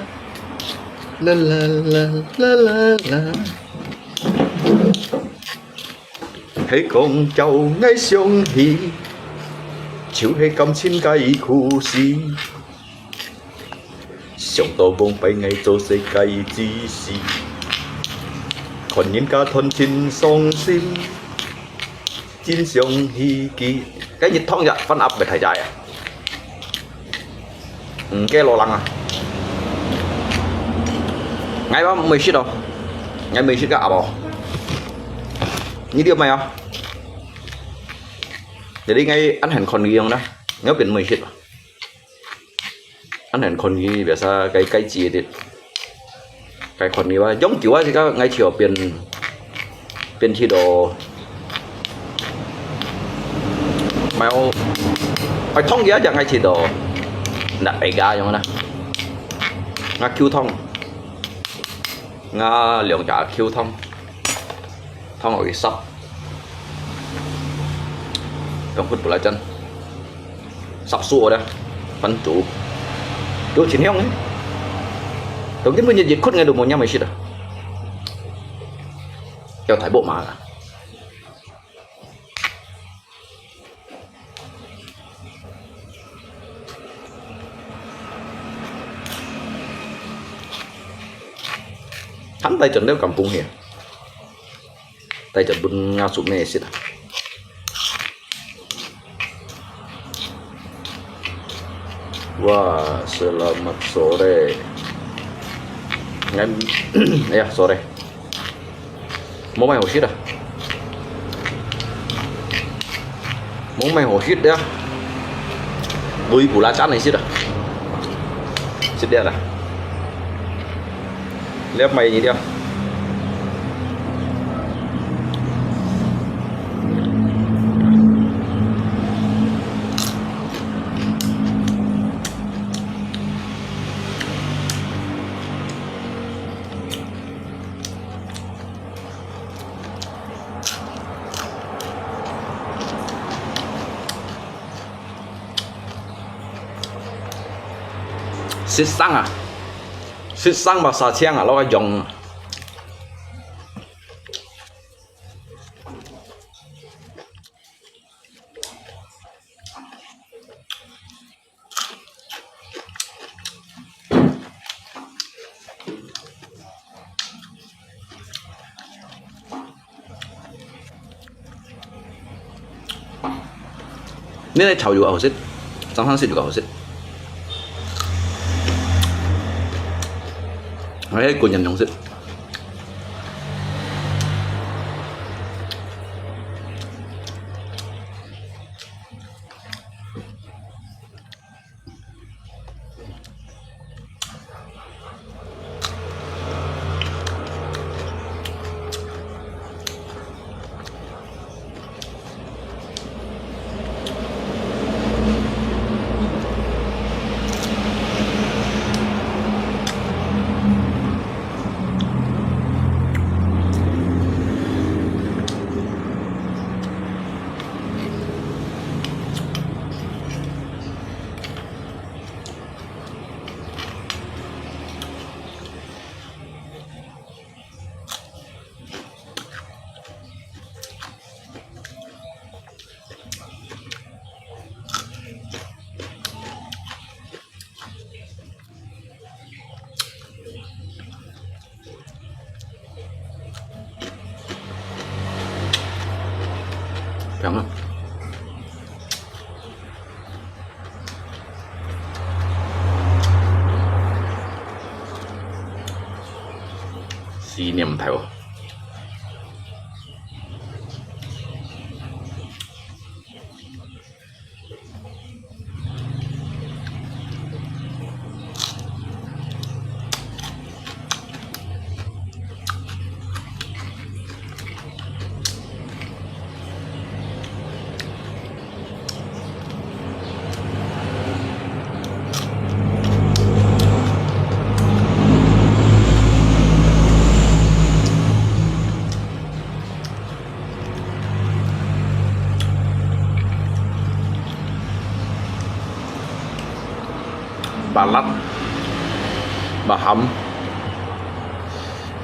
啦啦啦啦啦啦。 係講叫𠊎想起，就係感情个故事。想到往擺𠊎做事个自私，看人家賺真傷心，真想起佢。該一趟也翻up个大家啊！嗯，該老人啊！ 𠊎話毋會食哦，𠊎毋會食个阿婆。你了解啊？Jadi𠊎恁很看佢樣啦，𠊎變毋會食。恁很看佢biasa該該節的，該看佢話，永久啊，這個𠊎就變變去咯。買哦，買湯也講𠊎去咯，那哎呀，樣啦，那Q湯。 Nga兩隻Q湯，湯落去煠，用粉不來煎，煠熟咧，反煮，都真香咧。到今晡日日睏，𠊎都無飲會食啊，要大鑊嘛啦。 Than帶轉了kampung去啊，帶轉分阿叔姆食啊。Wah, selamat sore. Ngan, ya, sore. 無麼好食啊。無麼好食啊。Bui belacan你食啊。食了啦。了買一條。 食生啊，食生嘛，殺青啊，落去用啊。 你來炒又較好食，正常食又較好食。𠊎係滾緊用食。 香啊！四年頭。 Palat, maham,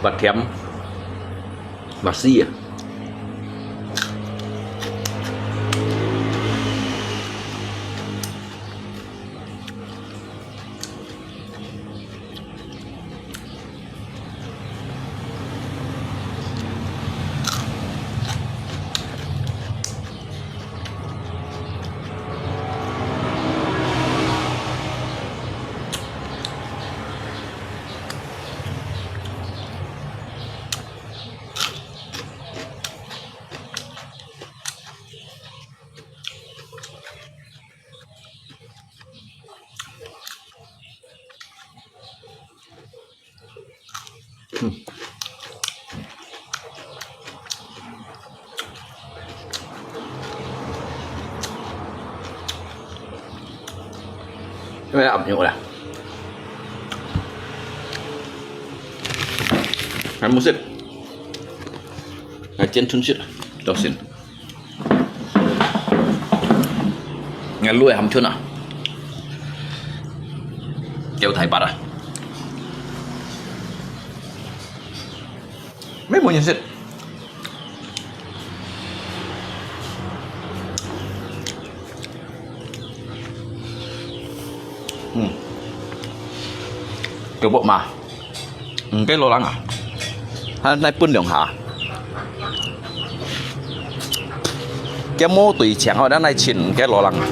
matiam, masi. 因為鴨肉啦，還無食，還煎春食，當先。 𠊎滷个鹹春啊，叫大把啊。乜無人食。嗯，叫薄嘛。 毋該老人啊，還來分兩下。佢無對象哦，咱來請該老人啊。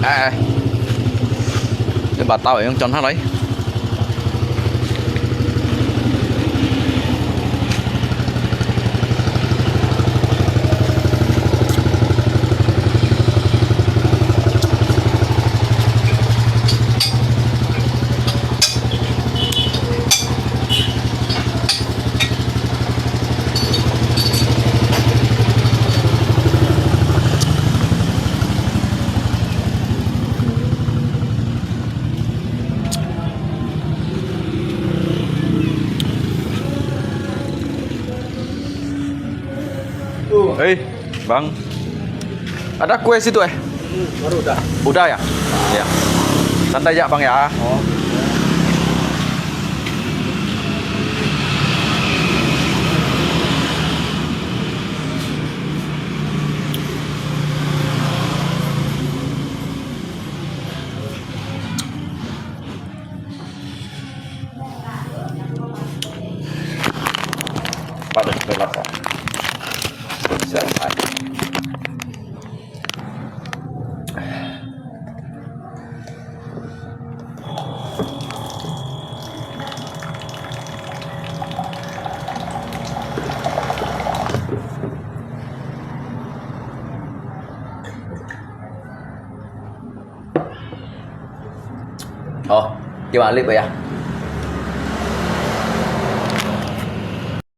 哎，哎，你把刀用轉下來。 Hei, Bang. Ada kue situ, eh? Hmm, baru dah. Udah ya? Ya. Santai ya, Bang, ya. Oh. Hâo, tiêm a lip ya.